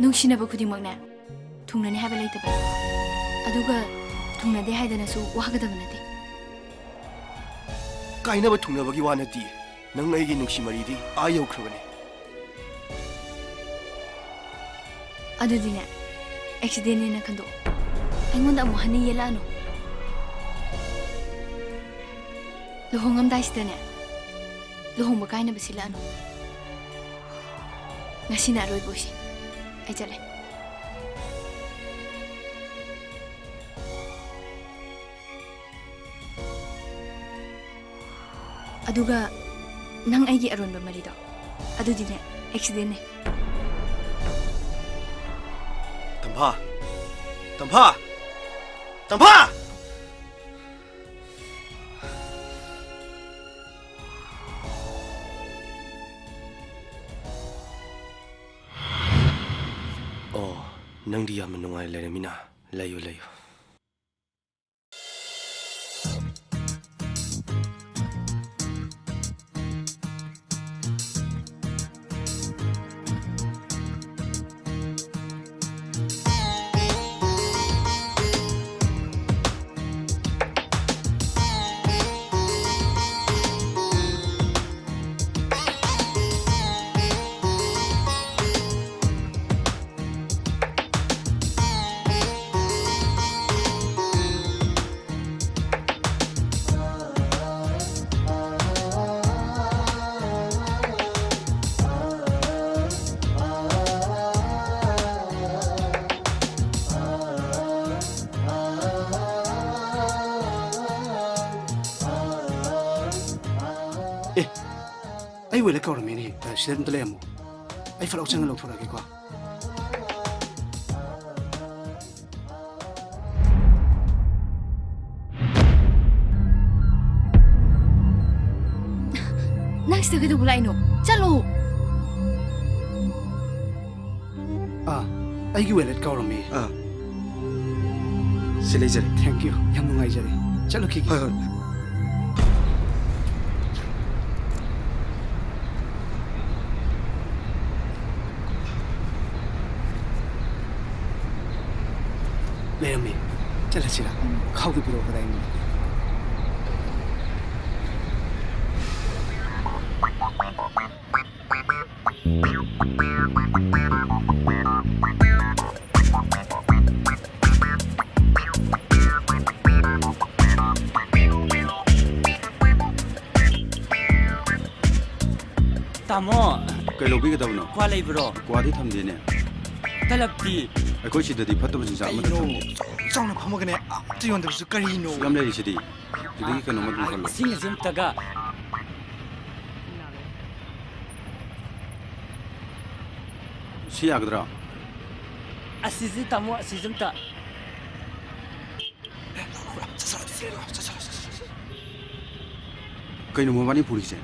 ꯅꯨꯡꯁꯤꯅꯕ ꯈꯨꯗꯤꯡꯃꯛꯅꯦ, ꯊꯨꯡꯅꯅꯤ ꯍꯥꯏꯕ ꯂꯩꯇꯕꯅꯤ꯫ ꯑꯗꯨꯒ ꯊꯨꯡꯅꯗꯦ ꯍꯥꯏꯗꯅꯁꯨ ꯋꯥꯒꯗꯕ ꯅꯠꯇꯦ꯫ ꯀꯥꯏꯅꯕ ꯊꯨꯡꯅꯕꯒꯤ ꯋꯥ ꯅꯠꯇꯦ꯫ ꯅꯪ ꯑꯩꯒꯤ ꯅꯨꯡꯁꯤ ꯃꯔꯤꯗꯤ ꯑꯥ ꯌꯧꯈ꯭ꯔꯕꯅꯤ꯫ ꯑꯗꯨꯗꯤꯅꯦ, ꯑꯦꯛꯁꯤꯗꯦꯟꯅꯦꯅ ꯈꯟꯗꯣꯛꯑꯣ꯫ ꯑꯩꯉꯣꯟꯗ ꯑꯃꯨꯛ ꯍꯟꯅ ꯌꯦꯠꯂꯛꯑꯅꯨ꯫ ꯂꯨꯍꯣꯡꯉꯝꯗꯥꯏꯁꯤꯗꯅꯦ, ꯂꯨꯍꯣꯡꯕ ꯀꯥꯏꯅꯕ ꯁꯤꯜꯂꯛꯑꯅꯨ꯫ ꯉꯁꯤꯅ ꯑꯔꯣꯏꯕ ꯑꯣꯏꯁꯦ꯫ ꯑꯩ ꯆꯠꯂꯦ꯫ ꯑꯗꯨꯒ ꯅꯪ ꯑꯩꯒꯤ ꯑꯔꯣꯟꯕ ꯃꯔꯤꯗꯣ, ꯑꯗꯨꯗꯤꯅꯦ, ꯑꯦꯛꯁꯤꯗꯦꯟꯅꯦ꯫ ꯇꯝꯐꯥ! ꯇꯝꯐꯥ! ꯇꯝꯐꯥ! ꯑꯣ, ꯅꯪꯗꯤ ꯌꯥꯝꯅ ꯅꯨꯡꯉꯥꯏꯅ ꯂꯩꯔꯝꯃꯤꯅ꯫ ꯂꯩꯌꯨ, ꯂꯩꯌꯨ꯫ ꯑꯦ, ꯑꯩ ꯋꯦꯂꯦꯠ ꯀꯥꯎꯔꯝꯃꯦꯅꯦ꯫ ꯑ, ꯁꯤꯗ ꯑꯝꯇ ꯂꯩꯔꯝꯃꯣ꯫ ꯑꯩ ꯐꯠ ꯂꯥꯎ ꯆꯪꯉ ꯂꯧꯊꯣꯔꯛꯑꯒꯦꯀꯣ꯫ ꯅꯪ ꯁꯤꯗ ꯀꯩꯗꯧꯕ ꯂꯥꯛꯏꯅꯣ? ꯆꯠꯂꯣ! ꯑꯥ, ꯑꯩꯒꯤ ꯋꯦꯂꯦꯠ ꯀꯥꯎꯔꯝꯃꯦ꯫ ꯑꯥ, ꯁꯤ ꯂꯩꯖꯔꯦ꯫ Thank you, ꯌꯥꯝ ꯅꯨꯡꯉꯥꯏꯖꯔꯦ꯫ ꯆꯠꯂꯨꯈꯤꯒꯦ꯫ ꯍꯣꯏ, ꯍꯣꯏ꯫ ꯂꯩꯔꯝꯃꯤ꯫ ꯆꯠꯂꯁꯤꯔꯥ? ꯎꯝ꯫ ꯈꯥꯎꯗꯨ ꯄꯤꯔꯛꯑꯣ, ꯀꯗꯥꯏꯅꯣ? ꯇꯥꯃꯣ꯫ ꯀꯩ ꯂꯧꯕꯤꯒꯗꯕꯅꯣ? ꯀ꯭ꯋꯥ ꯂꯩꯕ꯭ꯔꯣ? ꯀ꯭ꯋꯥꯗꯤ ꯊꯝꯗꯦꯅꯦ꯫ ꯇꯂꯞꯇꯤ? ꯑꯩꯈꯣꯏ ꯁꯤꯗꯗꯤ ꯐꯠꯇꯕ ꯆꯤꯟꯖꯥꯛ ꯑꯃꯠꯇ ꯀꯩꯅꯣ? ꯊꯝꯗꯦ꯫ ꯆꯥꯎꯅ ꯐꯝꯃꯒꯅꯦ, ꯑꯝꯇ ꯌꯣꯟꯗꯕꯁꯨ ꯀꯔꯤꯅꯣ? ꯁꯨꯛ ꯌꯥꯝ ꯂꯩꯔꯤꯁꯤꯗꯤ꯫ ꯁꯤꯗꯒꯤ ꯀꯩꯅꯣꯝꯃ ꯑꯗꯨꯝ ꯈꯜꯂꯣ꯫ ꯏꯁꯤꯡ ꯑꯁꯤ ꯑꯝꯇꯒ꯫ ꯁꯤ ꯌꯥꯒꯗ꯭ꯔꯥ? ꯑꯁꯤꯁꯤ ꯇꯥꯃꯣ, ꯑꯁꯤꯁꯤ ꯑꯝꯇ꯫ ꯀꯩꯅꯣ ꯃꯕꯥꯅꯤ ꯄꯨꯔꯤꯁꯦ?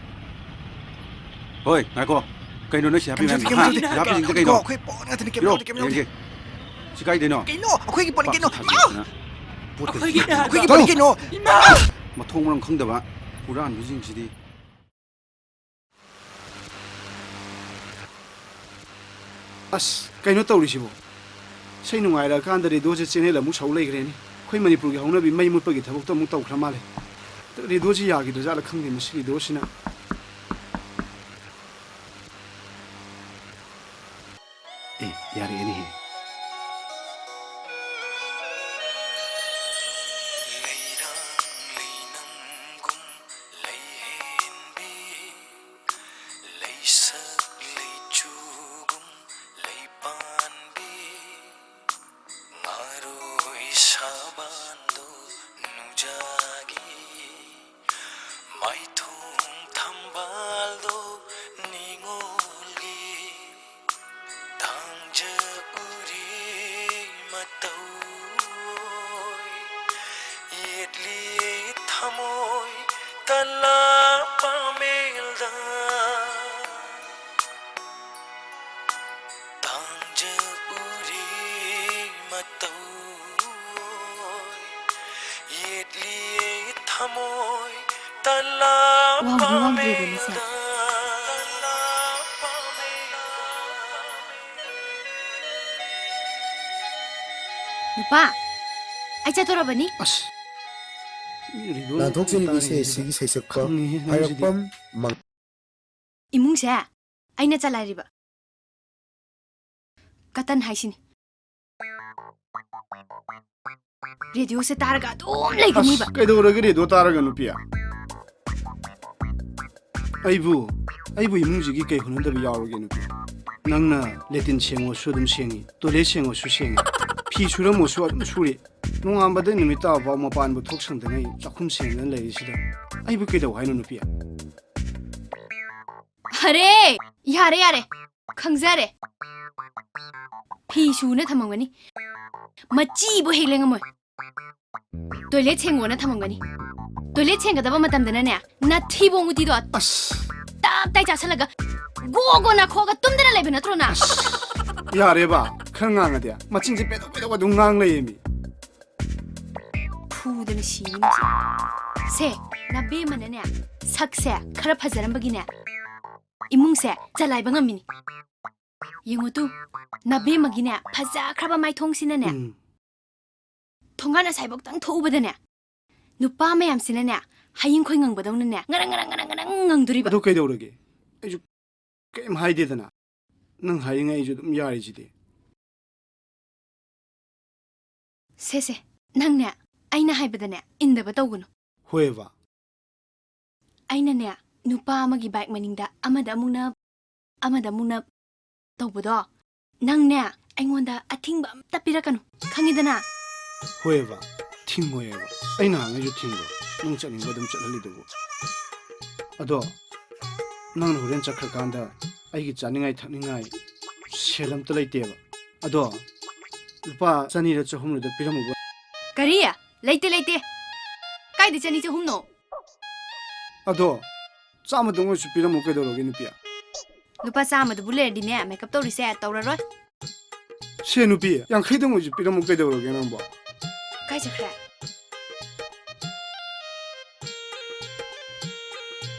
ꯍꯣꯏ, ꯉꯥꯏꯈꯣ꯫ ꯀꯩꯅꯣ ꯅꯣꯏ ꯁꯤ ꯍꯥꯄꯤ ꯃꯌꯥꯝꯁꯦ? ꯍꯥ? ꯁꯤ ꯍꯥꯄꯤꯁꯤꯡꯁꯦ ꯀꯩꯅꯣ? ꯄꯤꯔꯛꯑꯣ, ꯌꯦꯡꯒꯦ꯫ ꯁꯤ ꯀꯥꯏꯗꯩꯅꯣ? ꯀꯩꯅꯣ? ꯑꯩꯈꯣꯏꯒꯤ ꯄꯣꯠꯅꯤ ꯀꯩꯅꯣ꯫ ꯄꯥꯛ ꯆꯥꯗꯅ꯫ ꯄꯣꯠ ꯑꯩꯈꯣꯏꯒꯤꯅꯦ ꯀꯩꯅꯣ? ꯍꯥꯏꯕ꯫ ꯑꯩꯈꯣꯏꯒꯤ ꯄꯣꯠꯅꯤ ꯀꯩꯅꯣ꯫ ꯏꯃꯥ! ꯃꯊꯣꯡ ꯃꯔꯝ ꯈꯪꯗꯕ ꯍꯨꯔꯥꯟꯕꯁꯤꯡꯁꯤꯗꯤ꯫ ꯑꯁ, ꯀꯩꯅꯣ ꯇꯧꯔꯤꯁꯤꯕꯣ? ꯏꯁꯩ ꯅꯨꯡꯉꯥꯏꯔꯛꯑꯀꯥꯟꯗ ꯔꯦꯗꯤꯑꯣꯁꯦ ꯆꯦꯅꯦꯜ ꯑꯃꯨꯛ ꯁꯧ ꯂꯩꯈ꯭ꯔꯦꯅꯦ꯫ ꯑꯩꯈꯣꯏ ꯃꯅꯤꯄꯨꯔꯒꯤ ꯍꯧꯅꯕꯤ ꯃꯩ ꯃꯨꯠꯄꯒꯤ ꯊꯕꯛꯇꯣ ꯑꯃꯨꯛ ꯇꯧꯈ꯭ꯔ ꯃꯥꯜꯂꯦ꯫ ꯔꯦꯗꯤꯑꯣꯁꯤ ꯌꯥꯈꯤꯗ꯭ꯔꯖꯥꯠꯂ ꯈꯪꯗꯦ, ꯃꯁꯤ ꯔꯦꯗꯤꯑꯣꯁꯤꯅ꯫ ꯑꯦ, ꯌꯥꯔꯛꯑꯦꯅꯦꯍꯦ꯫ ꯂꯩꯔꯥꯡ ꯂꯩꯅꯝꯒꯨꯝ ꯂꯩꯍꯦꯟꯕꯤ, ꯂꯩꯁꯛ ꯂꯩꯆꯨꯒꯨꯝ ꯂꯩꯄꯥꯟꯕꯤ, ꯉꯥꯔꯣꯏ ꯁꯥꯕꯥꯟꯗꯣ ꯅꯨꯖꯥꯒꯤ, ꯃꯥꯏꯊꯣꯡ ꯊꯝꯕꯥꯜꯗꯣ ꯅꯤꯉꯣꯜꯒꯤ, ꯇꯥꯡꯖ ꯎꯔꯤ ꯃꯇꯧ ꯑꯣꯏ, ꯌꯦꯠꯂꯤꯌꯦ ꯊꯃꯣꯏ ꯇꯂꯥ ꯄꯥꯃꯦꯜꯗ꯫ ꯇꯥꯡꯖ ꯎꯔꯤ ꯃꯇꯧ ꯑꯣꯏ, ꯌꯦꯠꯂꯤꯌꯦ ꯊꯃꯣꯏ ꯇꯂꯥ ꯋꯥꯡꯗ꯭ꯔꯤ ꯋꯥꯡꯗ꯭ꯔꯤꯕꯅꯤꯁꯦ꯫ ꯄꯥꯃꯦꯜꯗ꯫ ꯅꯨꯄꯥ, ꯑꯩ ꯆꯠꯇꯣꯔꯕꯅꯤ꯫ ꯑꯁ, ꯔꯦꯗꯤꯑꯣ ꯅꯥꯟꯊꯣꯛ ꯆꯦꯟꯕꯤ ꯇꯥꯔꯤꯉꯩꯁꯤꯗ ꯏꯁꯩ ꯁꯩꯁꯛꯄ ꯈꯪꯉꯤꯍꯦ ꯅꯪꯁꯤꯗꯤ꯫ ꯍꯥꯏꯔꯛꯄꯝ ꯃꯪ- ꯏꯃꯨꯡꯁꯦ ꯑꯩꯅ ꯆꯂꯥꯏꯔꯤꯕ꯫ ꯀꯇꯟ ꯍꯥꯏꯁꯤꯅꯤ꯫ ꯔꯦꯗꯤꯑꯣꯁꯦ ꯇꯥꯔꯒ ꯑꯗꯨꯝ ꯂꯩꯒꯅꯤꯕ꯫ ꯑꯁ, ꯀꯩꯗꯧꯔꯒꯦ ꯔꯦꯗꯤꯑꯣ ꯇꯥꯔꯒ, ꯅꯨꯄꯤ? ꯑꯩꯕꯨ, ꯑꯩꯕꯨ ꯏꯃꯨꯡꯁꯤꯒꯤ ꯀꯩ ꯍꯣꯠꯅꯗꯕ ꯌꯥꯎꯔꯒꯦ, ꯅꯨꯄꯤ? ꯅꯪꯅ ꯂꯦꯇꯤꯟ ꯁꯦꯡꯉꯣꯁꯨ ꯑꯗꯨꯝ ꯁꯦꯡꯉꯤ, ꯇꯣꯏꯂꯦꯠ ꯁꯦꯡꯉꯣꯁꯨ ꯁꯦꯡꯉꯤ, ꯐꯤ ꯁꯨꯔꯝꯃꯣꯁꯨ ꯑꯗꯨꯝ ꯁꯨꯔꯤ, ꯅꯣꯡꯉꯥꯟꯕꯗꯩ ꯅꯨꯃꯤꯠ ꯇꯥꯕ ꯐꯥꯎ ꯃꯄꯥꯟꯕꯨ ꯊꯣꯛ ꯁꯪꯗꯉꯩ ꯆꯥꯛꯈꯨꯝ ꯁꯦꯡꯗꯅ ꯂꯩꯔꯤꯁꯤꯗ ꯑꯩꯕꯨ ꯀꯩꯗꯧ ꯍꯥꯏꯅꯣ, ꯅꯨꯄꯤ? ꯑꯔꯦ! ꯌꯥꯔꯦ, ꯌꯥꯔꯦ꯫ ꯈꯪꯖꯔꯦ꯫ ꯐꯤ ꯁꯨꯅ ꯊꯝꯃꯝꯒꯅꯤ꯫ ꯃꯆꯤꯕꯨ ꯍꯦꯛ ꯂꯦꯡꯉꯝꯃꯣꯏ꯫ ꯇꯣꯏꯂꯦꯠ ꯁꯦꯡꯉꯣꯅ ꯊꯝꯃꯝꯒꯅꯤ꯫ ꯇꯣꯏꯂꯦꯠ ꯁꯦꯡꯒꯗꯕ ꯃꯇꯝꯗꯅꯅꯦ, ꯅꯊꯤꯕꯣꯡ ꯎꯇꯤꯗꯣ ꯑꯁ꯫ ꯇꯞ ꯇꯥꯏ ꯆꯥꯁꯜꯂꯒ ꯒꯣ ꯒꯣ ꯅꯥꯈꯣꯛꯑꯒ ꯇꯨꯝꯗꯅ ꯂꯩꯕ ꯅꯠꯇ꯭ꯔꯣ ꯅꯪ? ꯑꯁ, ꯌꯥꯔꯦꯕ, ꯈꯔ ꯉꯥꯡꯉꯗꯤ꯫ ꯃꯆꯤꯟꯁꯦ ꯄꯦꯗꯣꯛ ꯄꯦꯗꯣꯛ ꯑꯗꯨꯝ ꯉꯥꯡ ꯂꯩꯌꯦꯃꯤ꯫ ꯐꯨꯗꯅ ꯁꯤꯅꯤ ꯃꯁꯤ꯫ ꯁꯦ, ꯅꯕꯦꯝꯃꯅꯅꯦ, ꯁꯛꯁꯦ ꯈꯔ ꯐꯖꯔꯝꯕꯒꯤꯅꯦ, ꯏꯃꯨꯡꯁꯦ ꯆꯂꯥꯏꯕ ꯉꯝꯃꯤꯅꯤ꯫ ꯌꯦꯡꯉꯨ ꯇꯨ, ꯅꯕꯦꯝꯃꯒꯤꯅꯦ ꯐꯖꯈ꯭ꯔꯕ ꯃꯥꯏꯊꯣꯡꯁꯤꯅꯅꯦ, ꯎꯝ꯫ ꯊꯣꯡꯒꯥꯟ ꯑꯁꯥꯏꯕꯣꯛꯇꯪ ꯊꯣꯛꯎꯕꯗꯅꯦ, ꯅꯨꯄꯥ ꯃꯌꯥꯝꯁꯤꯅꯅꯦ, ꯍꯌꯤꯡ ꯈꯣꯏ ꯉꯪꯕꯗꯧꯅꯅꯦ, ꯉꯔꯪ ꯉꯔꯪ ꯉꯔꯪ ꯉꯔꯪ ꯉꯪꯗꯣꯔꯤꯕ꯫ ꯑꯗꯣ ꯀꯩꯗꯧꯔꯒꯦ? ꯑꯩꯁꯨ ꯀꯩꯝ ꯍꯥꯏꯗꯦꯗꯅ꯫ ꯅꯪ ꯍꯥꯏꯔꯤꯉꯩ ꯑꯩꯁꯨ ꯑꯗꯨꯝ ꯌꯥꯔꯤꯁꯤꯗꯤ꯫ ꯁꯦ, ꯁꯦ, ꯅꯪꯅꯦ, ꯑꯩꯅ ꯍꯥꯏꯕꯗꯅꯦ, ꯏꯟꯗꯕ ꯇꯧꯒꯅꯨ꯫ ꯍꯣꯏꯕ꯫ ꯑꯩꯅꯅꯦ, ꯅꯨꯄꯥ ꯑꯃꯒꯤ ꯕꯥꯏꯛ ꯃꯅꯤꯡꯗ ꯑꯃꯗ ꯑꯃꯨꯛ ꯅꯞ, ꯑꯃꯗ ꯑꯃꯨꯛ ꯅꯞ ꯇꯧꯕꯗꯣ, ꯅꯪꯅꯦ, ꯑꯩꯉꯣꯟꯗ ꯑꯊꯤꯡꯕ ꯑꯝꯇ ꯄꯤꯔꯛꯀꯅꯨ, ꯈꯪꯉꯤꯗꯅ? ꯍꯣꯏꯕ, ꯊꯤꯡꯉꯣꯏꯕ꯫ ꯑꯩꯅ ꯍꯥꯡꯉꯩꯁꯨ ꯊꯤꯡꯕ, ꯅꯪ ꯆꯠꯅꯤꯡꯕ ꯑꯗꯨꯝ ꯆꯠꯍꯜꯂꯤꯗꯨꯕꯨ꯫ ꯑꯗꯣ, ꯅꯪꯅ ꯍꯣꯔꯦꯟ ꯆꯠꯈ꯭ꯔꯀꯥꯟꯗ ꯑꯩꯒꯤ ꯆꯥꯅꯤꯡꯉꯥꯏ ꯊꯛꯅꯤꯡꯉꯥꯏ ꯁꯦꯜ ꯑꯝꯇ ꯂꯩꯇꯦꯕ꯫ ꯑꯗꯣ, ꯂꯨꯄꯥ ꯆꯅꯤꯔ ꯆꯍꯨꯝꯔꯗ ꯄꯤꯔꯝꯃꯨꯕ꯫ ꯀꯔꯤ? ꯂꯩꯇꯦ, ꯂꯩꯇꯦ꯫ ꯀꯥꯏꯗ ꯆꯅꯤ ꯆꯍꯨꯝꯅꯣ? ꯑꯗꯣ, ꯆꯥꯝꯃꯗꯪ ꯑꯣꯏꯔꯁꯨ ꯄꯤꯔꯝꯃꯨ ꯀꯩꯗꯧꯔꯒꯦ, ꯅꯨꯄꯤ? ꯂꯨꯄꯥ ꯆꯥꯝꯃꯗꯨꯕꯨ ꯂꯩꯔꯗꯤꯅꯦ, ꯃꯦꯀꯞ ꯇꯧꯔꯤꯁꯦ ꯇꯧꯔꯔꯣꯏ꯫ ꯁꯦ, ꯅꯨꯄꯤ, ꯌꯥꯡꯈꯩꯗꯪ ꯑꯣꯏꯔꯁꯨ ꯄꯤꯔꯝꯃꯨ ꯀꯩꯗꯧꯔꯒꯦ ꯅꯪꯕꯣ? ꯀꯥꯏ ꯆꯠꯈ꯭ꯔꯦ?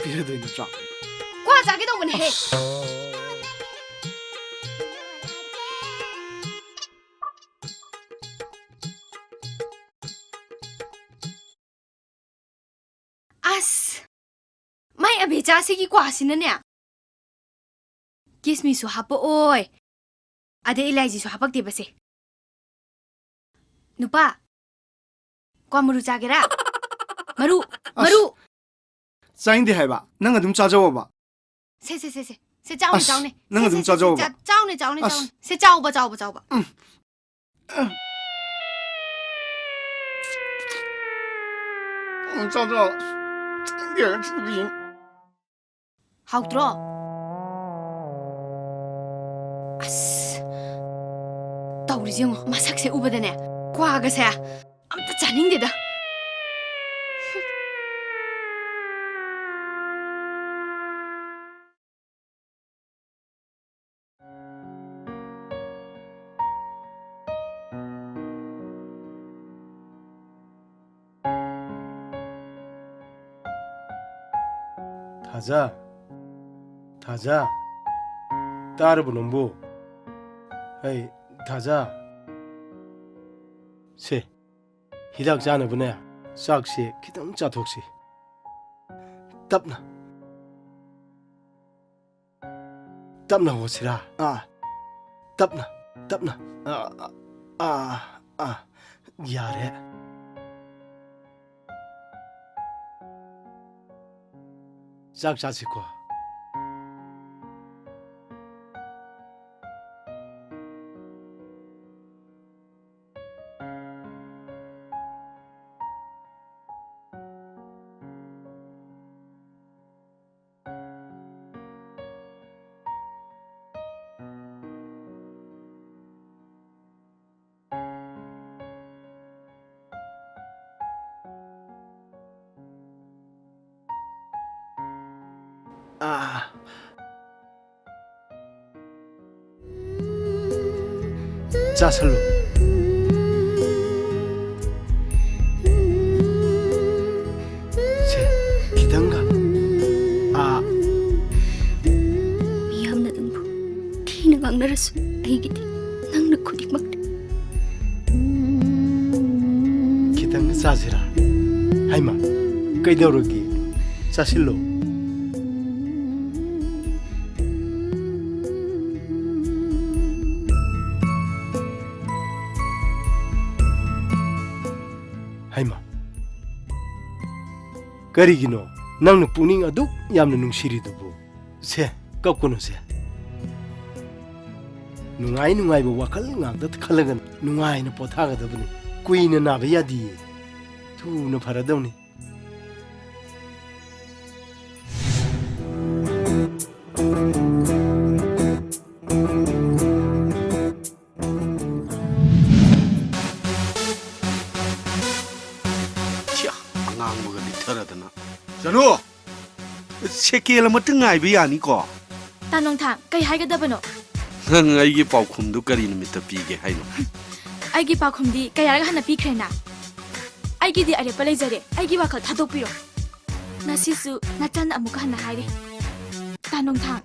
ꯄꯤꯔꯗꯣꯏ ꯅꯠꯇ꯭ꯔꯣ? ꯀ꯭ꯋꯥ ꯆꯥꯒꯦ ꯇꯧꯕꯅꯦꯍꯦ꯫ ꯑꯁ꯫ ꯑꯁ! ꯃꯥꯏ ꯑꯕꯦꯆꯥꯁꯤꯒꯤ ꯀ꯭ꯋꯥꯁꯤꯅꯅꯦ, ꯀꯤꯁꯃꯤꯁꯁꯨ ꯍꯥꯞꯄꯛꯑꯣꯏ, ꯑꯗꯩ ꯏꯂꯥꯏꯆꯤꯁꯨ ꯍꯥꯞꯄꯛꯇꯦꯕꯁꯦ꯫ ꯅꯨꯄꯥ, ꯀ꯭ꯋꯥ ꯃꯔꯨ ꯆꯥꯒꯦꯔꯥ? ꯃꯔꯨ, ꯑꯁ! ꯃꯔꯨ! ꯆꯥꯅꯤꯡꯗꯦ ꯍꯥꯏꯕ, ꯅꯪ ꯑꯗꯨꯝ ꯆꯥꯖꯧꯑꯣꯕ꯫ ꯁꯦ, ꯁꯦ, ꯁꯦ, ꯁꯦ꯫ ꯁꯦ, ꯆꯥꯎꯅꯦ, ꯑꯁ, ꯆꯥꯎꯅꯦ꯫ ꯅꯪ ꯁꯦ, ꯑꯗꯨꯝ ꯁꯦ, ꯁꯦ, ꯁꯦ, ꯆꯥꯖꯧꯑꯣꯕ꯫ ꯆꯥ-, ꯆꯥꯎꯅꯦ, ꯆꯥꯎꯅꯦ, ꯑꯁ꯫ ꯆꯥꯎꯅꯦ꯫ ꯁꯦ, ꯆꯥꯎꯕ, ꯆꯥꯎꯕ, ꯆꯥꯎꯕ꯫ ꯎꯝ꯫ ꯎꯝ, ꯆꯥꯎ, ꯆꯥꯎ꯫ ꯍꯥꯎꯇ꯭ꯔꯣ? ꯑꯁ꯫ ꯇꯧꯔꯤꯁꯦ ꯌꯦꯡꯉꯣ, ꯃꯁꯛꯁꯦ ꯎꯕꯗꯅꯦ ꯀ꯭ꯋꯥꯒꯁꯦ ꯑꯝꯇ ꯆꯥꯅꯤꯡꯗꯦꯗ꯫ ꯊꯥꯖ, ꯊꯥꯖ, ꯇꯥꯔꯕꯣ ꯅꯪꯕꯨ? ꯍꯩ, ꯊꯥꯖ꯫ ꯁꯦ, ꯍꯤꯗꯥꯛ ꯆꯥꯅꯕꯅꯦ, ꯆꯥꯛꯁꯦ ꯈꯤꯇꯪ ꯆꯥꯊꯣꯛꯁꯤ꯫ ꯇꯞꯅ꯫ ꯇꯞꯅ ꯍꯣꯠꯁꯤꯔꯥ? ꯑꯥ, ꯇꯞꯅ, ꯇꯞꯅ꯫ ꯑꯥ, ꯑꯥ, ꯑꯥ, ꯑꯥ꯫ ꯌꯥꯔꯦ꯫ ꯆꯥꯛ ꯆꯥꯁꯤꯀꯣ꯫ ꯑꯥ꯫ ꯆꯥꯁꯜꯂꯨ꯫ ꯁꯦ, ꯈꯤꯇꯪꯒ꯫ ꯑꯥ꯫ ꯃꯤꯌꯥꯝꯅ ꯅꯪꯕꯨ ꯊꯤꯅ ꯉꯥꯡꯅꯔꯁꯨ ꯑꯩꯒꯤꯗꯤ ꯅꯪꯅ ꯈꯨꯗꯤꯡꯃꯛꯅꯤ꯫ ꯈꯤꯇꯪꯒ ꯆꯥꯁꯤꯔꯥ? ꯍꯩꯃꯥ, ꯀꯩꯗꯧꯔꯒꯦ? ꯆꯥꯁꯤꯜꯂꯣ꯫ ꯍꯩꯃꯥ, ꯀꯔꯤꯒꯤꯅꯣ ꯅꯪꯅ ꯄꯨꯛꯅꯤꯡ ꯑꯗꯨꯛ ꯌꯥꯝꯅ ꯅꯨꯡꯁꯤꯔꯤꯗꯨꯕꯨ? ꯁꯦ, ꯀꯞꯀꯅꯨꯁꯦ꯫ ꯅꯨꯡꯉꯥꯏ ꯅꯨꯡꯉꯥꯏꯕ ꯋꯥꯈꯜ ꯉꯥꯛꯇ ꯈꯜꯂꯒ ꯅꯨꯡꯉꯥꯏꯅ ꯄꯣꯊꯥꯒꯗꯕꯅꯤ꯫ ꯀꯨꯏꯅ ꯅꯥꯕ ꯌꯥꯗꯤꯌꯦ꯫ ꯊꯨꯅ ꯐꯔꯗꯧꯅꯤ꯫ ꯔꯣ! ꯁꯦꯀꯦꯟ ꯑꯃꯇ ꯉꯥꯏꯕ ꯌꯥꯅꯤꯀꯣ? ꯇꯥ ꯅꯣꯡꯊꯥꯡ, ꯀꯩ ꯍꯥꯏꯒꯗꯕꯅꯣ? ꯅꯪ ꯑꯩꯒꯤ ꯄꯥꯎꯈꯨꯝꯗꯨ ꯀꯔꯤ ꯅꯨꯃꯤꯠꯇ ꯄꯤꯒꯦ ꯍꯥꯏꯅꯣ? ꯑꯩꯒꯤ ꯄꯥꯎꯈꯨꯝꯗꯤ ꯀꯌꯥꯔꯛ ꯍꯟꯅ ꯄꯤꯈ꯭ꯔꯦꯅ? ꯑꯩꯒꯤꯗꯤ ꯑꯔꯦꯞꯄ ꯂꯩꯖꯔꯦ꯫ ꯑꯩꯒꯤ ꯋꯥꯈꯜ ꯊꯥꯗꯣꯛꯄꯤꯔꯣ꯫ ꯉꯁꯤꯁꯨ ꯅꯆꯟꯅ ꯑꯃꯨꯛꯀ ꯍꯟꯅ ꯍꯥꯏꯔꯤ꯫ ꯇꯥ ꯅꯣꯡꯊꯥꯡ,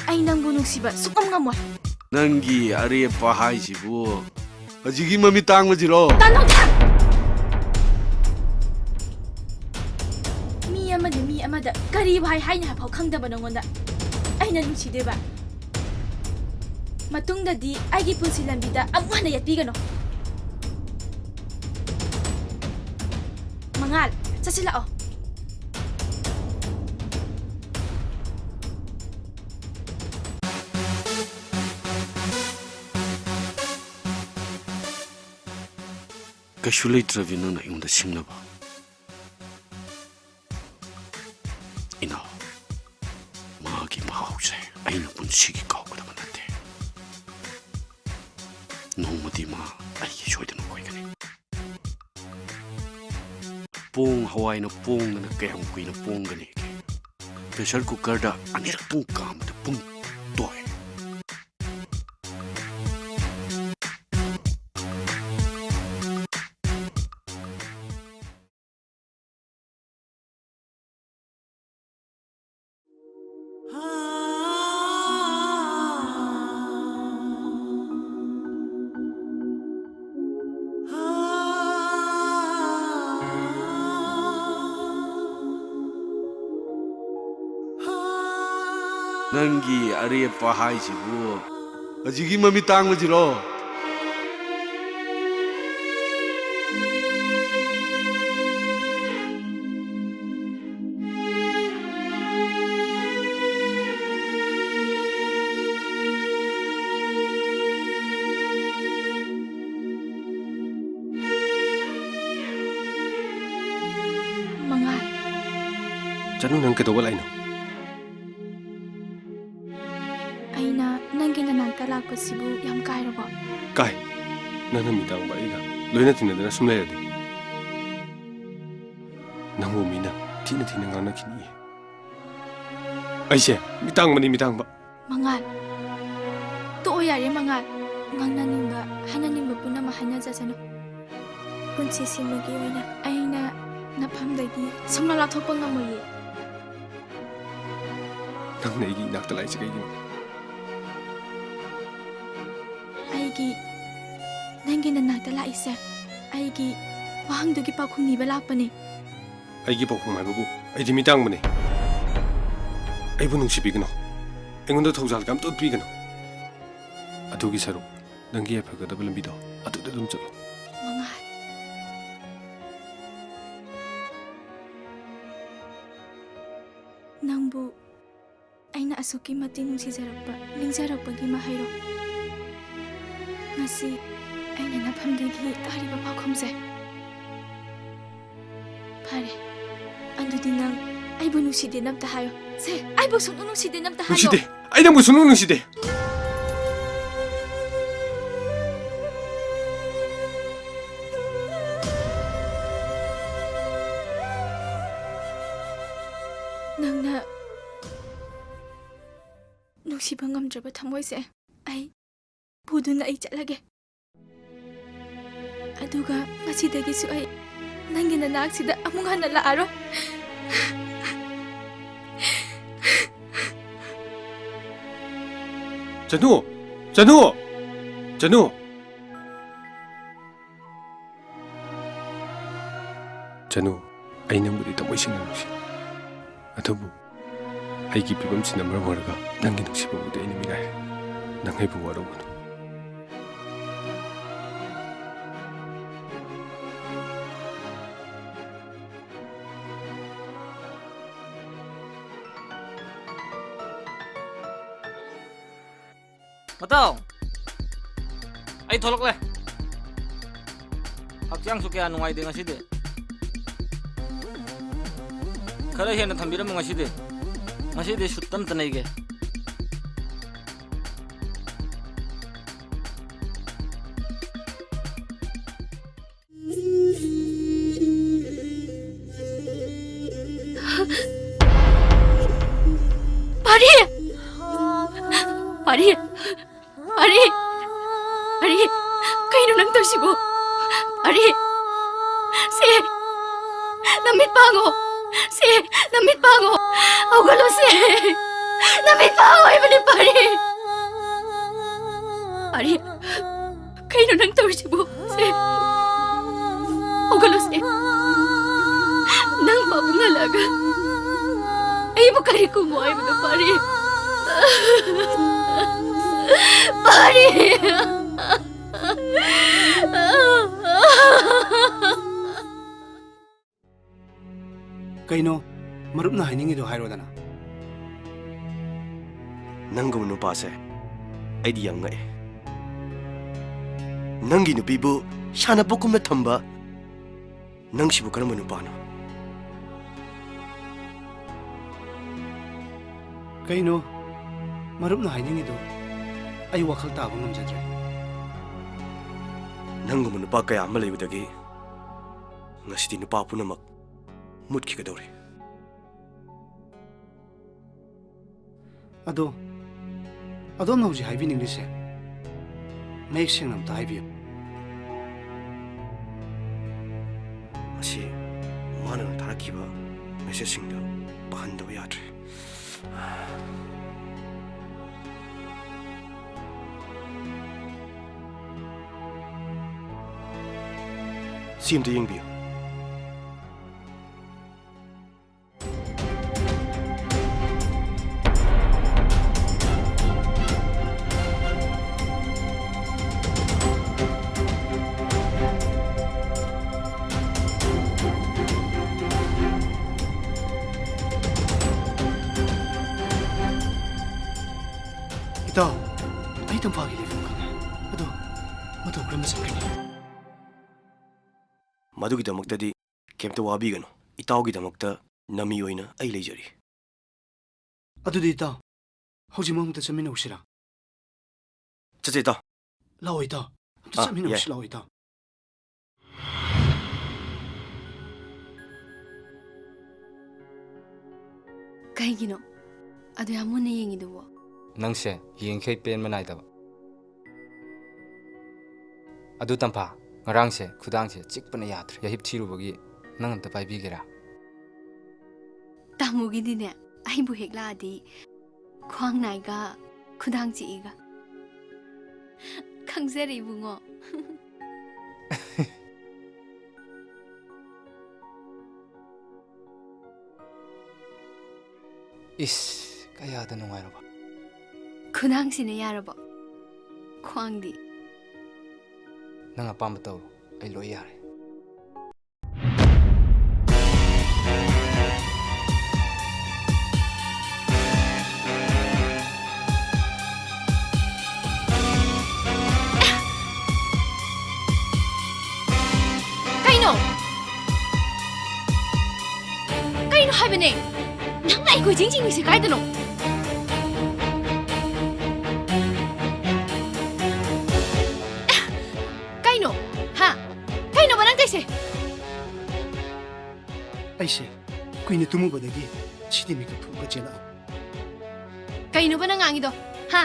ꯑꯩ ꯅꯪꯕꯨ ꯅꯨꯡꯁꯤꯕ ꯁꯨꯛꯉꯝ ꯉꯝꯃꯣꯏ꯫ ꯅꯪꯒꯤ ꯑꯔꯦꯞꯄ ꯍꯥꯏꯁꯤꯕꯨ ꯍꯧꯖꯤꯛꯀꯤ ꯃꯃꯤꯠ ꯇꯥꯡꯕꯁꯤꯔꯣ? ꯇꯥ ꯅꯣꯡꯊꯥꯡ! ꯃꯤ ꯑꯃꯅ ꯃꯤ ꯑꯃꯗ ꯀꯔꯤ ꯋꯥꯍꯩ ꯍꯥꯏꯅꯤ ꯍꯥꯏꯐꯥꯎ ꯈꯪꯗꯕ ꯅꯉꯣꯟꯗ ꯑꯩꯅ ꯅꯨꯡꯁꯤꯗꯣꯏꯕ? ꯃꯇꯨꯡꯗꯗꯤ ꯑꯩꯒꯤ ꯄꯨꯟꯁꯤ ꯂꯝꯕꯤꯗ ꯑꯃꯨꯛ ꯍꯟꯅ ꯌꯦꯠꯄꯤꯒꯅꯨ꯫ ꯃꯉꯥꯜ, ꯆꯠꯁꯤꯜꯂꯛꯑꯣ꯫ ꯀꯩꯁꯨ ꯂꯩꯇ꯭ꯔꯕꯤ ꯅꯪꯅ ꯑꯩꯉꯣꯟꯗ ꯁꯤꯡꯅꯕ꯫ ꯏꯅꯥꯎ, ꯃꯥꯒꯤ ꯃꯍꯥꯎꯁꯦ ꯑꯩꯅ ꯄꯨꯟꯁꯤꯒꯤ ꯀꯥꯎꯒꯗꯕ ꯅꯠꯇꯦ꯫ ꯅꯣꯡꯃꯗꯤ ꯃꯥ ꯑꯩꯒꯤ ꯁꯣꯏꯗꯅ ꯑꯣꯏꯒꯅꯤ꯫ ꯄꯣꯡ ꯍꯋꯥꯏꯅ ꯄꯣꯡꯗꯅ ꯀꯌꯥꯝ ꯀꯨꯏꯅ ꯄꯣꯡꯒꯅꯤꯒꯦ? ꯄ꯭ꯔꯦꯁꯔ ꯀꯨꯀꯔꯗ ꯑꯅꯤꯔꯛꯇꯪ ꯀꯥꯝꯕꯗ ꯄꯨꯡ ꯇꯣꯛꯑꯦ꯫ ꯅꯪꯒꯤ ꯑꯔꯦꯞꯄ ꯍꯥꯏꯁꯤꯕꯨ ꯍꯧꯖꯤꯛꯀꯤ ꯃꯃꯤꯠ ꯇꯥꯡꯕꯁꯤꯔꯣ? ꯃꯉꯥꯜ꯫ ꯆꯅꯨ, ꯅꯪ ꯀꯩꯗꯧꯕ ꯂꯥꯛꯏꯅꯣ? ꯑꯩꯅ ꯅꯪꯒꯤ ꯅꯅꯥꯛꯇ ꯂꯥꯛꯄꯁꯤꯕꯨ ꯌꯥꯝ ꯀꯥꯏꯔꯕꯣ? ꯀꯥꯏ꯫ ꯅꯪꯅ ꯃꯤꯇꯥꯡꯕ ꯑꯩꯒ ꯂꯣꯏꯅ ꯇꯤꯟꯅꯗꯅ ꯁꯨꯝ ꯂꯩꯔꯗꯤ꯫ ꯅꯪꯕꯨ ꯃꯤꯅ ꯊꯤꯅ ꯊꯤꯅ ꯉꯥꯡꯅꯈꯤꯅꯤ꯫ ꯑꯩꯁꯦ ꯃꯤꯇꯥꯡꯕꯅꯤ, ꯃꯤꯇꯥꯡꯕ꯫ ꯃꯉꯥꯜ, ꯇꯣꯛꯑꯣ ꯌꯥꯔꯦ ꯃꯉꯥꯜ꯫ ꯉꯥꯡꯅꯅꯤꯡꯕ, ꯍꯥꯏꯅꯅꯤꯡꯕ ꯄꯨꯝꯅꯃꯛ ꯍꯥꯏꯅꯖꯁꯅꯨ꯫ ꯄꯨꯟꯁꯤꯁꯤꯃꯒꯤ ꯑꯣꯏꯅ ꯑꯩꯅ ꯅꯐꯝꯗꯒꯤ ꯁꯨꯡꯂꯥꯞ ꯂꯥꯞꯊꯣꯛꯄ ꯉꯝꯃꯣꯏꯌꯦ꯫ ꯅꯪꯅ ꯑꯩꯒꯤ ꯏꯅꯥꯛꯇ ꯂꯥꯛꯏꯁꯦ ꯀꯩꯒꯤꯅꯣ? ꯑꯩꯒꯤ, ꯅꯪꯒꯤ ꯅꯅꯥꯛꯇ ꯂꯥꯛꯏꯁꯦ ꯑꯩꯒꯤ ꯋꯥꯍꯪꯗꯨꯒꯤ ꯄꯥꯎꯈꯨꯝ ꯅꯤꯕ ꯂꯥꯛꯄꯅꯦ꯫ ꯑꯩꯒꯤ ꯄꯥꯎꯈꯨꯝ ꯍꯥꯏꯕꯕꯨ ꯑꯩꯗꯤ ꯃꯤꯇꯥꯡꯕꯅꯦ꯫ ꯑꯩꯕꯨ ꯅꯨꯡꯁꯤꯕꯤꯒꯅꯨ꯫ ꯑꯩꯉꯣꯟꯗ ꯊꯧꯖꯥꯜ ꯀꯝꯇ ꯎꯠꯄꯤꯒꯅꯨ꯫ ꯑꯗꯨꯒꯤ ꯁꯔꯨꯛ ꯅꯪꯒꯤ ꯌꯥꯏꯐꯒꯗꯕ ꯂꯝꯕꯤꯗꯣ ꯑꯗꯨꯗ ꯑꯗꯨꯝ ꯆꯠꯂꯣ꯫ ꯃꯉꯥꯜ, ꯅꯪꯕꯨ ꯑꯩꯅ ꯑꯁꯨꯛꯀꯤ ꯃꯇꯤꯛ ꯅꯨꯡꯁꯤꯖꯔꯛꯄ, ꯅꯤꯡꯖꯔꯛꯄꯒꯤ ꯃꯍꯩꯔꯣ? ꯉꯁꯤ ꯑꯩꯅ ꯅꯐꯝꯗꯒꯤ ꯇꯥꯔꯤꯕ ꯄꯥꯎꯈꯨꯝꯁꯦ꯫ ꯐꯔꯦ, ꯑꯗꯨꯗꯤ ꯅꯪ ꯑꯩꯕꯨ ꯅꯨꯡꯁꯤꯗꯦꯅ ꯑꯝꯇ ꯍꯥꯏꯌꯣ꯫ ꯁꯦ, ꯑꯩꯕꯨ ꯁꯨꯡꯅꯨꯡ ꯅꯨꯡꯁꯤꯗꯦꯅ ꯑꯝꯇ ꯍꯥꯏꯌꯣ꯫ ꯅꯨꯡꯁꯤꯗꯦ꯫ ꯑꯩ ꯅꯪꯕꯨ ꯁꯨꯡꯅꯨꯡ ꯅꯨꯡꯁꯤꯗꯦ꯫ ꯅꯪꯅ ꯅꯨꯡꯁꯤꯕ ꯉꯝꯗ꯭ꯔꯕ ꯊꯃꯣꯏꯁꯦ ꯑꯩ ꯄꯨꯗꯨꯅ ꯑꯩ ꯆꯠꯂꯒꯦ꯫ ꯑꯗꯨꯒ ꯉꯁꯤꯗꯒꯤꯁꯨ ꯑꯩ ꯅꯪꯒꯤ ꯅꯅꯥꯛꯁꯤꯗ ꯑꯃꯨꯛ ꯍꯟꯅ ꯂꯥꯛꯑꯔꯣꯏ꯫ ꯆꯅꯨ! ꯆꯅꯨ! ꯆꯅꯨ! ꯆꯅꯨ, ꯑꯩ ꯅꯪꯕꯨꯗꯤ ꯊꯃꯣꯏ ꯁꯦꯡꯅ ꯅꯨꯡꯁꯤ꯫ ꯑꯗꯨꯕꯨ ꯑꯩꯒꯤ ꯐꯤꯕꯝꯁꯤꯅ ꯃꯔꯝ ꯑꯣꯏꯔꯒ ꯅꯪꯒꯤ ꯅꯨꯡꯁꯤꯕꯕꯨꯗꯤ ꯑꯩꯅ ꯃꯤꯔꯥꯏꯔꯦ꯫ ꯅꯪ ꯑꯩꯕꯨ ꯋꯥꯔꯧꯒꯅꯨ꯫ ꯃꯇꯥꯎ, ꯑꯩ ꯊꯣꯛꯂꯛꯂꯦ꯫ ꯍꯛꯆꯥꯡꯁꯨ ꯀꯌꯥ ꯅꯨꯡꯉꯥꯏꯇꯦ ꯉꯁꯤꯗꯤ꯫ ꯈꯔ ꯍꯦꯟꯅ ꯊꯝꯕꯤꯔꯝꯃꯨ ꯉꯁꯤꯗꯤ꯫ ꯉꯁꯤꯗꯤ ꯁꯨꯠ ꯑꯝꯇ ꯅꯩꯒꯦ꯫ ꯑꯔꯦ! ꯑꯔꯦ! ꯑꯔꯦ! ꯑꯔꯦ! ꯀꯩꯅꯣ ꯅꯪ ꯇꯧꯔꯤꯁꯤꯕꯣ? ꯑꯔꯦ! ꯁꯦ! ꯅꯃꯤꯠ ꯄꯥꯡꯉꯣ! ꯁꯦ! ꯅꯃꯤꯠ ꯄꯥꯡꯉꯣ! ꯍꯧꯒꯠꯂꯣ ꯁꯦ! ꯅꯃꯤꯠ ꯄꯥꯡꯉꯣ ꯍꯥꯏꯕꯅꯦ, ꯄꯥꯔꯤ! ꯑꯔꯦ! ꯀꯩꯅꯣ ꯅꯪ ꯇꯧꯔꯤꯁꯤꯕꯣ? ꯁꯦ, ꯍꯧꯒꯠꯂꯣ ꯁꯦ꯫ ꯅꯪ ꯄꯥꯕꯨꯡ ꯍꯜꯂꯛꯑꯒ ꯑꯩꯕꯨ ꯀꯔꯤ ꯈꯨꯝꯃꯣ ꯍꯥꯏꯕꯅꯣ, ꯄꯥꯔꯤ? ꯄꯥꯔꯤ! ꯀꯩꯅꯣ ꯃꯔꯨꯞꯅ ꯍꯥꯏꯅꯤꯡꯉꯤꯗꯣ? ꯍꯥꯏꯔꯣꯗꯅ꯫ ꯅꯪꯒꯨꯝꯕ ꯅꯨꯄꯥꯁꯦ ꯑꯩꯗꯤ ꯌꯥꯝ ꯉꯛꯑꯦ꯫ ꯅꯪꯒꯤ ꯅꯨꯄꯤꯕꯨ ꯁꯥꯟꯅꯄꯣꯠꯀꯨꯝꯅ ꯊꯝꯕ ꯅꯪꯁꯤꯕꯨ ꯀꯔꯝꯕ ꯅꯨꯄꯥꯅꯣ? ꯀꯩꯅꯣ ꯃꯔꯨꯞꯅ ꯍꯥꯏꯅꯤꯡꯉꯤꯗꯣ? ꯑꯩ ꯋꯥꯈꯜ ꯇꯥꯕ ꯉꯝꯖꯗ꯭ꯔꯦ꯫ ꯅꯪꯒꯨꯝꯕ ꯅꯨꯄꯥ ꯀꯌꯥ ꯑꯃ ꯂꯩꯕꯗꯒꯤ ꯉꯁꯤꯗꯤ ꯅꯨꯄꯥ ꯄꯨꯝꯅꯃꯛ ꯃꯨꯠꯈꯤꯒꯗꯧꯔꯦ꯫ ꯑꯗꯣ, ꯑꯗꯣꯝꯅ ꯍꯧꯖꯤꯛ ꯍꯥꯏꯕꯤꯅꯤꯡꯂꯤꯁꯦ ꯃꯌꯦꯛ ꯁꯦꯡꯅ ꯑꯝꯇ ꯍꯥꯏꯕꯤꯌꯨ꯫ ꯃꯁꯤ ꯃꯥꯅ ꯊꯥꯔꯛꯈꯤꯕ ꯃꯦꯁꯦꯖꯁꯤꯡꯗꯨ ꯄꯥꯍꯟꯗꯕ ꯌꯥꯗ꯭ꯔꯦ꯫ ꯁꯤ ꯑꯝꯇ ꯌꯦꯡꯕꯤꯌꯨ꯫ ꯏꯇꯥꯎ, ꯑꯩ ꯇꯝꯐꯥꯒꯤ ꯂꯩꯐꯝ ꯈꯪꯉꯦ꯫ ꯑꯗꯣ ꯃꯇꯧ ꯀꯔꯝꯅ ꯆꯠꯀꯅꯤ? ꯃꯗꯨꯒꯤꯗꯃꯛꯇꯗꯤ ꯀꯩꯝꯇ ꯋꯥꯕꯤꯒꯅꯨ꯫ ꯏꯇꯥꯎꯒꯤꯗꯃꯛꯇ ꯅꯃꯤ ꯑꯣꯏꯅ ꯑꯩ ꯂꯩꯖꯔꯤ꯫ ꯑꯗꯨꯗꯤ ꯏꯇꯥꯎ, ꯍꯧꯖꯤꯛꯃꯛ ꯑꯃꯨꯛꯇ ꯆꯠꯃꯤꯟꯅꯧꯁꯤꯔꯥ? ꯆꯠꯁꯦ ꯏꯇꯥꯎ꯫ ꯂꯥꯛꯑꯣ ꯏꯇꯥꯎ, ꯑꯝꯇ ꯑꯥ, ꯆꯠꯃꯤꯟꯅꯧꯁꯤ ꯌꯥꯏ꯫ ꯂꯥꯛꯑꯣ ꯏꯇꯥꯎ꯫ ꯀꯩꯒꯤꯅꯣ? ꯑꯗꯨ ꯌꯥꯝ ꯃꯨꯟꯅ ꯌꯦꯡꯉꯤꯗꯨꯕꯨ? ꯅꯪꯁꯦ ꯌꯦꯡꯈꯩ ꯄꯦꯟꯕ ꯅꯥꯏꯗꯕ꯫ ꯑꯗꯨ ꯇꯝꯐꯥ, ꯉꯔꯥꯡꯁꯦ ꯈꯨꯗꯥꯡꯁꯦ ꯆꯤꯛꯄꯅ ꯌꯥꯗ꯭ꯔꯦ꯫ ꯌꯥꯍꯤꯞ ꯊꯤꯔꯨꯕꯒꯤ꯫ ꯅꯪ ꯑꯝꯇ ꯄꯥꯏꯕꯤꯒꯦꯔꯥ? ꯇꯥꯃꯣꯒꯤꯗꯤꯅꯦ, ꯑꯩꯕꯨ ꯍꯦꯛ ꯂꯥꯛꯑꯗꯤ ꯈ꯭ꯋꯥꯡ ꯅꯥꯏꯒ ꯈꯨꯗꯥꯡ ꯆꯤꯛꯏꯒ꯫ ꯈꯪꯖꯔꯦ, ꯏꯕꯨꯡꯉꯣ꯫ ꯏꯁ, ꯀꯌꯥꯗ ꯅꯨꯡꯉꯥꯏꯔꯕ꯫ ꯈꯨꯗꯥꯡꯁꯤꯅ ꯌꯥꯔꯕꯣ? ꯈ꯭ꯋꯥꯡꯗꯤ? ꯅꯪ ꯑꯄꯥꯝꯕ ꯇꯧꯔꯣ, ꯑꯩ ꯂꯣꯏ ꯌꯥꯔꯦ꯫ ꯀꯩꯅꯣ? ꯀꯩꯅꯣ ꯍꯥꯏꯕꯅꯦ? ꯅꯪꯅ ꯑꯩ ꯀꯣꯏꯆꯤꯡ ꯆꯤꯡꯉꯤꯁꯦ ꯀꯥꯏꯗꯅꯣ? ꯀꯩꯅꯣ? ꯍꯥ? ꯀꯩꯅꯣꯕ ꯅꯪ ꯇꯧꯏꯁꯦ? ꯑꯩꯁꯦ ꯀꯨꯏꯅ ꯇꯨꯝꯃꯨꯕꯗꯒꯤ ꯁꯤꯗꯤ ꯃꯤꯀꯞ ꯊꯣꯛꯂꯒ ꯆꯦꯜꯂꯛꯑꯕ꯫ ꯀꯩꯅꯣꯕ ꯅꯪ ꯉꯥꯡꯉꯤꯗꯣ? ꯍꯥ?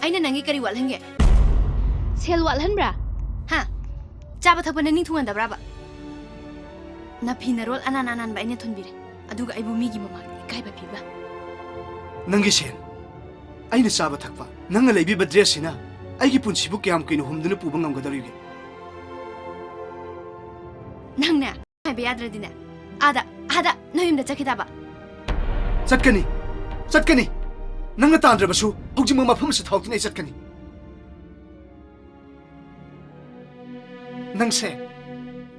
ꯑꯩꯅ ꯅꯪꯒꯤ ꯀꯔꯤ ꯋꯥꯠꯍꯟꯒꯦ? ꯁꯦꯜ ꯋꯥꯠꯍꯟꯕ꯭ꯔꯥ? ꯍꯥ? ꯆꯥꯕ ꯊꯛꯄ ꯅꯪ ꯅꯤꯡ ꯊꯨꯡꯍꯟꯗꯕ꯭ꯔꯥꯕ? ꯅꯐꯤ ꯅꯔꯣꯜ ꯑꯅꯥꯟ ꯑꯅꯥꯟꯕ ꯑꯩꯅ ꯊꯣꯟꯕꯤꯔꯦ, ꯑꯗꯨꯒ ꯑꯩꯕꯨ ꯃꯤꯒꯤ ꯃꯃꯥꯡꯗ ꯏꯀꯥꯏꯕ ꯄꯤꯕ꯫ ꯅꯪꯒꯤ ꯁꯦꯜ, ꯑꯩꯅ ꯆꯥꯕ ꯊꯛꯄ, ꯅꯪꯅ ꯂꯩꯕꯤꯕ ꯗ꯭ꯔꯦꯁꯁꯤꯅ ꯑꯩꯒꯤ ꯄꯨꯟꯁꯤꯕꯨ ꯀꯌꯥꯝ ꯀꯨꯏꯅ ꯍꯨꯝꯗꯨꯅ ꯄꯨꯕ ꯉꯝꯒꯗꯧꯔꯤꯒꯦ? ꯅꯪꯅꯦ, ꯍꯥꯏꯕ ꯌꯥꯗ꯭ꯔꯗꯤꯅꯦ, ꯑꯥꯗ, ꯑꯥꯗ ꯅꯣꯏ ꯌꯨꯝꯗ ꯆꯠꯈꯤ ꯇꯥꯕ꯫ ꯆꯠꯀꯅꯤ, ꯆꯠꯀꯅꯤ꯫ ꯅꯪꯅ ꯇꯥꯟꯗ꯭ꯔꯕꯁꯨ ꯍꯧꯖꯤꯛꯃꯛ ꯃꯐꯝ ꯑꯁꯤ ꯊꯥꯗꯣꯛꯇꯨꯅ ꯑꯩ ꯆꯠꯀꯅꯤ꯫ ꯅꯪꯁꯦ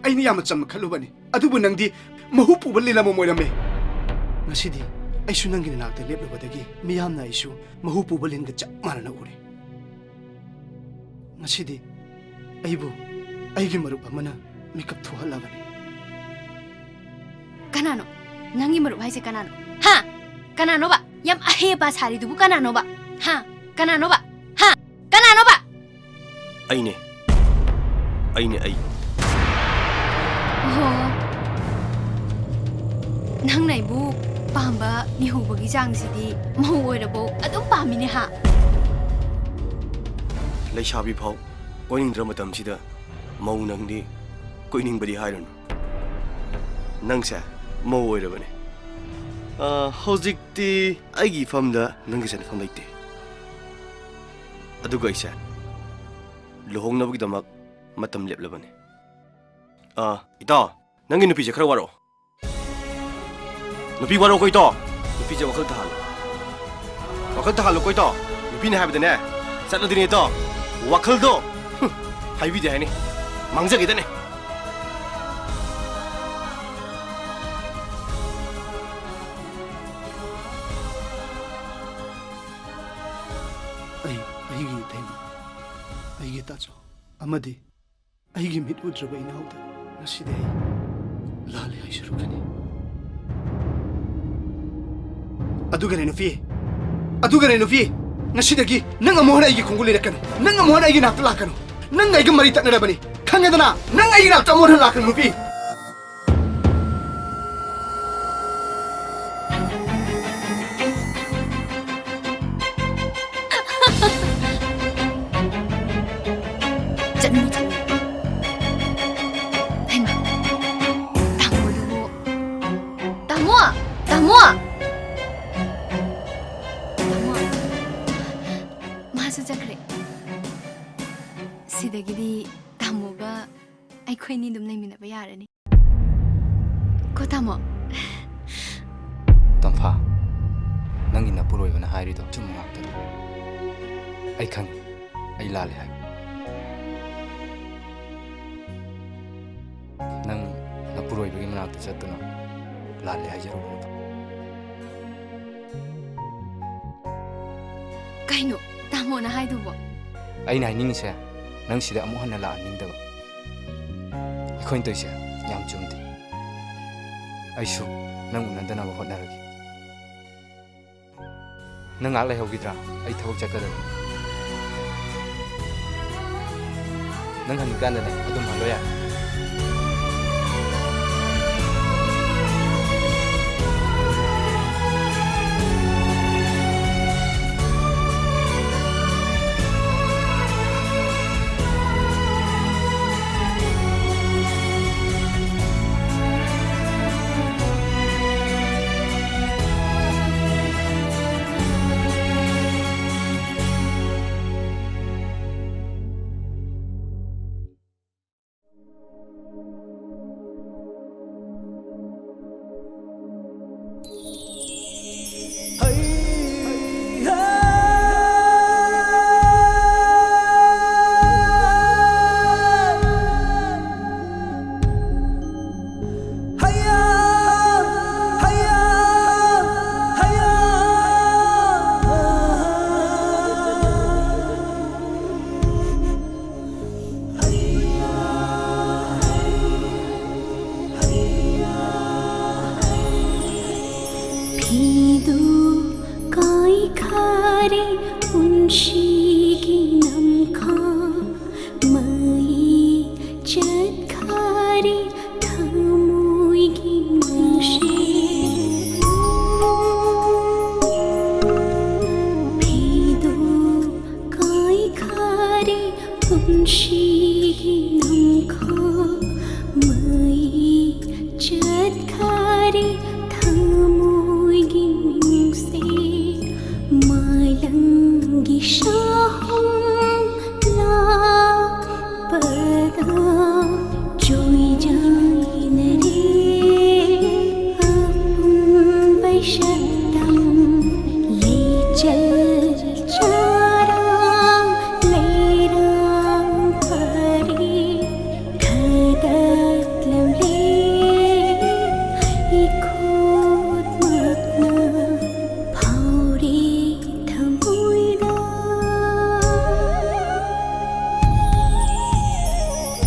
ꯑꯩꯅ ꯌꯥꯝꯅ ꯆꯝꯅ ꯈꯜꯂꯨꯕꯅꯤ, ꯑꯗꯨꯕꯨ ꯅꯪꯗꯤ ꯃꯍꯨ ꯄꯨꯕ ꯂꯤꯟ ꯑꯃ ꯑꯣꯏꯔꯝꯃꯦ꯫ ꯉꯁꯤꯗꯤ ꯑꯩꯁꯨ ꯅꯪꯒꯤ ꯅꯅꯥꯛꯇ ꯂꯦꯞꯂꯨꯕꯗꯒꯤ ꯃꯤꯌꯥꯝꯅ ꯑꯩꯁꯨ ꯃꯍꯨ ꯄꯨꯕ ꯂꯤꯟꯒ ꯆꯞ ꯃꯥꯟꯅꯅ ꯎꯔꯦ꯫ ꯉꯁꯤꯗꯤ ꯑꯩꯕꯨ ꯑꯩꯒꯤ ꯃꯔꯨꯞ ꯑꯃꯅ ꯃꯤꯀꯞ ꯊꯣꯛꯍꯜꯂꯕꯅꯤ꯫ ꯀꯅꯥꯅꯣ? ꯅꯪꯒꯤ ꯃꯔꯨꯞ ꯍꯥꯏꯁꯦ ꯀꯅꯥꯅꯣ? ꯍꯥ? ꯀꯅꯥꯅꯣꯕ? ꯌꯥꯝ ꯑꯍꯩ ꯑꯄꯥ ꯁꯥꯔꯤꯗꯨꯕꯨ ꯀꯅꯥꯅꯣꯕ? ꯍꯥ? ꯀꯅꯥꯅꯣꯕ? ꯍꯥ? ꯀꯅꯥꯅꯣꯕ? ꯑꯩꯅꯦ꯫ ꯑꯩꯅꯦ, ꯑꯩ꯫ ꯑꯣꯍꯣ꯫ ꯅꯪꯅ ꯑꯩꯕꯨ ꯄꯥꯝꯕ ꯅꯤꯍꯧꯕꯒꯤ ꯆꯥꯡꯁꯤꯗꯤ ꯃꯧ ꯑꯣꯏꯔꯕꯧ ꯑꯗꯨꯝ ꯄꯥꯝꯃꯤꯅꯦ ꯍꯥ? ꯂꯩꯁꯥꯕꯤ ꯐꯥꯎ ꯀꯣꯏꯅꯤꯡꯗ꯭ꯔ ꯃꯇꯝꯁꯤꯗ ꯃꯧ ꯅꯪꯗꯤ ꯀꯣꯏꯅꯤꯡꯕꯗꯤ ꯍꯥꯏꯔꯨꯅꯨ꯫ ꯅꯪꯁꯦ ꯃꯧ ꯑꯣꯏꯔꯕꯅꯦ꯫ ꯑ, ꯍꯧꯖꯤꯛꯇꯤ ꯑꯩꯒꯤ ꯏꯐꯝꯗ ꯅꯪꯒꯤ ꯆꯠꯐꯝ ꯂꯩꯇꯦ꯫ ꯑꯗꯨꯒ ꯑꯩꯁꯦ ꯂꯨꯍꯣꯡꯅꯕꯒꯤꯗꯃꯛ ꯃꯇꯝ ꯂꯦꯞꯂꯕꯅꯦ꯫ ꯑ, ꯏꯇꯥꯎ, ꯅꯪꯒꯤ ꯅꯨꯄꯤꯁꯦ ꯈꯔ ꯋꯥꯔꯛꯑꯣ꯫ ꯅꯨꯄꯤ ꯋꯥꯔꯛꯑꯣ ꯀꯣ ꯏꯇꯥꯎ꯫ ꯅꯨꯄꯤꯁꯦ ꯋꯥꯈꯜ ꯇꯥꯍꯜꯂꯣ꯫ ꯋꯥꯈꯜ ꯇꯥꯍꯜꯂꯣ ꯀꯣ ꯏꯇꯥꯎ꯫ ꯅꯨꯄꯤꯅ ꯍꯥꯏꯕꯗꯅꯦ, ꯆꯠꯂꯗꯤꯅꯦ ꯏꯇꯥꯎ, ꯋꯥꯈꯜꯗꯣ, ꯍꯨꯝ, ꯍꯥꯏꯕꯤꯗꯦ ꯍꯥꯏꯅꯤ꯫ ꯃꯥꯡꯖꯈꯤꯗꯅꯦ꯫ ꯑꯩ, ꯑꯩꯒꯤ ꯏꯇꯩꯃ, ꯑꯩꯒꯤ ꯇꯥꯆꯧ ꯑꯃꯗꯤ ꯑꯩꯒꯤ ꯃꯤꯠ ꯎꯗ꯭ꯔꯕ ꯏꯅꯥꯎꯗ ꯉꯁꯤꯗꯤ ꯑꯩ ꯂꯥꯜꯂꯦ ꯍꯥꯏꯖꯔꯨꯒꯅꯤ꯫ ꯑꯗꯨꯒꯅꯦ ꯅꯨꯄꯤ, ꯑꯗꯨꯒꯅꯦ ꯅꯨꯄꯤ, ꯉꯁꯤꯗꯒꯤ ꯅꯪ ꯑꯃꯨꯛ ꯍꯟꯅ ꯑꯩꯒꯤ ꯈꯣꯡꯒꯨꯜ ꯂꯤꯔꯛꯀꯅꯨ, ꯅꯪ ꯑꯃꯨꯛ ꯍꯟꯅ ꯑꯩꯒꯤ ꯅꯥꯛꯇ ꯂꯥꯛꯀꯅꯨ꯫ ꯅꯪ ꯑꯩꯒ ꯃꯔꯤ ꯇꯠꯅꯔꯕꯅꯤ, ꯈꯪꯉꯦꯗꯅ? ꯅꯪ ꯑꯩꯒꯤ ꯅꯥꯛꯇ ꯑꯃꯨꯛ ꯍꯟꯅ ꯂꯥꯛꯀꯅꯨ ꯅꯨꯄꯤ꯫ ꯆꯠꯅꯤꯡꯉꯤ, ꯆꯠꯅꯤꯡꯉꯤ꯫ ꯍꯩꯃꯥ, ꯇꯥꯃꯣꯗꯨꯕꯨ꯫ ꯇꯥꯃꯣ! ꯇꯥꯃꯣ! ꯇꯥꯃꯣ! ꯃꯥꯁꯨ ꯆꯠꯈ꯭ꯔꯦ꯫ ꯁꯤꯗꯒꯤꯗꯤ ꯇꯥꯃꯣꯒ ꯑꯩꯈꯣꯏꯅꯤ ꯑꯗꯨꯝ ꯂꯩꯃꯤꯟꯅꯕ ꯌꯥꯔꯅꯤ꯫ ꯀꯣ ꯇꯥꯃꯣ꯫ ꯇꯝꯐꯥ, ꯅꯪꯒꯤ ꯅꯄꯨꯔꯣꯏꯕꯅ ꯍꯥꯏꯔꯤꯗꯣ ꯑꯆꯨꯝꯕ ꯉꯥꯛꯇꯅꯤ꯫ ꯑꯩ ꯈꯪꯉꯤ, ꯑꯩ ꯂꯥꯜꯂꯦ ꯍꯥꯏꯕ꯫ ꯅꯪ ꯅꯄꯨꯔꯣꯏꯕꯒꯤ ꯃꯅꯥꯛꯇ ꯆꯠꯇꯨꯅ ꯂꯥꯜꯂꯦ ꯍꯥꯏꯖꯔꯨꯕꯅ ꯐꯩ꯫ ꯀꯩꯅꯣ ꯇꯥꯃꯣꯅ ꯍꯥꯏꯗꯨꯕꯣ? ꯑꯩꯅ ꯍꯥꯏꯅꯤꯡꯉꯤꯁꯦ, ꯅꯪ ꯁꯤꯗ ꯑꯃꯨꯛ ꯍꯟꯅ ꯂꯥꯛꯍꯟꯅꯤꯡꯗꯕ꯫ ꯑꯩꯈꯣꯏꯅ ꯇꯧꯔꯤꯁꯦ ꯌꯥꯝ ꯆꯨꯝꯗꯦ꯫ ꯑꯩꯁꯨ ꯅꯪ ꯎꯅꯗꯅꯕ ꯍꯣꯠꯅꯔꯒꯦ꯫ ꯅꯪ ꯉꯥꯏꯍꯥꯛ ꯂꯩꯍꯧꯈꯤꯗ꯭ꯔꯥ? ꯑꯩ ꯊꯕꯛ ꯆꯠꯀꯗꯕ꯫ ꯅꯪ ꯍꯟꯈꯤꯀꯥꯟꯗꯅꯦ ꯑꯗꯨꯝ ꯍꯜꯂꯣ ꯌꯥꯔꯦ꯫ ꯄꯨꯟꯁꯤꯒꯤ ꯅꯝꯈꯣ ꯃꯩ ꯆꯠꯈꯔꯦ ꯊꯃꯣꯏꯒꯤ ꯃꯤꯡꯁꯦ ꯃꯥꯂꯪꯒꯤ ꯁꯥꯍꯨꯝ ꯂꯥꯛꯄꯗ ꯆꯣꯏꯖꯥꯏꯅꯔꯦ ꯑꯄꯨꯟꯕꯩ ꯁꯛꯇꯝ ꯂꯩꯆꯜ ꯆꯔꯥꯡ ꯂꯩꯔꯥꯡ ꯄꯔꯤ ꯊꯗꯠꯂꯝꯂꯦ ꯏꯈꯨꯠꯃꯛꯅ ꯐꯥꯎꯔꯤ ꯊꯃꯣꯏꯗ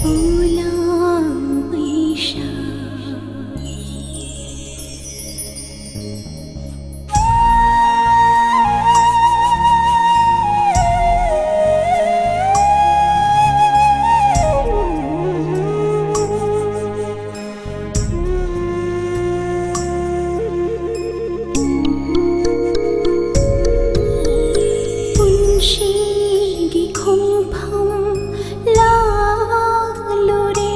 ꯑꯣꯂꯥꯡ ꯃꯩꯁꯥ꯫ ꯄꯨꯟꯁꯤꯒꯤ ꯈꯣꯡꯐꯝ ꯂꯥꯜꯂꯨꯔꯦ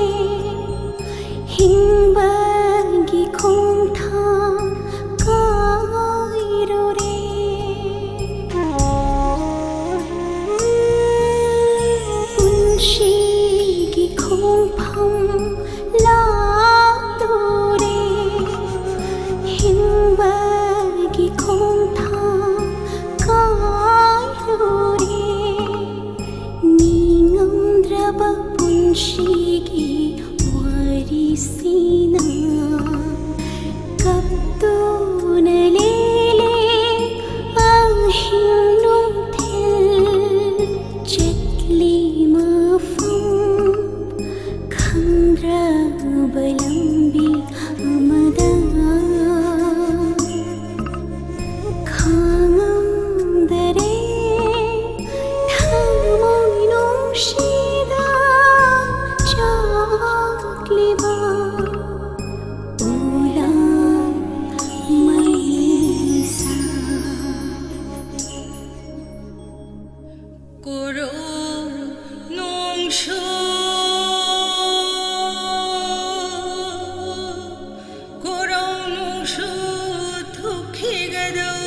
ꯍꯤꯡꯕꯒꯤ ꯈꯣꯡꯊꯥꯡ ꯀꯥꯏꯔꯨꯔꯦ ꯄꯨꯟꯁꯤꯒꯤ ꯈꯣꯡꯐꯝ ꯂꯥꯜꯂꯨꯔꯦ ꯍꯤꯡꯕꯒꯤ ꯈꯣꯡꯊꯥꯡ ꯀꯥꯏꯔꯨꯔꯦ ꯅꯤꯡꯉꯝꯗ꯭ꯔꯕ ꯄꯨꯟꯁꯤꯒꯤ ꯋꯥꯔꯤꯁꯤꯅ ꯀꯞꯇꯨꯅ ꯂꯦꯜꯂꯦ ꯑꯍꯤꯡ ꯅꯨꯡꯊꯤꯜ ꯆꯠꯂꯤ ꯃꯐꯝ ꯈꯪꯗ꯭ꯔꯕ ꯂꯝꯕꯤ ꯑꯃꯗ ꯈꯥꯡꯉꯝꯗꯔꯦ ꯊꯃꯣꯏ ꯅꯨꯡꯁꯤꯗ ꯆꯥꯛꯂꯤꯕ ꯎꯂꯥ ꯃꯩꯁꯥ꯫ ꯀꯣꯔꯧ ꯅꯣꯡ ꯁꯨ ꯀꯣꯔꯧꯅꯨꯡꯁꯨ ꯊꯨꯞꯈꯤꯒꯗꯧꯔꯦ,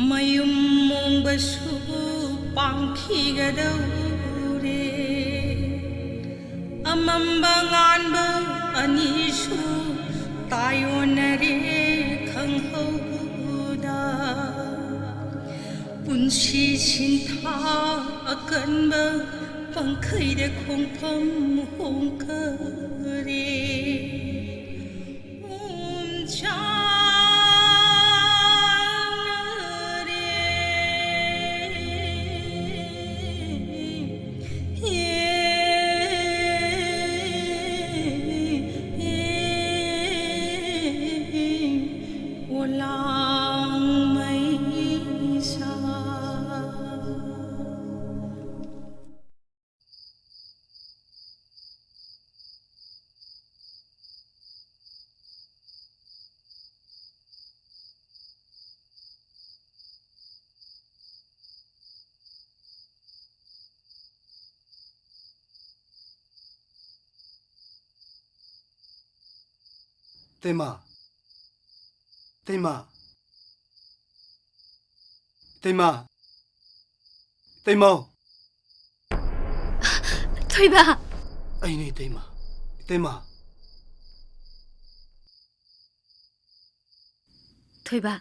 ꯃꯌꯨꯝ ꯃꯣꯡꯕꯁꯨ ꯄꯥꯡꯈꯤꯒꯗꯧꯔꯦ꯫ ꯑꯃꯝꯕ ꯉꯥꯟꯕ ꯑꯅꯤꯁꯨ ꯇꯥꯏꯑꯣꯟꯅꯔꯦ ꯈꯪꯍꯧꯗ꯫ ꯄꯨꯟꯁꯤ ꯁꯤꯟꯊꯥ ꯑꯀꯟꯕ ꯄꯪꯈꯩꯗ ꯈꯣꯡꯐꯝ ꯍꯣꯡꯈꯔꯦ꯫ ꯎꯝ, ꯆꯥꯟꯅꯔꯦ꯫ ꯑꯣꯂꯥꯡ ꯃꯩꯁꯥ꯫ ꯏꯇꯩꯃ꯫ ꯏꯇꯩꯃ꯫ ꯏꯇꯩꯃ꯫ ꯏꯇꯩꯃꯧ꯫ ꯊꯣꯏꯕ꯫ ꯑꯩꯅꯦ ꯏꯇꯩꯃ꯫ ꯏꯇꯩꯃ꯫ ꯊꯣꯏꯕ,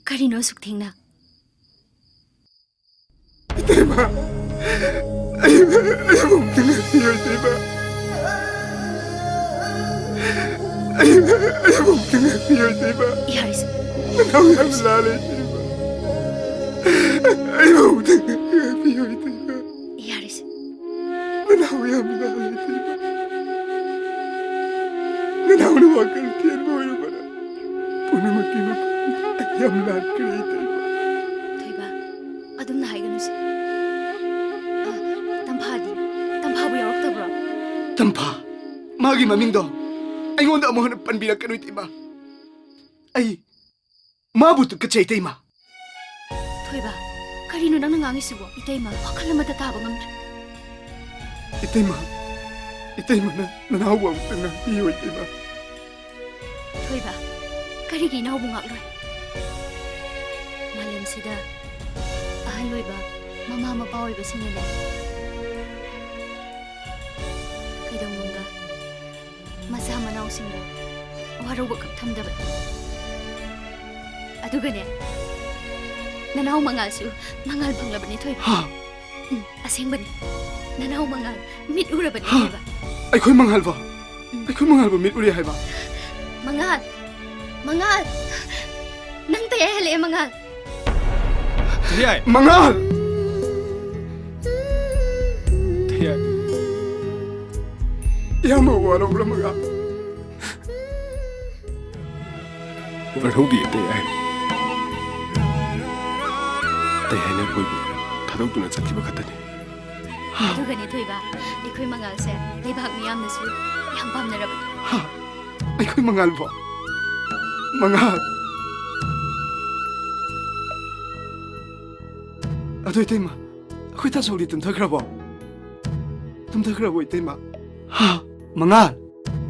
ꯀꯔꯤꯅꯣ ꯑꯁꯨꯛ ꯊꯦꯡꯅ? ꯏꯇꯩꯃ, ꯑꯩ, ꯑꯩꯕꯨ ꯑꯃꯨꯛꯇ ꯉꯥꯛꯄꯤꯌꯨ, ꯏꯇꯩꯃ꯫ ꯑꯩ, ꯑꯩꯕꯨ ꯑꯃꯨꯛꯇ ꯉꯥꯛꯄꯤꯌꯨ, ꯏꯇꯩꯃ꯫ ꯌꯥꯔꯦꯁꯦ꯫ ꯅꯅꯥꯎ ꯌꯥꯝ ꯂꯥꯜꯂꯦ, ꯏꯇꯩꯃ꯫ ꯑꯩꯕꯨ ꯑꯃꯨꯛꯇ ꯉꯥꯛꯄꯤꯌꯨ, ꯏꯇꯩꯃ꯫ ꯌꯥꯔꯦꯁꯦ꯫ ꯅꯅꯥꯎ ꯌꯥꯝ ꯂꯥꯜꯂꯦ, ꯏꯇꯩꯃ꯫ ꯅꯅꯥꯎꯅ ꯋꯥꯈꯜ ꯊꯦꯟꯕ ꯑꯣꯏꯔꯕꯅ ꯄꯨꯝꯅꯃꯛꯀꯤ ꯃꯐꯝꯗ ꯑꯩ ꯌꯥꯝ ꯂꯥꯟꯈ꯭ꯔꯦ, ꯏꯇꯩꯃ꯫ ꯊꯣꯏꯕ, ꯑꯗꯨꯝꯅ ꯍꯥꯏꯒꯅꯨꯁꯦ꯫ ꯑ, ꯇꯝꯐꯥꯗꯤ? ꯇꯝꯐꯥꯕꯨ ꯌꯥꯎꯔꯛꯇꯕ꯭ꯔꯣ? ꯇꯝꯐꯥ? ꯃꯥꯒꯤ ꯃꯃꯤꯡꯗꯣ ꯑꯩꯉꯣꯟꯗ ꯑꯃꯨꯛ ꯍꯟꯅ ꯄꯟꯕꯤꯔꯛꯀꯅꯨ, ꯏꯇꯩꯃ꯫ ꯑꯩ ꯃꯥꯕꯨ ꯇꯨꯀꯠꯆꯩ, ꯏꯇꯩꯃ꯫ ꯊꯣꯏꯕ, ꯀꯔꯤꯅꯣ ꯅꯪꯅ ꯉꯥꯡꯉꯤꯁꯤꯕꯣ? ꯏꯇꯩꯃ, ꯋꯥꯈꯜ ꯑꯃꯠꯇ ꯇꯥꯕ ꯉꯝꯗ꯭ꯔꯦ꯫ ꯏꯇꯩꯃ, ꯏꯇꯩꯃꯅ ꯅꯅꯥꯎꯕꯨ ꯑꯃꯨꯛꯇ ꯉꯥꯛꯄꯤꯌꯨ, ꯏꯇꯩꯃ꯫ ꯊꯣꯏꯕ, ꯀꯔꯤꯒꯤ ꯏꯅꯥꯎꯕꯨ ꯉꯥꯛꯂꯣꯏ? ꯃꯥꯂꯦꯝꯁꯤꯗ ꯑꯍꯜ ꯑꯣꯏꯕ ꯃꯃꯥ ꯃꯄꯥ ꯑꯣꯏꯕꯁꯤꯡꯅꯅꯦ, ꯀꯩꯗꯧꯅꯨꯡꯗ ꯃꯆꯥ ꯃꯅꯥꯎꯁꯤꯡꯕꯨ ꯋꯥꯔꯧꯕ ꯈꯛ ꯊꯝꯗꯕꯅꯤ꯫ ꯑꯗꯨꯒꯅꯦ, ꯅꯅꯥꯎ ꯃꯉꯥꯜꯁꯨ ꯃꯉꯥꯜ ꯐꯪꯂꯕꯅꯤ, ꯊꯣꯏꯕ꯫ ꯍꯥ? ꯎꯝ, ꯑꯁꯦꯡꯕꯅꯤ꯫ ꯅꯅꯥꯎ ꯃꯉꯥꯜ ꯃꯤꯠ ꯎꯔꯕꯅꯤ, ꯍꯥ? ꯊꯣꯏꯕ꯫ ꯑꯩꯈꯣꯏ ꯃꯉꯥꯜꯕꯣ? ꯎꯝ꯫ ꯑꯩꯈꯣꯏ ꯃꯉꯥꯜꯕꯨ ꯃꯤꯠ ꯎꯔꯦ ꯍꯥꯏꯕ? ꯃꯉꯥꯜ! ꯃꯉꯥꯜ! ꯅꯪ ꯇꯌꯥꯏ ꯍꯜꯂꯛꯑꯦ, ꯃꯉꯥꯜ! ꯇꯌꯥꯏ! ꯃꯉꯥꯜ! ꯇꯌꯥꯏ! ꯏꯌꯥꯝꯕ ꯋꯥꯔꯧꯕ꯭ꯔꯥ, ꯃꯉꯥꯜ? ꯋꯥꯔꯧꯗꯦ, ꯇꯌꯥꯏ꯫ ꯇꯌꯥꯏꯅ ꯑꯩꯈꯣꯏꯕꯨ ꯊꯥꯗꯣꯛꯇꯨꯅ ꯆꯠꯈꯤꯕ ꯈꯛꯇꯅꯤ꯫ ꯑꯗꯨꯒꯅꯦ, ꯊꯣꯏꯕ, ꯑꯩꯈꯣꯏ ꯃꯉꯥꯜꯁꯦ ꯂꯩꯕꯥꯛ ꯃꯤꯌꯥꯝꯅꯁꯨ ꯌꯥꯝ ꯄꯥꯝꯅꯔꯕꯅꯤ꯫ ꯍꯥ? ꯑꯩꯈꯣꯏ ꯃꯉꯥꯜꯕꯣ? ꯃꯉꯥꯜ! ꯑꯗꯨ ꯏꯇꯩꯃ, ꯑꯩꯈꯣꯏ ꯇꯥꯆꯧꯗꯤ ꯇꯨꯝꯊꯈ꯭ꯔꯕꯣ? ꯇꯨꯝꯊꯈ꯭ꯔꯕꯣ, ꯏꯇꯩꯃ? ꯍꯥ? ꯃꯉꯥꯜ!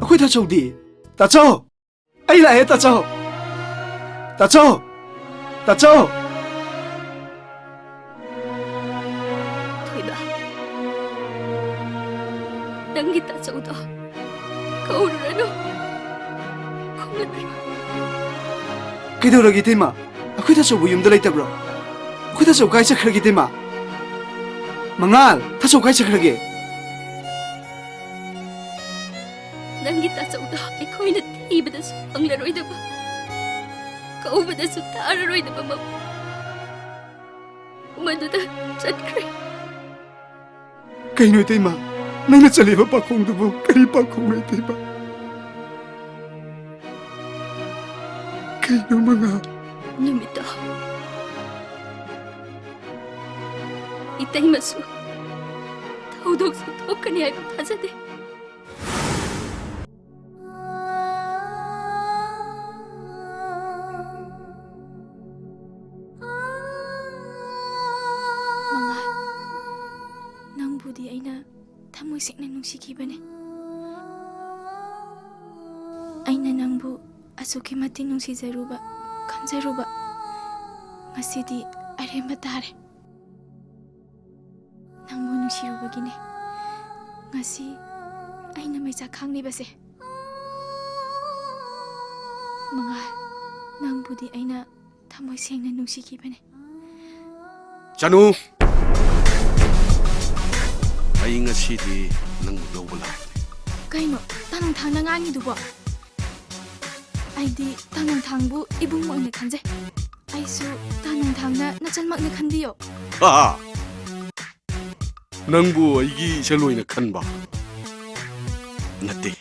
ꯑꯩꯈꯣꯏ ꯇꯥꯆꯧꯗꯤ? ꯇꯥꯆꯧ! ꯑꯩ ꯂꯥꯛꯑꯦ, ꯇꯥꯆꯧ! ꯇꯥꯆꯧ! ꯇꯥꯆꯧ! ꯊꯣꯏꯕ, ꯅꯪꯒꯤ ꯇꯥꯆꯧꯗꯣ ꯀꯧꯔꯨꯔꯅꯨ, ꯈꯣꯡꯂꯠꯂꯨꯔꯣ꯫ ꯀꯩꯗꯧꯔꯒꯦ, ꯏꯇꯩꯃ? ꯑꯩꯈꯣꯏ ꯇꯥꯆꯧꯕꯨ ꯌꯨꯝꯗ ꯂꯩꯇꯕ꯭ꯔꯣ? ꯑꯩꯈꯣꯏ ꯇꯥꯆꯧ ꯀꯥꯏ ꯆꯠꯈ꯭ꯔꯒꯦ, ꯏꯇꯩꯃ? ꯃꯉꯥꯜ, ꯇꯥꯆꯧ ꯀꯥꯏ ꯆꯠꯈ꯭ꯔꯒꯦ? ꯅꯪꯒꯤ ꯇꯥꯆꯧꯗꯣ ꯑꯩꯈꯣꯏꯅ ꯊꯤꯕꯗꯁꯨ ꯐꯪꯂꯔꯣꯏꯗꯕ, ꯀꯧꯕꯗꯁꯨ ꯇꯥꯔꯔꯣꯏꯗꯕ ꯃꯐꯝ ꯃꯗꯨꯗ ꯆꯠꯈ꯭ꯔꯦ꯫ ꯀꯩꯅꯣ, ꯏꯇꯩꯃ? ꯅꯪꯅ ꯆꯠꯂꯤꯕ ꯄꯥꯈꯣꯡꯗꯨꯕꯨ ꯀꯔꯤ ꯄꯥꯈꯣꯡꯅꯣ, ꯏꯇꯩꯃ? ꯀꯩꯅꯣ, ꯃꯉꯥꯜ? ꯅꯨꯃꯤꯠꯇꯣ ꯏꯇꯩꯃꯁꯨ ꯊꯧꯗꯣꯛꯁꯨ ꯊꯣꯛꯀꯅꯤ ꯍꯥꯏꯕ ꯊꯥꯖꯗꯦ꯫ ꯊꯃꯣꯏ ꯁꯦꯡꯅ ꯅꯨꯡꯁꯤꯈꯤꯕꯅꯦ꯫ ꯑꯩꯅ ꯅꯪꯕꯨ ꯑꯁꯨꯛꯀꯤ ꯃꯇꯤꯛ ꯅꯨꯡꯁꯤꯖꯔꯨꯕ, ꯈꯟꯖꯔꯨꯕ, ꯉꯁꯤꯗꯤ ꯑꯔꯦꯝꯕ ꯇꯥꯔꯦ꯫ ꯅꯪꯕꯨ ꯅꯨꯡꯁꯤꯔꯨꯕꯒꯤꯅꯦ ꯉꯁꯤ ꯑꯩꯅ ꯃꯩꯆꯥꯛ ꯈꯥꯡꯂꯤꯕꯁꯦ꯫ ꯃꯉꯥꯜ, ꯅꯪꯕꯨꯗꯤ ꯑꯩꯅ ꯊꯃꯣꯏ ꯁꯦꯡꯅ ꯅꯨꯡꯁꯤꯈꯤꯕꯅꯦ꯫ ꯆꯅꯨ! ꯑꯩ ꯉꯁꯤꯗꯤ ꯅꯪꯕꯨ ꯂꯧꯕ ꯂꯥꯛꯄꯅꯦ꯫ ꯀꯩꯅꯣ ꯇꯥ ꯅꯣꯡꯊꯥꯡꯅ ꯉꯥꯡꯉꯤꯗꯨꯕꯣ? ꯑꯩꯗꯤ ꯇꯥ ꯅꯣꯡꯊꯥꯡꯕꯨ ꯏꯕꯨꯡ ꯑꯣꯏꯅ ꯈꯟꯖꯩ꯫ ꯑꯩꯁꯨ ꯇꯥ ꯅꯣꯡꯊꯥꯡꯅ ꯅꯆꯟꯃꯛꯅ ꯈꯟꯕꯤꯌꯣ꯫ ꯍꯥ! ꯅꯪꯕꯨ ꯑꯩꯒꯤ ꯏꯆꯜ ꯑꯣꯏꯅ ꯈꯟꯕ? ꯅꯠꯇꯦ,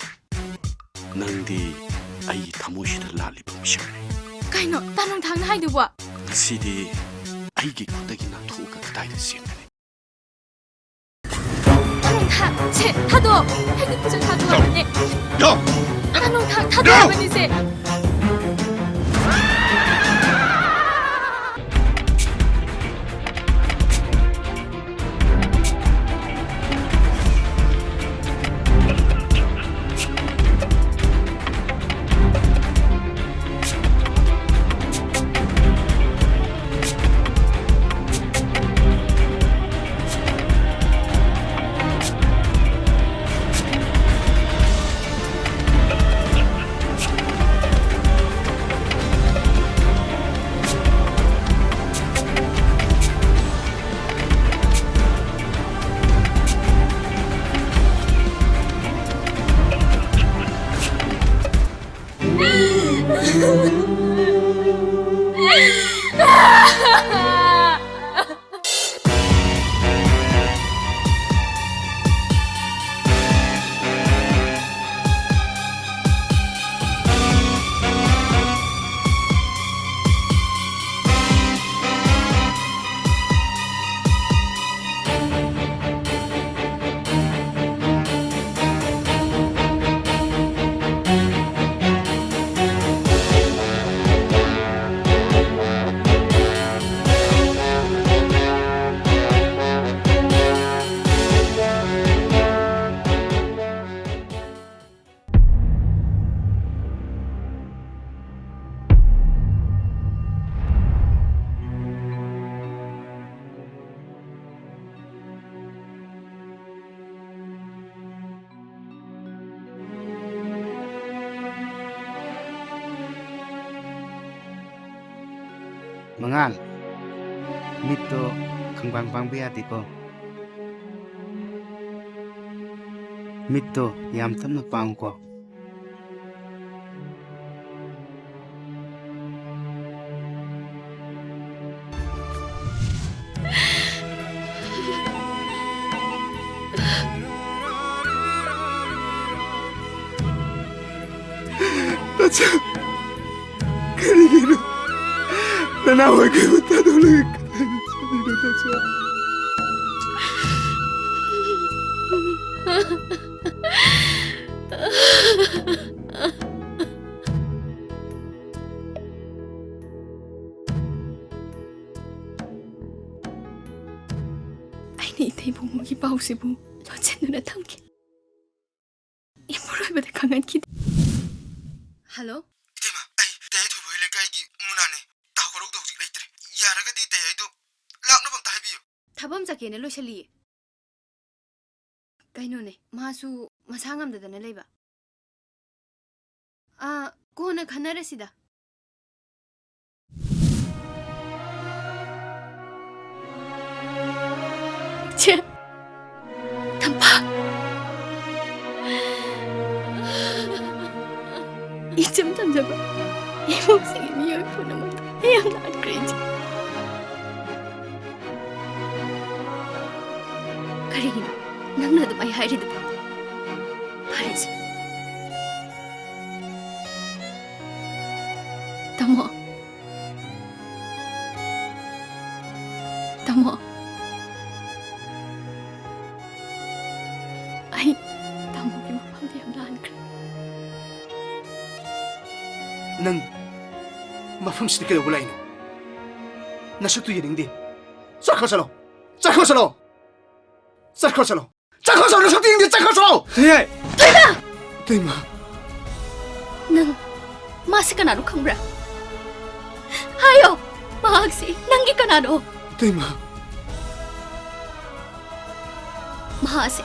ꯅꯪꯗꯤ ꯑꯩꯒꯤ ꯊꯃꯣꯏꯁꯤꯗ ꯂꯥꯠꯂꯤꯕ ꯃꯤꯁꯛꯅꯤ꯫ ꯀꯩꯅꯣ ꯇꯥ ꯅꯣꯡꯊꯥꯡꯅ ꯍꯥꯏꯗꯨꯕꯣ? ꯉꯁꯤꯗꯤ ꯑꯩꯒꯤ ꯈꯨꯠꯇꯒꯤ ꯅꯥꯟꯊꯣꯛꯑꯒ ꯀꯗꯥꯏꯗ ꯆꯦꯟꯒꯅꯤ? ꯇꯥ ꯅꯣꯡꯊꯥꯡ, ꯁꯦ, ꯊꯥꯗꯣꯛꯑꯣ꯫ ꯑꯩꯒꯤ ꯈꯨꯠꯁꯦ ꯊꯥꯗꯣꯛꯑꯣ ꯍꯥꯏꯕꯅꯦ꯫ ꯌꯥ! ꯇꯥ ꯅꯣꯡꯊꯥꯡ, ꯊꯥꯗꯣꯛꯑꯣ ꯌꯥ! ꯍꯥꯏꯕꯅꯤꯁꯦ꯫ ꯃꯉꯥꯜ, ꯃꯤꯠꯇꯣ ꯈꯪꯄꯥꯡ ꯄꯥꯡꯕ ꯌꯥꯗꯦꯀꯣ꯫ ꯃꯤꯠꯇꯣ ꯌꯥꯝ ꯇꯞꯅ ꯄꯥꯡꯉꯨꯀꯣ꯫ ꯅꯆꯥ, ꯀꯔꯤꯒꯤꯅꯣ ꯅꯅꯥꯎ ꯑꯩꯈꯣꯏꯕꯨ ꯊꯥꯗꯣꯛꯂꯒ ꯀꯗꯥꯏꯗ ꯆꯠꯂꯤꯅꯣ, ꯅꯆꯥ? ꯑꯩꯅ ꯏꯊꯩ ꯕꯨꯡꯉꯣꯒꯤ ꯄꯥꯎꯁꯤꯕꯨ ꯂꯣꯠꯁꯤꯟꯗꯨꯅ ꯊꯝꯈꯤ꯫ ꯏꯄꯨꯔꯣꯏꯕꯗ ꯈꯪꯍꯟꯈꯤꯗꯦ꯫ ꯍꯜꯂꯣ? ꯏꯇꯩꯃ, ꯑꯩ ꯇꯌꯥꯏꯊꯣꯏꯕ ꯍꯣꯏ ꯂꯩꯀꯥꯏꯒꯤ ꯃꯨꯅꯥꯅꯦ꯫ ꯇꯥ ꯈꯣꯔꯧꯗꯣ ꯍꯧꯖꯤꯛ ꯂꯩꯇ꯭ꯔꯦ꯫ ꯌꯥꯔꯒꯗꯤ ꯇꯌꯥꯏꯗꯣ ꯂꯥꯛꯅꯕ ꯑꯝꯇ ꯍꯥꯏꯕꯤꯌꯨ꯫ ꯊꯕꯛ ꯑꯃ ꯆꯠꯀꯦꯅ ꯂꯣꯏꯁꯤꯜꯂꯤꯌꯦ꯫ ꯀꯩꯅꯣꯅꯦ, ꯃꯥꯁꯨ ꯃꯁꯥ ꯉꯝꯗꯗꯅ ꯂꯩꯕ꯫ ꯑꯥ, ꯀꯣꯟꯅ ꯈꯟꯅꯔꯁꯤꯗ꯫ ꯆꯦ, ꯇꯝꯐꯥ꯫ ꯏꯆꯝ ꯆꯝꯖꯕ ꯏꯃꯨꯡꯁꯤꯒꯤ ꯃꯤꯑꯣꯏ ꯄꯨꯝꯅꯃꯛꯇ ꯑꯩ ꯌꯥꯝ ꯂꯥꯟꯈ꯭ꯔꯦ, ꯏꯆꯦ꯫ ꯀꯔꯤꯒꯤꯅꯣ ꯅꯪꯅ ꯑꯗꯨꯃꯥꯏ ꯍꯥꯏꯔꯤꯗꯨꯕꯣ? ꯐꯔꯦꯁꯦ꯫ ꯇꯥꯃꯣ꯫ ꯇꯥꯃꯣ꯫ ꯑꯩ ꯇꯥꯃꯣꯒꯤ ꯃꯐꯝꯗ ꯌꯥꯝ ꯂꯥꯟꯈ꯭ꯔꯦ꯫ ꯅꯪ ꯃꯐꯝꯁꯤꯗ ꯀꯩꯗꯧꯕ ꯂꯥꯛꯏꯅꯣ? ꯅꯁꯛꯇꯨ ꯌꯦꯡꯅꯤꯡꯗꯦ꯫ ꯆꯠꯈ꯭ꯔꯣ ꯆꯠꯂꯣ꯫ ꯆꯠꯈ꯭ꯔꯣ ꯆꯠꯂꯣ꯫ ꯆꯠꯈ꯭ꯔꯣ ꯆꯠꯂꯣ꯫ ꯆꯠꯈ꯭ꯔꯣ ꯆꯠꯂꯣ꯫ ꯅꯁꯛꯇꯨ ꯌꯦꯡꯅꯤꯡꯗꯦ꯫ ꯆꯠꯈ꯭ꯔꯣ ꯆꯠꯂꯣ꯫ ꯏꯇꯩꯃ! ꯏꯇꯩꯃ! ꯅꯪ ꯃꯥꯁꯤ ꯀꯅꯥꯅꯣ ꯈꯪꯕ꯭ꯔꯥ? ꯍꯥꯏꯌꯣ! ꯃꯍꯥꯛꯁꯤ ꯅꯪꯒꯤ ꯀꯅꯥꯅꯣ? ꯏꯇꯩꯃ! ꯃꯍꯥꯛꯁꯦ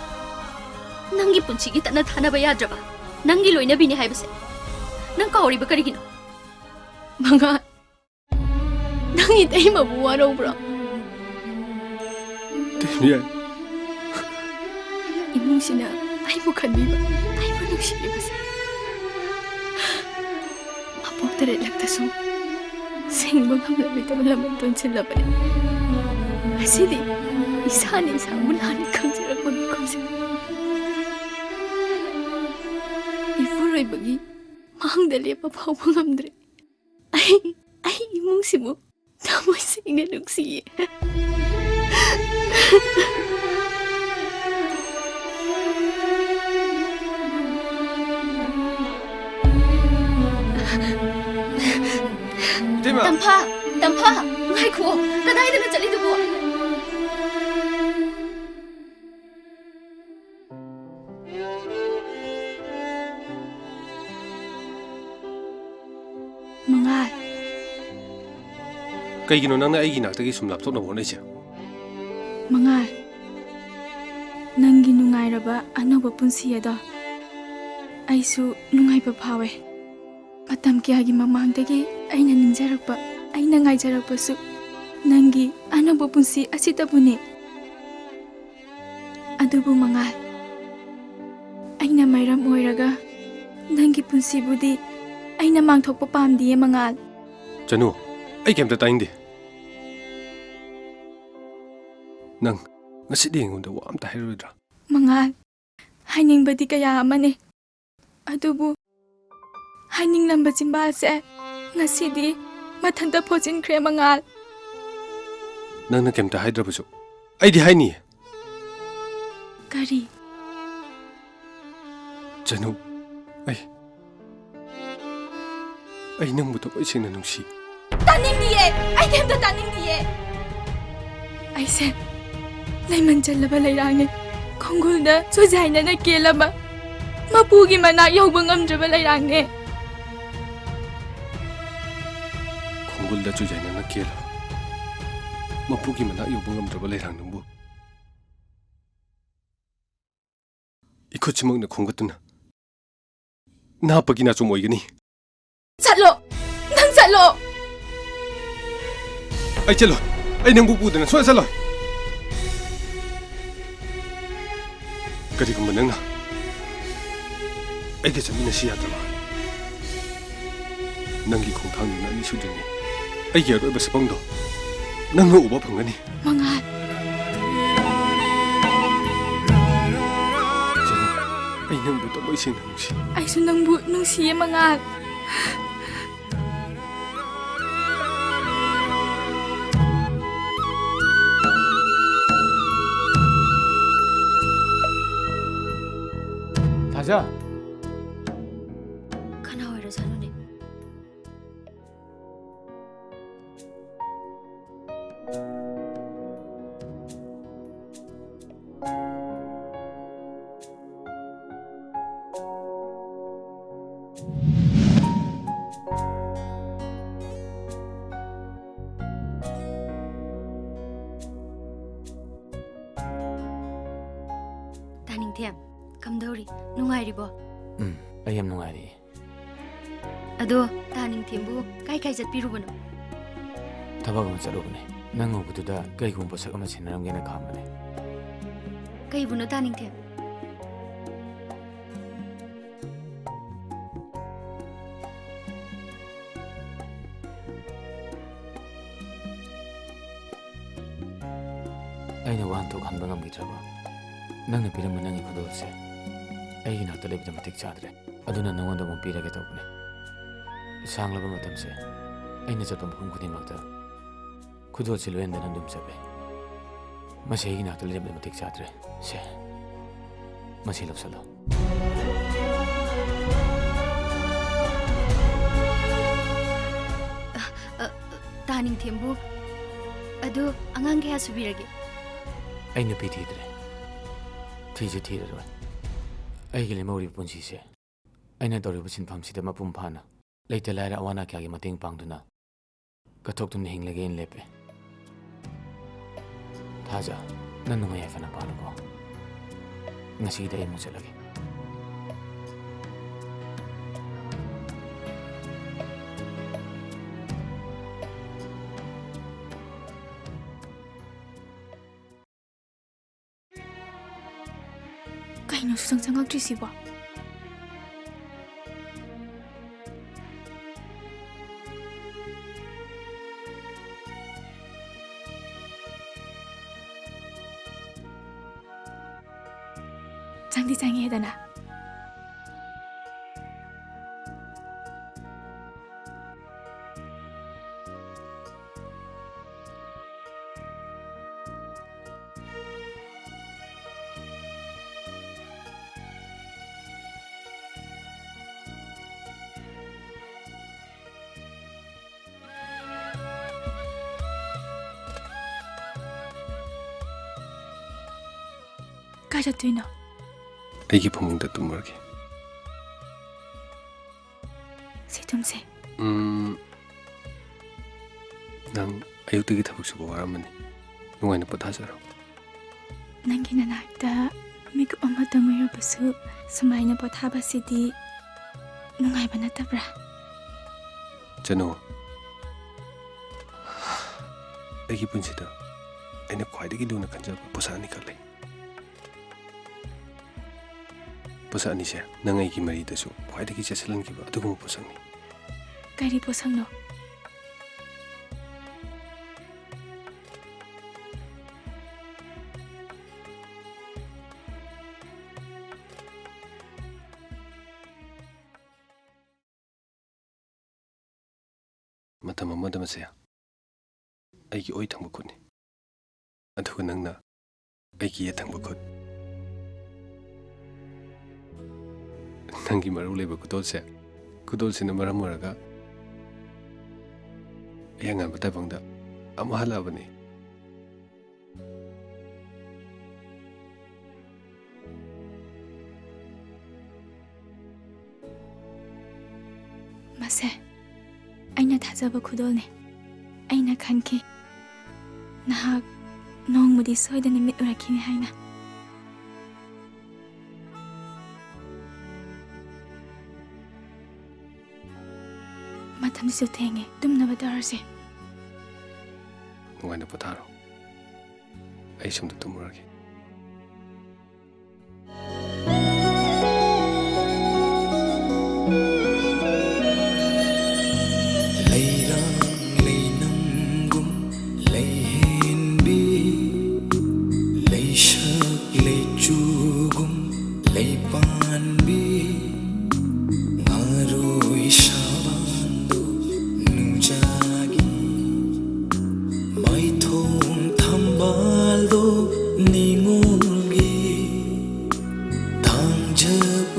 ꯅꯪꯒꯤ ꯄꯨꯟꯁꯤꯒꯤ ꯇꯠꯅ ꯊꯥꯅꯕ ꯌꯥꯗ꯭ꯔꯕ ꯅꯪꯒꯤ ꯂꯣꯏꯅꯕꯤꯅꯤ ꯍꯥꯏꯕꯁꯦ ꯅꯪ ꯀꯥꯎꯔꯤꯕ ꯀꯔꯤꯒꯤꯅꯣ? ꯃꯉꯥꯜ, ꯅꯪ ꯅꯪ ꯏꯇꯩꯃꯕꯨ ꯋꯥꯔꯧꯕ꯭ꯔꯣ? ꯇꯦꯝꯌꯥꯏ꯫ ꯏꯃꯨꯡꯁꯤꯅ ꯑꯩꯕꯨ ꯈꯟꯕꯤꯕ, ꯑꯩꯕꯨ ꯅꯨꯡꯁꯤꯕꯤꯕꯁꯦ ꯃꯄꯣꯛ ꯇꯔꯦꯠꯂꯛꯇꯁꯨ ꯁꯤꯡꯕ ꯉꯝꯂꯔꯣꯏꯗꯕ ꯂꯃꯟ ꯇꯣꯟꯁꯤꯜꯂꯕꯅꯤ꯫ ꯉꯁꯤꯗꯤ ꯏꯁꯥꯅ ꯏꯁꯥꯕꯨ ꯂꯥꯟꯅ ꯈꯪꯖꯔꯛꯄ ꯃꯤꯀꯨꯞꯁꯦ ꯏꯄꯨꯔꯣꯏꯕꯒꯤ ꯃꯥꯡꯗ ꯂꯦꯞꯄ ꯐꯥꯎꯕ ꯉꯝꯗ꯭ꯔꯦ꯫ ꯑꯩ, ꯑꯩ ꯏꯃꯨꯡꯁꯤꯕꯨ ꯊꯃꯣꯏ ꯁꯦꯡꯅ ꯅꯨꯡꯁꯤꯌꯦ꯫ ꯏꯇꯩꯃ! ꯇꯝꯐꯥ! ꯇꯝꯐꯥ! ꯉꯥꯏꯈꯨꯑꯣ! ꯀꯗꯥꯏꯗꯅꯣ ꯆꯠꯂꯤꯗꯨꯕꯨ? ꯃꯉꯥꯜ꯫ ꯀꯩꯒꯤꯅꯣ ꯅꯪꯅ ꯑꯩꯒꯤ ꯅꯥꯛꯇꯒꯤ ꯁꯨꯝ ꯂꯥꯞꯊꯣꯛꯅꯕ ꯍꯣꯠꯅꯩꯁꯦ? ꯃꯉꯥꯜ, ꯅꯪꯒꯤ ꯅꯨꯡꯉꯥꯏꯔꯕ ꯑꯅꯧꯕ ꯄꯨꯟꯁꯤ ꯑꯗꯣ ꯑꯩꯁꯨ ꯅꯨꯡꯉꯥꯏꯕ ꯐꯥꯎꯋꯦ꯫ ꯃꯇꯝ ꯀꯌꯥꯒꯤ ꯃꯃꯥꯡꯗꯒꯤ ꯑꯩꯅ ꯅꯤꯡꯖꯔꯛꯄ, ꯑꯩꯅ ꯉꯥꯏꯖꯔꯛꯄꯁꯨ ꯅꯪꯒꯤ ꯑꯅꯧꯕ ꯄꯨꯟꯁꯤ ꯑꯁꯤꯇꯕꯨꯅꯤ꯫ ꯑꯗꯨꯕꯨ ꯃꯉꯥꯜ, ꯑꯩꯅ ꯃꯔꯝ ꯑꯣꯏꯔꯒ ꯅꯪꯒꯤ ꯄꯨꯟꯁꯤꯕꯨꯗꯤ ꯑꯩꯅ ꯃꯥꯡꯊꯣꯛꯄ ꯄꯥꯝꯗꯤꯌꯦ ꯃꯉꯥꯜ꯫ ꯆꯅꯨ, ꯑꯩ ꯀꯩꯝꯇ ꯇꯥꯅꯤꯡꯗꯦ꯫ ꯅꯪ ꯉꯁꯤꯗꯤ ꯑꯩꯉꯣꯟꯗ ꯋꯥ ꯑꯝꯇ ꯍꯥꯏꯔꯣꯏꯗ꯭ꯔꯥ? ꯃꯉꯥꯜ, ꯍꯥꯏꯅꯤꯡꯕꯗꯤ ꯀꯌꯥ ꯑꯃꯅꯤ, ꯑꯗꯨꯕꯨ ꯍꯥꯏꯅꯤꯡꯂꯝꯕ ꯆꯤꯟꯕꯥꯜꯁꯦ ꯉꯁꯤꯗꯤ ꯃꯊꯟꯇ ꯐꯣꯠꯆꯤꯟꯈ꯭ꯔꯦ ꯃꯉꯥꯜ꯫ ꯅꯪꯅ ꯀꯩꯝꯇ ꯍꯥꯏꯗ꯭ꯔꯕꯁꯨ ꯑꯩꯗꯤ ꯍꯥꯏꯅꯤꯌꯦ꯫ ꯀꯔꯤ? ꯆꯅꯨ, ꯑꯩ, ꯑꯩ ꯅꯪꯕꯨ ꯊꯃꯣꯏ ꯁꯦꯡꯅ ꯅꯨꯡꯁꯤ꯫ ꯇꯥꯅꯤꯡꯗꯤꯌꯦ! ꯑꯩ ꯀꯩꯝꯇ ꯇꯥꯅꯤꯡꯗꯤꯌꯦ! ꯑꯩꯁꯦ ꯂꯩꯃꯟ ꯆꯜꯂꯕ ꯂꯩꯔꯥꯡꯅꯦ꯫ ꯈꯣꯡꯒꯨꯜꯗ ꯆꯨꯖꯥꯏꯅꯅ ꯀꯦꯜꯂꯕ, ꯃꯄꯨꯒꯤ ꯃꯅꯥꯛ ꯌꯧꯕ ꯉꯝꯗ꯭ꯔꯕ ꯂꯩꯔꯥꯡꯅꯦ꯫ ꯈꯣꯡꯒꯨꯜꯗ ꯆꯨꯖꯥꯏꯅꯅ ꯀꯦꯜꯂꯕ, ꯃꯄꯨꯒꯤ ꯃꯅꯥꯛ ꯌꯧꯕ ꯉꯝꯗ꯭ꯔꯕ ꯂꯩꯔꯥꯡ ꯅꯪꯕꯨ ꯏꯈꯨꯠꯁꯤꯃꯛꯅ ꯈꯣꯝꯒꯠꯇꯨꯅ ꯅꯍꯥꯛꯄꯒꯤ ꯅꯥꯆꯣꯝ ꯑꯣꯏꯒꯅꯤ꯫ ꯆꯠꯂꯣ! ꯅꯪ ꯆꯠꯂꯣ! ꯑꯩ ꯆꯠꯂꯣꯏ꯫ ꯑꯩ ꯅꯪꯕꯨ ꯄꯨꯗꯅ ꯁꯨꯡꯆꯠ ꯆꯠꯂꯣꯏ꯫ ꯀꯔꯤꯒꯨꯝꯕ ꯅꯪꯅ ꯑꯩꯒ ꯆꯠꯃꯤꯟꯅꯁꯤ ꯌꯥꯗ꯭ꯔꯕ, ꯅꯪꯒꯤ ꯈꯣꯡꯊꯥꯡꯗꯨꯅ ꯑꯅꯤꯁꯨꯗ꯭ꯔꯤꯉꯩ ꯑꯩꯒꯤ ꯑꯔꯣꯏꯕ ꯁꯛꯐꯝꯗꯣ ꯅꯪꯅ ꯎꯕ ꯐꯪꯒꯅꯤ꯫ ꯃꯉꯥꯜ꯫ ꯖꯦꯅꯨ, ꯑꯩ ꯅꯪꯕꯨ ꯊꯃꯣꯏ ꯁꯦꯡꯅ ꯅꯨꯡꯁꯤ꯫ ꯑꯩꯁꯨ ꯅꯪꯕꯨ ꯅꯨꯡꯁꯤꯌꯦ, ꯃꯉꯥꯜ꯫ ꯊꯥꯖ! ꯀꯅꯥ ꯑꯣꯏꯔꯖꯥꯠꯅꯣꯅꯦ? ꯇꯥꯅꯤꯡꯊꯦꯝ, ꯀꯝꯗꯧꯔꯤ? ꯅꯨꯡꯉꯥꯏꯔꯤꯕꯣ? ꯎꯝ, ꯑꯩ ꯌꯥꯝ ꯅꯨꯡꯉꯥꯏꯔꯤ꯫ ꯑꯗꯣ ꯇꯥꯅꯤꯡꯊꯦꯝꯕꯨ ꯀꯥꯏ ꯀꯥꯏ ꯆꯠꯄꯤꯔꯨꯕꯅꯣ? ꯊꯕꯛ ꯑꯃ ꯆꯠꯂꯨꯕꯅꯦ꯫ ꯅꯪ ꯎꯕꯗꯨꯗ ꯀꯩꯒꯨꯝꯕ ꯄꯣꯠꯁꯛ ꯑꯃ ꯁꯤꯟꯅꯔꯝꯒꯦꯅ ꯈꯥꯝꯕꯅꯦ꯫ ꯀꯩꯕꯨꯅꯣ ꯇꯥꯅꯤꯡꯊꯦꯝ? ꯑꯩꯅ ꯋꯥꯍꯟꯊꯣꯛ ꯍꯟꯕ ꯉꯝꯈꯤꯗ꯭ꯔꯕ? ꯅꯪꯅ ꯄꯤꯔꯝꯕ ꯅꯪꯒꯤ ꯈꯨꯗꯣꯜꯁꯦ ꯑꯩꯒꯤ ꯅꯥꯛꯇ ꯂꯩꯕꯗ ꯃꯇꯤꯛ ꯆꯥꯗ꯭ꯔꯦ꯫ ꯑꯗꯨꯅ ꯅꯉꯣꯟꯗ ꯑꯃꯨꯛ ꯄꯤꯔꯒꯦ ꯇꯧꯕꯅꯦ꯫ ꯁꯥꯡꯂꯕ ꯃꯇꯝꯁꯦ ꯑꯩꯅ ꯆꯠꯄ ꯃꯐꯝ ꯈꯨꯗꯤꯡꯃꯛꯇ ꯈꯨꯗꯣꯜꯁꯤ ꯂꯣꯏꯍꯟꯗꯅ ꯑꯗꯨꯝ ꯆꯠꯂꯦ꯫ ꯃꯁꯤ ꯑꯩꯒꯤ ꯅꯥꯛꯇ ꯂꯩꯔꯝꯕꯗ ꯃꯇꯤꯛ ꯆꯥꯗ꯭ꯔꯦ꯫ ꯁꯦ, ꯃꯁꯤ ꯂꯧꯁꯜꯂꯣ꯫ ꯑ, ꯑ, ꯇꯥꯅꯤꯡꯊꯦꯝꯕꯨ, ꯑꯗꯨ ꯑꯉꯥꯡ ꯀꯌꯥ ꯁꯨꯕꯤꯔꯒꯦ? ꯑꯩ ꯅꯨꯄꯤ ꯊꯤꯗ꯭ꯔꯦ꯫ ꯊꯤꯁꯨ ꯊꯤꯔꯔꯣꯏ꯫ ꯑꯩꯒꯤ ꯂꯦꯝꯍꯧꯔꯤꯕ ꯄꯨꯟꯁꯤꯁꯦ ꯑꯩꯅ ꯇꯧꯔꯤꯕ ꯁꯤꯟꯐꯝꯁꯤꯗ ꯃꯄꯨꯡ ꯐꯥꯅ ꯂꯩꯇ ꯂꯥꯏꯔ ꯑꯋꯥ ꯑꯅꯥ ꯀꯌꯥꯒꯤ ꯃꯇꯦꯡ ꯄꯥꯡꯗꯨꯅ ꯀꯠꯊꯣꯛꯇꯨꯅ ꯍꯤꯡꯂꯒꯦꯅ ꯂꯦꯞꯄꯦ꯫ ꯊꯥꯖ, ꯅꯪ ꯅꯨꯡꯉꯥꯏ ꯌꯥꯏꯐꯅ ꯄꯥꯜꯂꯨꯀꯣ꯫ ꯉꯁꯤꯒꯤꯗꯤ ꯑꯩ ꯑꯃꯨꯛ ꯆꯠꯂꯒꯦ꯫ ꯀꯩꯅꯣ ꯁꯨꯡꯆꯪ ꯆꯪꯉꯛꯇ꯭ꯔꯤꯁꯤꯕꯣ? ꯆꯪꯗꯤ ꯆꯪꯉꯦꯗꯅ꯫ ꯀꯥꯏ ꯆꯠꯇꯣꯏꯅꯣ? ꯑꯩꯒꯤ ꯐꯃꯨꯡꯗ ꯇꯨꯝꯃꯨꯔꯒꯦ꯫ ꯁꯤ ꯇꯨꯝꯁꯦ꯫ ꯎꯝ, ꯅꯪ ꯑꯌꯨꯛꯇꯒꯤ ꯊꯕꯛ ꯁꯨꯕ ꯋꯥꯔꯝꯃꯅꯤ, ꯅꯨꯡꯉꯥꯏꯅ ꯄꯣꯊꯥꯖꯔꯣ꯫ ꯅꯪꯒꯤ ꯅꯅꯥꯛꯇ ꯃꯤꯀꯨꯞ ꯑꯃꯇꯪ ꯑꯣꯏꯔꯕꯁꯨ ꯁꯨꯃꯥꯏꯅ ꯄꯣꯊꯥꯕꯁꯤꯗꯤ ꯅꯨꯡꯉꯥꯏꯕ ꯅꯠꯇꯕ꯭ꯔꯥ? ꯆꯅꯨ, ꯑꯩꯒꯤ ꯄꯨꯟꯁꯤꯗ ꯑꯩꯅ ꯈ꯭ꯋꯥꯏꯗꯒꯤ ꯂꯨꯅ ꯈꯟꯖꯕ ꯄꯣꯠꯁꯛ ꯑꯅꯤꯈꯛ ꯂꯩ꯫ ꯄꯣꯠꯁꯛ ꯑꯅꯤꯁꯦ ꯅꯪ ꯑꯩꯒꯤ ꯃꯔꯤꯗꯁꯨ ꯈ꯭ꯋꯥꯏꯗꯒꯤ ꯆꯦꯠꯁꯤꯜꯍꯟꯈꯤꯕ ꯑꯗꯨꯒꯨꯝꯕ ꯄꯣꯠꯁꯛꯅꯤ꯫ ꯀꯔꯤ ꯄꯣꯠꯁꯛꯅꯣ? ꯃꯇꯝ ꯑꯃꯗ ꯃꯁꯦ ꯑꯩꯒꯤ ꯑꯣꯏ ꯊꯪꯕ ꯈꯨꯠꯅꯤ, ꯑꯗꯨꯒ ꯅꯪꯅ ꯑꯩꯒꯤ ꯌꯦꯠ ꯊꯪꯕ ꯈꯨꯠ꯫ ꯅꯪꯒꯤ ꯃꯔꯨ ꯂꯩꯕ ꯈꯨꯗꯣꯜꯁꯦ, ꯈꯨꯗꯣꯜꯁꯤꯅ ꯃꯔꯝ ꯑꯣꯏꯔꯒ ꯑꯩ ꯑꯉꯥꯟꯕ ꯇꯥꯏꯕꯪꯗ ꯑꯃꯨꯛ ꯍꯜꯂꯛꯑꯕꯅꯤ꯫ ꯃꯁꯦ ꯑꯩꯅ ꯊꯥꯖꯕ ꯈꯨꯗꯣꯜꯅꯤ꯫ ꯑꯩꯅ ꯈꯟꯈꯤ, ꯅꯍꯥꯛ ꯅꯣꯡꯃꯗꯤ ꯁꯣꯏꯗꯅ ꯃꯤꯠ ꯎꯔꯛꯈꯤꯅꯤ ꯍꯥꯏꯅ꯫ ꯃꯇꯝꯁꯤꯁꯨ ꯊꯦꯡꯉꯦ, ꯇꯨꯝꯅꯕ ꯇꯧꯔꯁꯦ꯫ ꯅꯨꯡꯉꯥꯏꯅ ꯄꯣꯊꯥꯔꯣ, ꯑꯩ ꯁꯣꯝꯗ ꯇꯨꯝꯃꯨꯔꯒꯦ꯫ ꯅꯤꯉꯣꯜꯒꯤ ꯊꯥꯡꯖ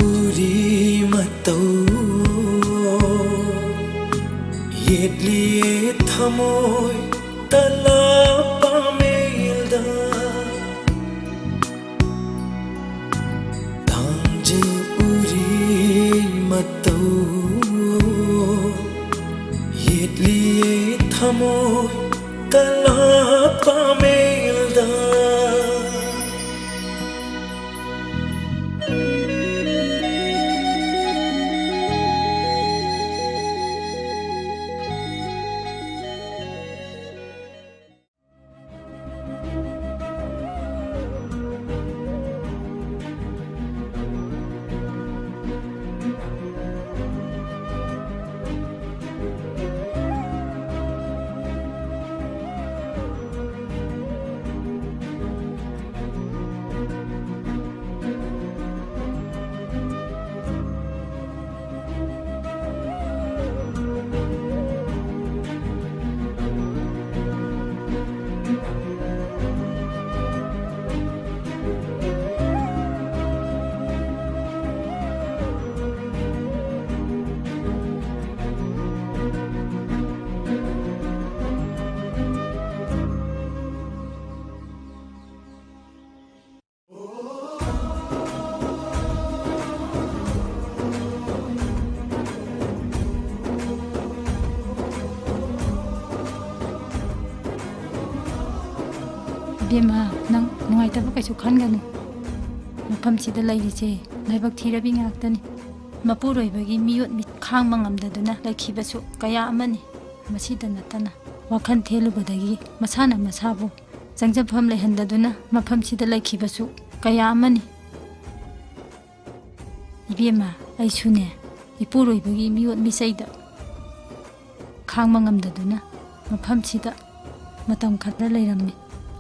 ꯎꯔꯤ ꯃꯇꯧ ꯌꯦꯠꯂꯤꯌꯦ ꯊꯃꯣꯏ ꯇꯂꯥ ꯄꯥꯃꯦꯜꯗ꯫ ꯊꯥꯡꯖ ꯎꯔꯤ ꯃꯇꯧ ꯌꯦꯠꯂꯤꯌꯦ ꯊꯃꯣꯏ ꯀꯂꯥ ꯄꯥꯃꯦꯜꯗ꯫ ꯏꯕꯦꯝꯃ, ꯅꯪ ꯅꯨꯡꯉꯥꯏꯇꯕ ꯀꯩꯁꯨ ꯈꯟꯒꯅꯨ꯫ ꯃꯐꯝꯁꯤꯗ ꯂꯩꯔꯤꯁꯦ ꯂꯥꯏꯕꯛ ꯊꯤꯔꯕꯤ ꯉꯥꯛꯇꯅꯤ꯫ ꯃꯄꯨꯔꯣꯏꯕꯒꯤ ꯃꯤꯑꯣꯠ ꯃꯤꯠ ꯈꯥꯡꯕ ꯉꯝꯗꯗꯨꯅ ꯂꯩꯈꯤꯕꯁꯨ ꯀꯌꯥ ꯑꯃꯅꯤ꯫ ꯃꯁꯤꯗ ꯅꯠꯇꯅ ꯋꯥꯈꯜ ꯊꯦꯜꯂꯨꯕꯗꯒꯤ ꯃꯁꯥꯅ ꯃꯁꯥꯕꯨ ꯆꯪꯖꯐꯝ ꯂꯩꯍꯟꯗꯗꯨꯅ ꯃꯐꯝꯁꯤꯗ ꯂꯩꯈꯤꯕꯁꯨ ꯀꯌꯥ ꯑꯃꯅꯤ꯫ ꯏꯕꯦꯝꯃ, ꯑꯩꯁꯨꯅꯦ, ꯏꯄꯨꯔꯣꯏꯕꯒꯤ ꯃꯤꯑꯣꯠ ꯃꯤꯆꯩꯗ ꯈꯥꯡꯕ ꯉꯝꯗꯗꯨꯅ ꯃꯐꯝꯁꯤꯗ ꯃꯇꯝ ꯈꯔ ꯂꯩꯔꯝꯃꯤ꯫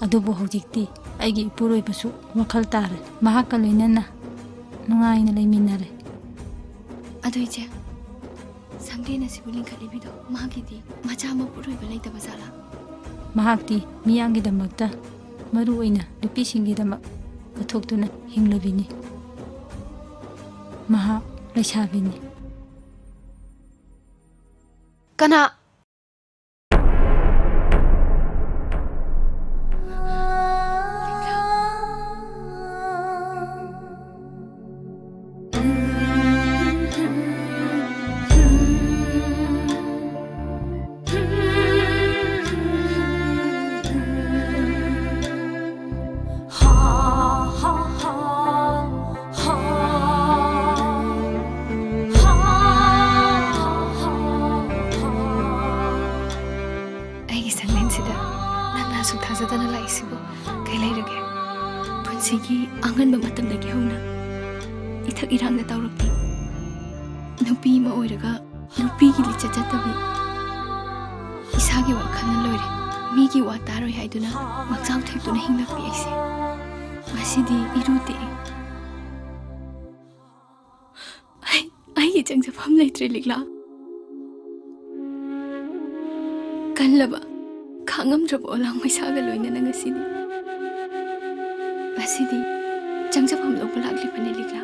ꯑꯗꯨꯕꯨ ꯍꯧꯖꯤꯛꯇꯤ ꯑꯩꯒꯤ ꯏꯄꯨꯔꯣꯏꯕꯁꯨ ꯋꯥꯈꯜ ꯇꯥꯔꯦ꯫ ꯃꯍꯥꯛꯀ ꯂꯣꯏꯅꯅ ꯅꯨꯡꯉꯥꯏꯅ ꯂꯩꯃꯤꯟꯅꯔꯦ꯫ ꯑꯗꯨ ꯏꯆꯦ, ꯁꯪꯒꯦꯟ ꯑꯁꯤꯕꯨ ꯂꯤꯡꯈꯠꯂꯤꯕꯤꯗꯣ, ꯃꯍꯥꯛꯀꯤꯗꯤ ꯃꯆꯥ ꯃꯄꯨꯔꯣꯏꯕ ꯂꯩꯇꯕ ꯖꯥꯠꯂꯥ? ꯃꯍꯥꯛꯇꯤ ꯃꯤꯌꯥꯝꯒꯤꯗꯃꯛꯇ ꯃꯔꯨ ꯑꯣꯏꯅ ꯅꯨꯄꯤꯁꯤꯡꯒꯤꯗꯃꯛ ꯄꯨꯊꯣꯛꯇꯨꯅ ꯍꯤꯡꯂꯕꯤꯅꯤ꯫ ꯃꯍꯥꯛ ꯂꯩꯁꯥꯕꯤꯅꯤ꯫ ꯀꯅꯥ? ꯑꯩꯒꯤ ꯁꯪꯂꯦꯟꯁꯤꯗ ꯅꯪꯅ ꯑꯁꯨꯛ ꯊꯥꯖꯗꯅ ꯂꯥꯛꯏꯁꯤꯕꯨ ꯀꯩ ꯂꯩꯔꯒꯦ? ꯄꯨꯟꯁꯤꯒꯤ ꯑꯉꯟꯕ ꯃꯇꯝꯗꯒꯤ ꯍꯧꯅ ꯏꯊꯛ ꯏꯔꯥꯡꯗ ꯇꯧꯔꯛꯄꯤ ꯅꯨꯄꯤ ꯑꯃ ꯑꯣꯏꯔꯒ ꯅꯨꯄꯤꯒꯤ ꯂꯤꯆꯠ ꯆꯠꯇꯕꯤ, ꯏꯁꯥꯒꯤ ꯋꯥꯈꯜꯅ ꯂꯣꯏꯔꯦ, ꯃꯤꯒꯤ ꯋꯥ ꯇꯥꯔꯣꯏ ꯍꯥꯏꯗꯨꯅ ꯃꯆꯥꯎ ꯊꯦꯛꯇꯨꯅ ꯍꯤꯡꯂꯛꯄꯤ ꯑꯩꯁꯦ ꯉꯁꯤꯗꯤ ꯏꯔꯨ ꯇꯦꯛꯑꯦ꯫ ꯑꯩ, ꯑꯩꯒꯤ ꯆꯪꯖꯐꯝ ꯂꯩꯇ꯭ꯔꯦ ꯂꯤꯛꯂꯥ꯫ ꯀꯜꯂꯕ, ꯈꯥꯡꯉꯝꯗ꯭ꯔꯕ ꯑꯣꯂꯥꯡ ꯃꯩꯁꯥꯒ ꯂꯣꯏꯅꯅ ꯉꯁꯤꯗꯤ, ꯉꯁꯤꯗꯤ ꯆꯪꯖꯐꯝ ꯂꯧꯕ ꯂꯥꯛꯂꯤꯕꯅꯦ ꯂꯤꯛꯂꯥ꯫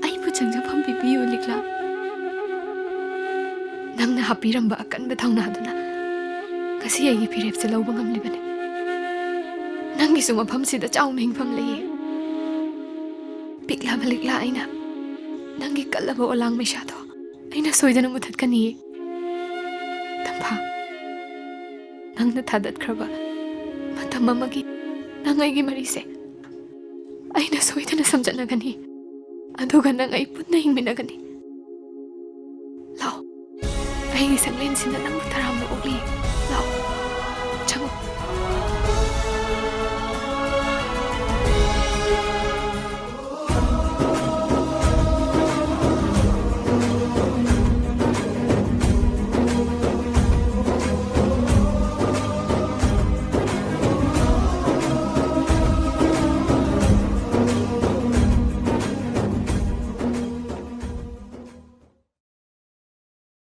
ꯑꯩꯕꯨ ꯆꯪꯖꯐꯝ ꯄꯤꯕꯤꯌꯨ ꯂꯤꯛꯂꯥ꯫ ꯅꯪꯅ ꯍꯥꯞꯄꯤꯔꯝꯕ ꯑꯀꯟꯕ ꯊꯧꯅꯥꯗꯨꯅ ꯉꯁꯤ ꯑꯩꯒꯤ ꯐꯤꯔꯦꯞꯁꯦ ꯂꯧꯕ ꯉꯝꯂꯤꯕꯅꯦ꯫ ꯅꯪꯒꯤꯁꯨ ꯃꯐꯝꯁꯤꯗ ꯆꯥꯎꯅ ꯍꯤꯡꯐꯝ ꯂꯩꯌꯦ꯫ ꯄꯤꯛꯂꯕ ꯂꯤꯛꯂꯥ ꯑꯩꯅ ꯅꯪꯒꯤ ꯀꯜꯂꯕ ꯑꯣꯂꯥꯡ ꯃꯩꯁꯥꯗꯣ ꯑꯩꯅ ꯁꯣꯏꯗꯅ ꯃꯨꯊꯠꯀꯅꯤꯌꯦ꯫ ꯇꯝꯐꯥ, ꯅꯪꯅ ꯊꯥꯗꯠꯈ꯭ꯔꯕ ꯃꯇꯝ ꯑꯃꯒꯤ ꯅꯪ ꯑꯩꯒꯤ ꯃꯔꯤꯁꯦ ꯑꯩꯅ ꯁꯣꯏꯗꯅ ꯁꯝꯖꯠꯅꯒꯅꯤ꯫ ꯑꯗꯨꯒ ꯅꯪ ꯑꯩ ꯄꯨꯟꯅ ꯍꯤꯡꯃꯤꯟꯅꯒꯅꯤ꯫ ꯂꯥꯛꯑꯣ, ꯑꯩꯒꯤ ꯁꯛꯂꯦꯟꯁꯤꯅ ꯅꯪꯕꯨ ꯇꯔꯥꯝꯅ ꯑꯣꯛꯂꯤ꯫